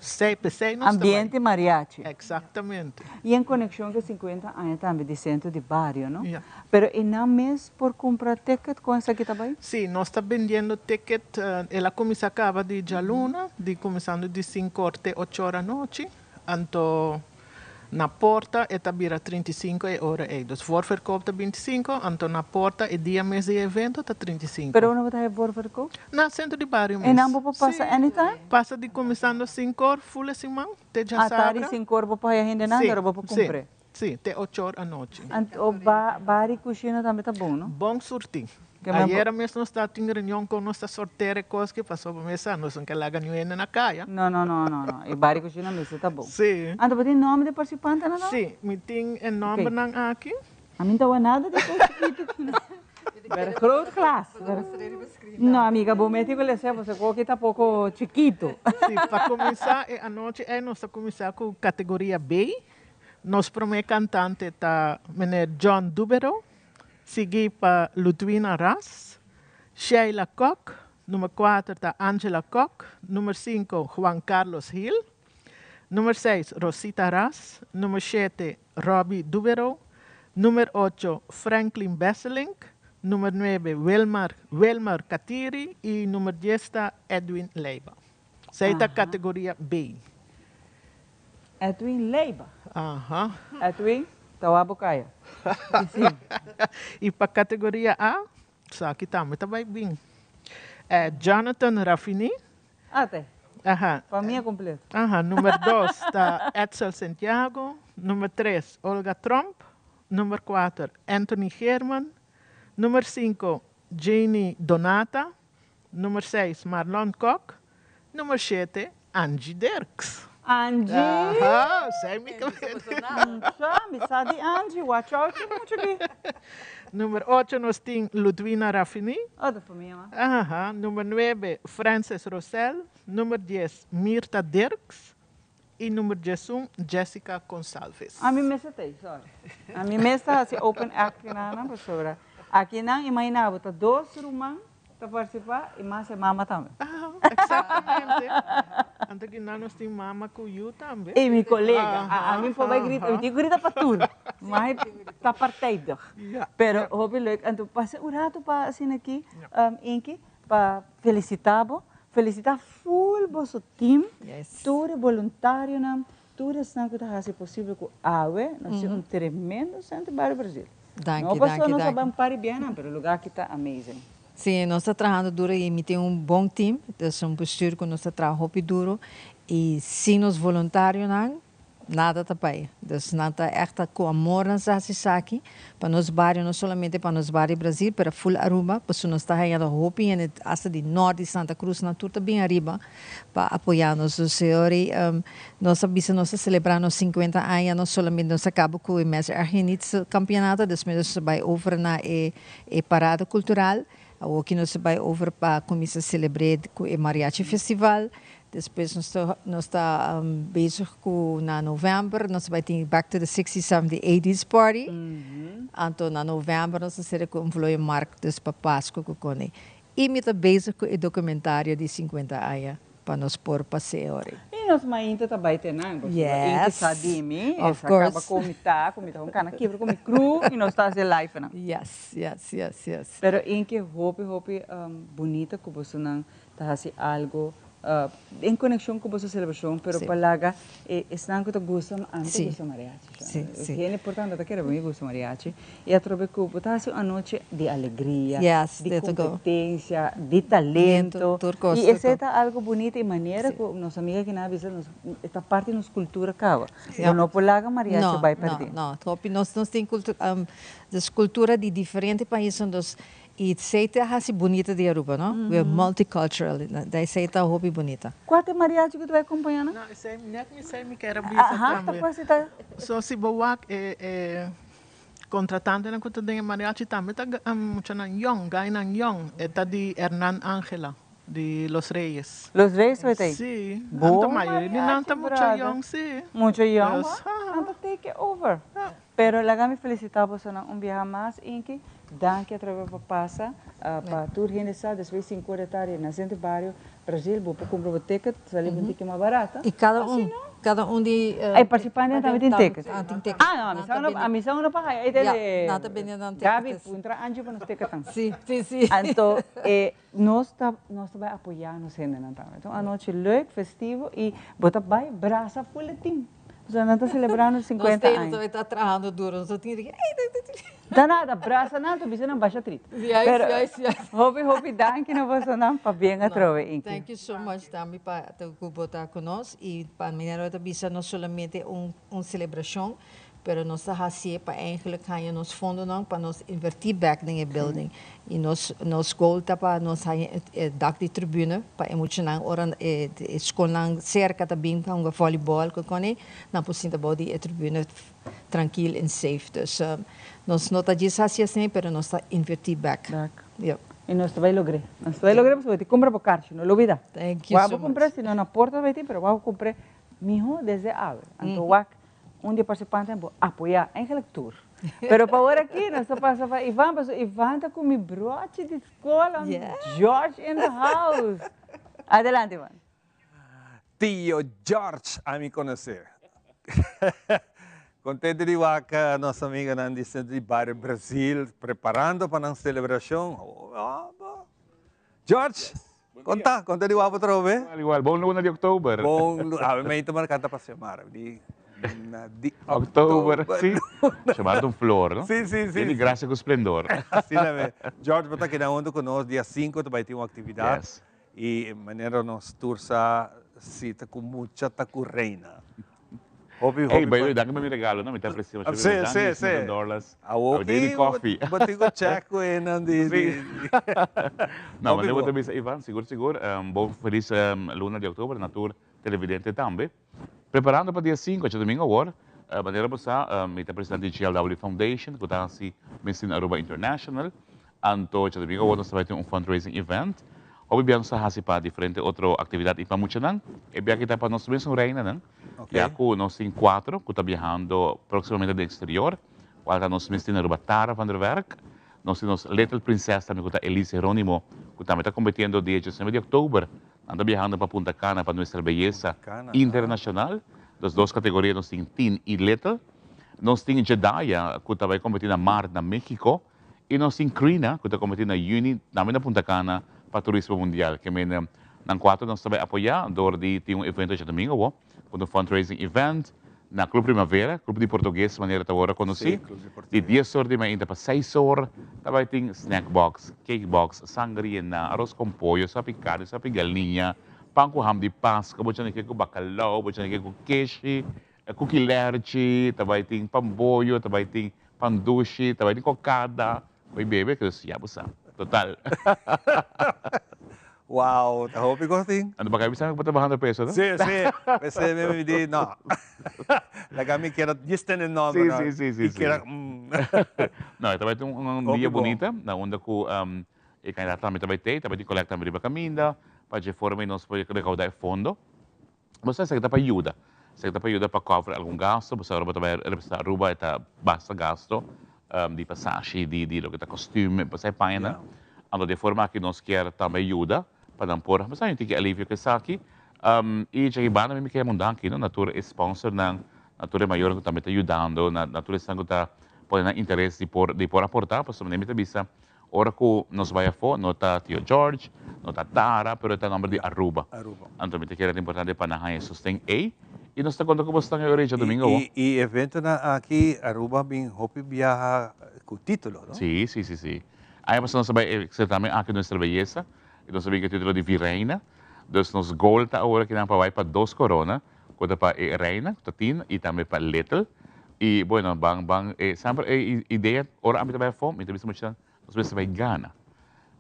sei, p'esei nos ta bai. Ambiente mariachi. Eksaktamente. I en konekshon ku e sinkuenta aña tambe di Sentro di Bario, no? Ya. Pero e nan mes por kumpra ticket kon esaki ta bai? Si, nos ta bendiendo ticket, el a kuminsá kaba di djaluna, di kuminsando di sinkor te ochor anochi, anto Na porta e ta bira 35 e ora ei. Dus voorverkoop ta 25, anto na porta e dia mes di e evento ta 35. Pero unda bo ta haña voorverkoop? Na Centro di Bario mes. E nan bo por pasa Sí. anytime? Pasa di kuminsando sinkor ful e siman te djasabra. Atari sinkor bo por haña hendenan, Sí, pero bo por sí, kumpr'é. sí, te ochor anochi. Anto bar i kushina tambe ta bon, no? Bon surtí. Ke men Ayera mes nos ta tin reunion con nos ta sortera e cos ki pasobra mi sa nos no ke laga niun hende na caya. No, no, no, no, no. E bar y cushina mester ta bon. Sí. Anto bo tin nomber di participantenan no? Sí, mi tin e nombernan aki. A mi no ta wak nada di cos chikitu. Vergroot glas. No, amiga, bo meti cu lese pasobra cu aki ta poco chikitu. Sí, pa cuminsa e anochi ey nos ta cuminsa cu categoria B. Nos prome cantante ta meneer John Dubero. Sigui pa Ludwina Ras, Sheila Kok, nummer kuater ta Angela Kok, nummer sinku Juan Carlos Gil, nummer seis Rosita Ras, nummer shete Robbie Dubero, nummer ocho Franklin Besselink, nummer nuebe Wilmar Wilmer Katiri i nummer dies ta Edwin Leiba. Esei ta kategoria B. Edwin Leiba. Aha. Edwin, ta wak bo kaya. Si. I pa kategoria A, esaki tambe ta bai bin. Jonathan Raffini. Ah, te. Aha. Famia completo. Aha, nummer dos ta Edsel Santiago, nummer tres Olga Tromp, nummer kuater Anthony Geerman, nummer sinku Janie Donata, Nummer seis, Marlon Kok. Nummer shete, Angie Dirks. Angie! Aha, sei mi kende. Mucha, mi sa di Angie, watch out cu mucha ki. Nummer ocho nos tin Ludwina Raffini. Oh, ta famia ma. Aha, nummer nuebe, Frances Rosell. Nummer dies, Mirta Dirks. Y nummer 11, Jessica Consalves. Ami mes ta tei, sorry. Ami mes ta hasi open act kinanan pasobra akinan imagina bo ta dos ruman ta participa y mas e mama tambe. Aha, exactamente. Anto kinan nos tin mama cu yu tambe. Y mi colega. Ami por bay grita, mi tin cu grita pa tur. Mai ta partijdig. Pero hopi leuk. Anto pasa un rato pa asina aki, Inky, pa felicita bo. Felicita full boso team, tur e boluntarionan, tur esnan cu ta haci posibel cu awe nos tin un tremendo Centro Barrio Brasil. Danki, No pasobra danki, nos a danki. ban pari bianan, pero e lugar aki ta amazing. Si, nos ta trahando duro y mi tin un bon team, dus un bestuur cu nos ta traha hopi duro y sin nos voluntarionan Nada ta bai. Dus nan ta echt ta cu amor nan sa haci esaki pa nos bario, no solamente pa nos bario Brazil, pero full Aruba, pasobra nos ta hañando hopi hende hasta di nort di Santa Cruz, nan tur ta bin ariba pa apoya nos. Dus señor nos a bisa nos ta celebra nos 50 aña, no solamente nos a caba cu e Mes Erg Je Niet campeonato, despues nos a bai over na e e parada cultural, awoki nos a bai over pa cuminsa celebre cu e Mariachi Festival. Despues nos ta nos ta bezig ku na novèmber nos ta bai tin Back to the Sixties, Seventies, Eighties party. Anto na novèmber nos ta sera ku un vlooienmarkt dus pa Pasku ku kone. I mi ta bezig ku e dokumentario di sinkuenta aña pa nos por pas'é ora. I nos mainta ta bai te nan, pasobra Yes, Inti sa di mi, e of sa kaba course. ku mi ta, ku mi ta un kana kibra ku mi kru i nos ta hasi live nan. Yes, yes, yes, yes. Pero Inki hopi hopi bunita ku bosonan ta hasi algo en konekshon ku boso selebrashon, pero pa laga e esnan ku ta gusta, ami ta gusta mariachi sha. Hende por tanto ta kere pa mi gusta mariachi i atrobe ku bo ta hasi un anochi di alegria, di kompetensia, di talento i esei ta algo bunita i manera ku nos amiga kinan a bisa nos e ta parti di nos kultura kaba. Bo no por laga mariachi bai pèrdí. No, no, hopi nos tin kultura di diferente paisnan dus I esey ta haci bunita di Aruba, no? We are multicultural. Da esey ta hopi bunita. Cua ta e mariachi cu ta bay acompaña nan? No, esey net mi esey mi kier a bisa Aha, tambe. ta cua si ta? So si bo wak e e contratantenan cu ta den e mariachi tambe ta muchanan yong, guynan yong. E ta di Hernan Angela, di Los Reyes. Los Reyes ta bay ta ey? Si. Bon Anto mayoria di nan ta mariachi, mucha brother. yong, si. Mucha yong, Dus, bo? Nan ta take over. Pero laga mi felicita bosonan un biaha mas Inky, danki atrobe pa pasa pa tur hende sa despues di cinco de tardi na Centro Bario Brasil bo por cumpra bo ticket sali un tiki mas barata. Y cada un, cada un di Ay participantenan tambe tin ticket? Ah tin ticket. Ah no a mi sa uno pa haya ay Ya, nan ta bende nan ticket. Gaby puntra Angie pa nos ticketnan. Si, si, si. Anto e nos ta nos ta bay apoya nos hendenan tambe. Ta un anochi leuk, festivo y bo ta bay brasa full e team. Pasobra nan ta selebrando 50 aña. Nos ta trahando duro, nos ta tin di Ta nada, brasa nan, ta bisa nan basha trit. Juist, juist, juist. Hopi, hopi danki na bosonan pa bien atrobe, Inky. Thank you so much tambe pa ku bo ta ku nos i pa manera bo ta bisa no solamente un selebrashon, pero nos ta hasié pa eigenlijk haña nos fondonan pa nos invertí bèk den e building. I nos nos goal ta pa nos haña e dak di tribune pa e muchanan ora e skolnan serka ta bin pa hunga volleyball ku kone nan por sinta bou di e tribune trankil en safe. Dus nos no ta djis hasi asina pero nos ta invertí bèk. Bèk. Yep. I nos ta bai logr'é. Nos ta bai logr'é pasobra bo tin kumpra bo karchi, no lubida. Thank you so much. Wak bo kumpr'é, si no na porta ta bai tin pero wak bo kumpr'é mihó desde awe. Anto wak Un di e participantenan por apoya eigenlijk tur. Pero pa ora aki nos ta pasa pa Ivan, pasobra Ivan ta cu mi brochi di school, George in the house. Adelante Ivan. Tio George ami conoce. Contento di wak nos amigonan di Centro di Bario Brasil preparando pa nan celebracion. George, konta, konta di wou atrobe. Igual, igual. Bon luna di oktober. Bon luna. Awe mei ta marka ta pa Xiomara. Di luna di oktober. Si. Xiomara ta un flor, no? Si, si, si. Yen di gracia ku splendor. Asina mes. George, bo ta keda huntu ku nos dia sinku ta bai tin un aktividat. Yes. I manera nos tur sa si ta ku mucha ta ku reina. Hopi, hopi. Ey, by the way, danki pa mi regalo, no? Mi ta aprecia masha Sí, bebe. sí, Danki, sí. señor Dorlas. Awo Awe dia di koffie. Bo tin ku check ku enan di, di, Sí. di. No, Hopi manera bo bon. ta bisa, Ivan, sigur, sigur. Bon felis luna di oktober na tur televidente tambe. Preparando pa dia sinku, djadomingo awor, manera bo sa, mi ta presidente di GLW Foundation, ku ta hasi Miss Teen Aruba International. Anto djadomingo awor nos ta bai tin un fundraising event. Hopi bia nos ta hasi pa diferente otro actividad y pa muchanan. E bia aki ta pa nos mesun reinanan. Ya cu nos tin cuatro cu ta biahando proximamente den exterior. Cual ta nos mes tin Aruba Tara van der Werk. Nos tin nos Little Princess tambe cu ta Elise Heronimo cu tambe ta competiendo dia diesnuebe di october. Nan ta biahando pa Punta Cana pa Nuestra Belleza Internacional. Dos dos categoria nos tin Teen y Little. Nos tin Jedaya cu ta bay competi na maart na Mexico. I nos tin Krina ku ta kompetí na yüni tambe na Punta Cana pa Turismo Mundial. Ke mende nan kuater nos ta bai apoyá dor di tin un evento djadumingu awor ku ta un fundraising event na Club Primavera, Club di Portugues manera ta wòrdu konosí. Di dies or di mainta pa seis or ta bai tin snack box, cake box, sangria, aros kon pollo, sopi karni, sopi galiña, pan ku ham di paska, bo chane ke ku bakalou, bo chane ke ku keshi, Kuki lerchi, ta bai tin pamboyo, ta bai tin pan dushi, ta bai tin kokada. Bai bebe, ku ya bo sa. Total. Wow, ta hopi kos tin. Anto baka bisa mi ku bo ta bahando peso, no? Si, si. P'esei mi mi di, no. Laga mi keda djis tene nomber, no. Si, si, si, I si. keda, No, e ta bai tin un Hopi dia bon. bunita, na unda ku e kandidato tambe ta bai tei, ta bai tin kolekta tambe riba kaminda. Pa dje forma ei nos por recaudá e fondo. Bo sa esaki ta pa yuda. Esaki ta pa yuda pa cover algun gasto, pasobra ora bo ta bai representá Aruba e ta basta gasto di pasashi, di di loke ta kostuum, pasá e pañanan. Anto di e forma aki nos kier tambe yuda pa nan por pasá un tiki alivio ku esaki. I dje banda mi mi ke munda aki no na tur e sponsornan, na tur e mayornan ku tambe ta yudando, na na tur esnan ku ta pone nan interes di por di por aportá, pasobra mi ta bisa Ora cu nos bay afo, no ta Tio George, no ta Tara, pero ta nomber di Aruba. Aruba. Anto mi ta kere ta importante pa nan haña e sosten ey. Y nos ta conta cu bo stan e ora djadomingo awo. Y y eventonan aki Aruba bin hopi biaha cu titulo, no? Si, si, si, si. Aña pasa nos a bay e certamen aki Nuestra Belleza y nos a bin cu e titulo di Virreina. Dus nos goal ta awor aki nan pa bay pa dos corona, cu ta pa e Reina, cu ta Tina, y tambe pa Little. Y bueno, ban, ban, e semper e idea, ora ami ta bai afó, mi ta bisa muchanan, nos mester bai gana.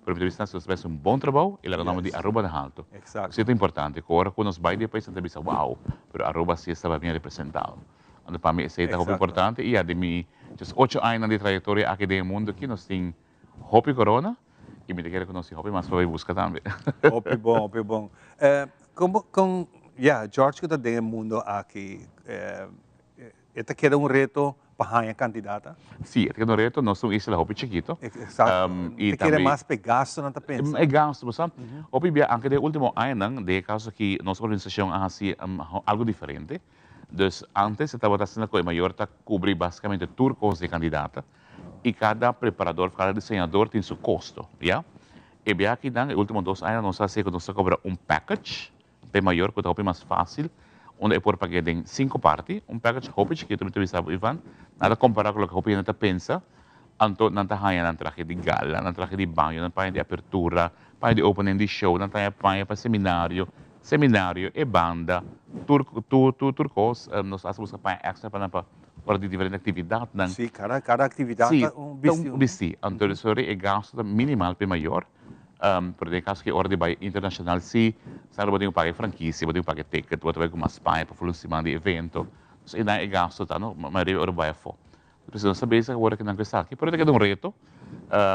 Pero mi ta bisa nan, si nos bai haci un bon trabou, y laga nomber di Aruba na halto. Esei ta importante, cu ora cu nos bai di e pais, nan ta bisa, wow, pero Aruba si estaba bien representado. Anto pa mi esei ta hopi importante, y ya den mi just ocho añanan di trayectoria aki den e mundo aki, nos tin hopi corona, y mi ta kere cu nos tin hopi mas pa bai busca tambe. Hopi bon, hopi bon. Como, con, ya, George cu ta den e mundo aki, E ta keda un reto pa haña kandidata? Sí, e ta keda un reto. Nos ta un isla hopi chikito. Exacto. I Ta kere mas pa e gastonan ta pensa. E gasto, bo sa. Hopi bia, anke den e ultimo añanan, den e kaso aki nos organisashon a hasi algu diferente. Dus antes e tabata asina ku e mayor ta kubri basikamente tur kos di e kandidata i kada preparador of kada diseñador tin su kosto, ya. E bia akinan, e ultimo dos añanan nos a hasi ku nos ta kobra un package. P'e mayor ku ta hopi mas fásil, unda e por pag'é den sinku parti. Un package hopi chikitu, mi ta bisa bo Ivan, nada kompará ku loke hopi hende ta pensa. Anto nan ta haña nan trahe di gala, nan trahe di baño, nan paña di apertura, paña di opening di show, nan ta haña paña pa seminario, seminario, e banda, tur tur tur tur kos. Nos asta buska paña èkstra pa nan pa ora di diferente aktividatnan. Sí, kada kada aktividat Sí, ta un bisti. ta un bisti. Anto sorry e gasto ta minimal p'e mayor. Pero den caso ki ora di bai internacional si, sa bo tin cu paga e franquicia, bo tin cu paga e ticket, bo ta bai cu mas paña pa ful un siman di evento. Entonces einan e gasto ta no, mayoria ora bo bai afo. Entonces nos ta bezig awor kinan cu esaki, pero ta keda un reto.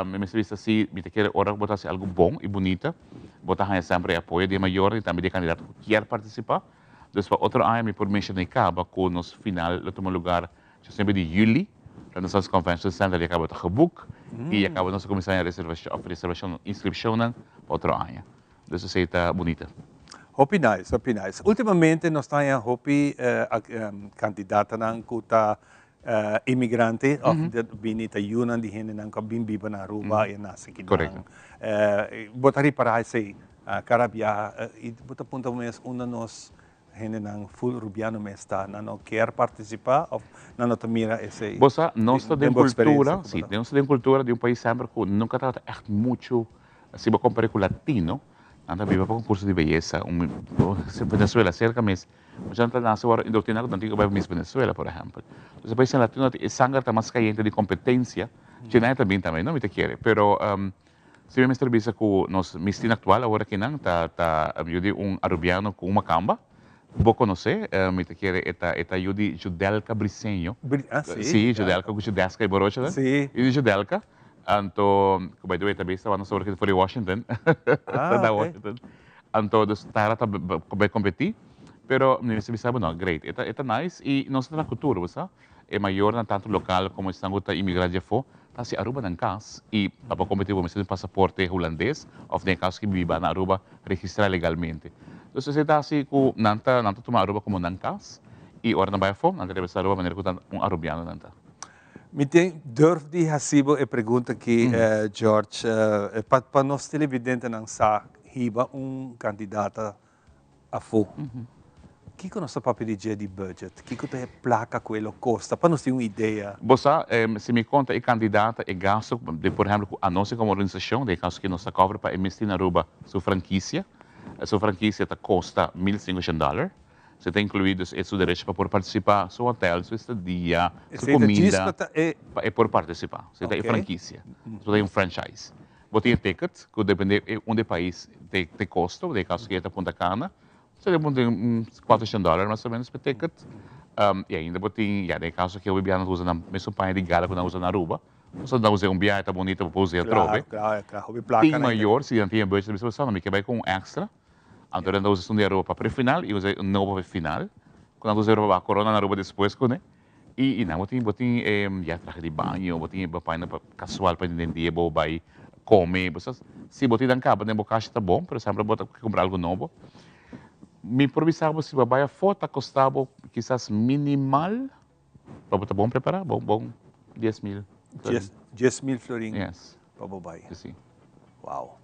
Mi mester bisa si mi ta kere ora cu bo ta haci algo bon y bunita, bo ta haya semper e apoyo di e mayornan y tambe di e candidato cu kier participa. Dus pa otro aña mi por menciona y caba cu nos final lo tuma lugar Semper di juli, Renaissance Convention Center ya caba ta geboek y ya caba nos a cuminsa haña reservacion, of reservacion no, inscripcionnan pa otro aña. Dus esey ta bunita. Hopi nice, hopi nice. Ultimamente nos ta haña hopi candidatanan cu ta inmigrante of bini ta yunan di hendenan cu a bin biba na Aruba y a nace akinan. Correcto. Bo ta ripara esey cada biaha y bo ta puntra bo mes unda nos Hendenan full Rubiano mes ta, nan no kier participa of nan no ta mira esey? Bo sa, nos ta den cultura, si, nos ta den cultura di un pais semper cu nunca tabata echt mucho, si bo compara cu latino, nan ta biba pa concurso di beyesa, un Venezuela cerca mes, mucha nan ta nace wor indoctrina cu nan tin cu bay pa Miss Venezuela, por ehempel. Entonces paisnan latino e sanger ta mas cayente di competencia, China ta bin tambe, no mi ta kere, pero Si mi mester bisa cu nos mistin actual awor akinan ta ta yu di un Arubiano cu un Macamba. Bo conoce, mi ta kere e ta e ta yu di Judelka Briceño. Ah, si. Si, Judelka cu Judeska y Borocha ta. Si. Yu di Judelka. Anto, cu by the way ta bisa tabata nos awor aki for di Washington. Ah, Ta ok. Washington. Anto, dus Tara ta bay competi. Pero mi mester bisa bo no, great. E ta e ta nice y nos ta traha cu tur, bo sa. E mayornan tanto local como esnan cu ta imigra di afo ta haci Aruba nan cas y pa bo competi bo mester tin pasaporte Hulandes of den e caso ki biba na Aruba registra legalmente. Dus esey ta haci cu nan ta nan ta tuma Aruba como nan cas y ora nan bay afo nan ta representa Aruba manera cu ta un Arubiano nan ta. Mi tin durf di haci bo e pregunta aki George pa pa nos televidentenan sa hiba un candidata Afó. Kiko nos ta papia di dje di budget? Kiko ta e plaka ku e lo kosta? Pa nos tin un idea. Bo sa, si mi konta e kandidata, e gasto, di por ehempel ku anos komo organisashon, den e kaso ki nos ta kòbra pa e Miss Teen Aruba su frankisia, su frankisia ta kosta mil sinkushent dòler. Se ta inkluí dus e su derecho pa por partisipá, su hotèl, su estadia, su Esei ta djis kuminda, pa ta e. pa e por partisipá. Esei ta e frankisia. Esei ta un franchise. Bo tin e ticket ku depende e unda e pais te te kosto, den e kaso ku e ta Punta Cana, seria bo tin un kuatrocientos dòler mas o menos pa e ticket. I ainda bo tin, ya den e kaso ku e biaha nan ta usa nan mesun paña di gala ku nan usa na Aruba, pasobra nan usa un biaha e ta bunita bo por usa e atrobe. Claro, claro, claro, hopi plaka Tin nan mayor si nan tin e budget ta bisa bo sa no mi ke bai ku un extra. Anto nan ta usa esun di Aruba pa pre-final y usa un nobo pa e final. Cu nan ta usa pa corona na Aruba despues cune. Y y nan bo tin bo tin e ya trahe di baño, bo tin e paña pa casual pa den dia bo bay come. Bo sa si bo tin nan caba den bo cashi ta bon, pero semper bo ta cumpra algo nobo. Mi por bisa bo si bo bay afo ta costa bo kisas minimal pa bo ta bon prepara, bon bon 10,000 florin. 10,000 florin Yes. pa bo bay. Si. Wow.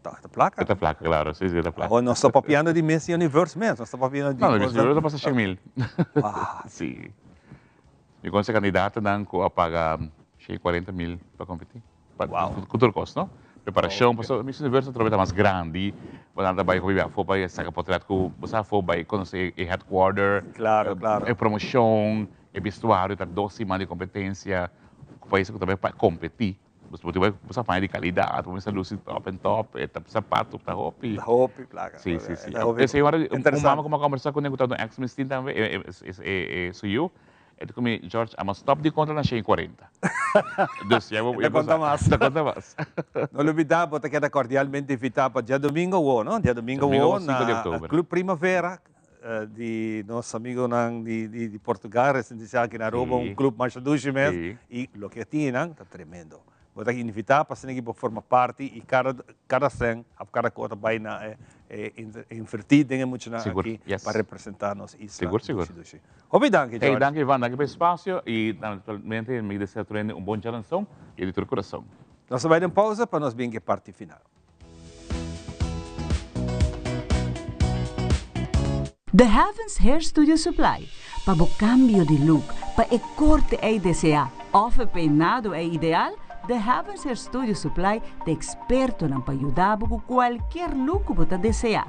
Ta ta placa. Ta placa, claro. Si, si, ta placa. Awor nos ta papiando di Miss Universe mes, nos ta papiando di No, Miss Universe ta pasa 100,000. Wow. Si. Mi conoce candidatonan cu a paga 140,000 pa competi. Wow. Cu tur cos, no? Preparacion, pasobra Miss Universe atrobe ta mas grandi. Bo nan ta bay hopi afo pa saca potret cu bo sa afo bay conoce e headquarter. Claro, claro. E promocion, e vestuario, ta dos siman di competencia. Cu pais cu ta bay pa competi. Bo tin bo sa paña di calidad, bo mester luci top en top, e ta sapato ta hopi. Ta hopi placa. Si, si, si. Esei ora un mama cu mi a combersa cune cu ta un ex Miss Teen tambe, e su yu, e ta cu mi, George, amo stop di conta na 140. Dus ya bo Ta conta mas. Ta conta mas. No lubida, bo ta keda cordialmente invita pa diadomingo awo, no? Diadomingo awo na Club Primavera di nos amigonan di Portugal residencia aki na Aruba, un club masha dushi mes y loke tin einan ta tremendo. Bo ta invita pa asina ki bo forma parti y cada cen of cada cuota bay na e inverti den e muchanan aki pa representa nos isla dushi dushi. Hopi danki George. Hey danki Ivan, danki pa e espacio y naturalmente mi desea tur hende un bon djaranson y di tur corazon. Nos ta bay den pausa pa nos bin ke parti final. The Heavens Hair Studio Supply, pa bo cambio di look, pa e corte ey desea of e peinado ey ideal, The Heavens Hair Studio Supply ta expertonan pa yuda bo cu cualkier look cu bo ta desea.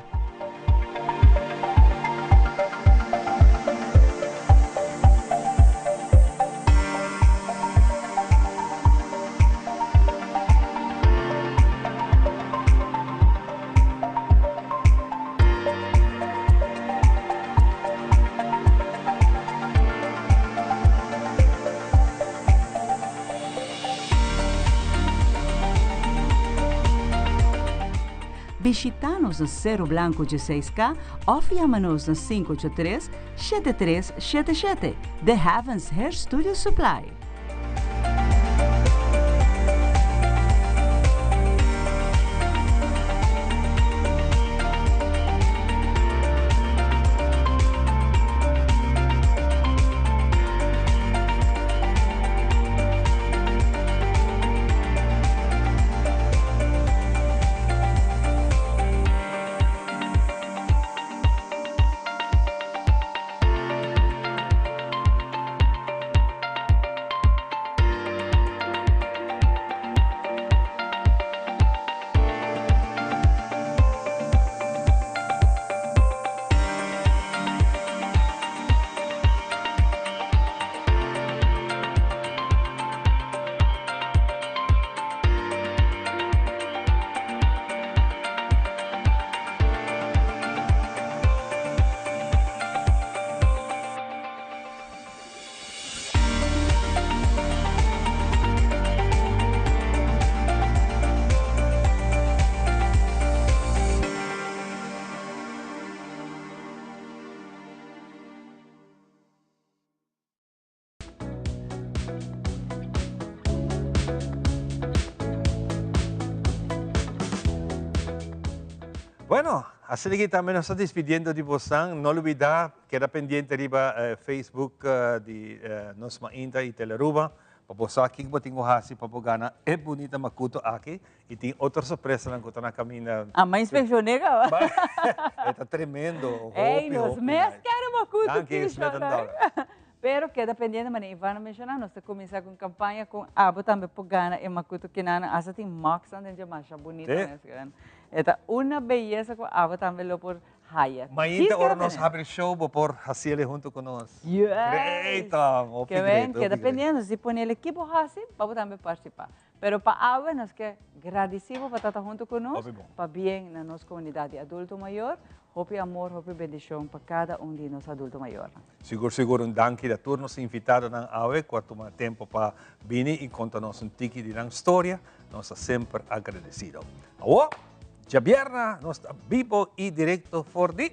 Bishita nos na Cero Blanco 16K of yama nos na 583 7377. The Heavens Hair Studio Supply. Bueno, asina ki tambe nos ta despidiendo di bosan. No lubida, keda pendiente riba Facebook di Nos Mainta y Telearuba pa bo sa kiko bo tin ku hasi pa bo gana e bunita makuto aki. Y tin otro sorpresanan ku ta na kaminda. A ma inspekshon'é kaba. E ta tremendo. Ey, nos mes kere makuto, Danki, Smith and Dollar. Pero keda pendiente manera Ivana menciona, nos ta cuminsa cu un campaña con abo tambe por gana e macuto kinanan. Hasta tin mugsnan den dje masha bunito mes. E ta una beyesa cu abo tambe lo por haya. Mainta ora nos habri show bo por haciele hunto cu nos. Yes! Great Tom! Hopi Ke great, wen, hopi keda great. pendiente, nos di pone el ekipo haci pa bo tambe participa. Pero pa awe nos ke gradici bo pa ta ta hunto cu nos, Hopi bon. pabien na nos comunidad di adulto mayor. Hopi amor, hopi bendicion pa cada un di nos adulto mayornan. Sigur sigur un danki na tur nos invitadonan awe ku a tuma tempo pa bini i konta nos un tiki di nan storia. Nos ta semper agradesido. Awo, Djabièrna nos ta bibo i direkto for di.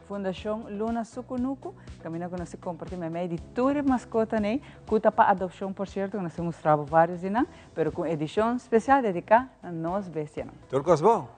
Fundashon Luna Su Kunuku, kaminda ku nos ta kompartí meimei di tur e maskotanan ei, ku ta pa adopshon por sierto, ku nos ta mustra bo vários di nan, pero ku un edishon spesial dediká na nos bestianan. Tur kos bon!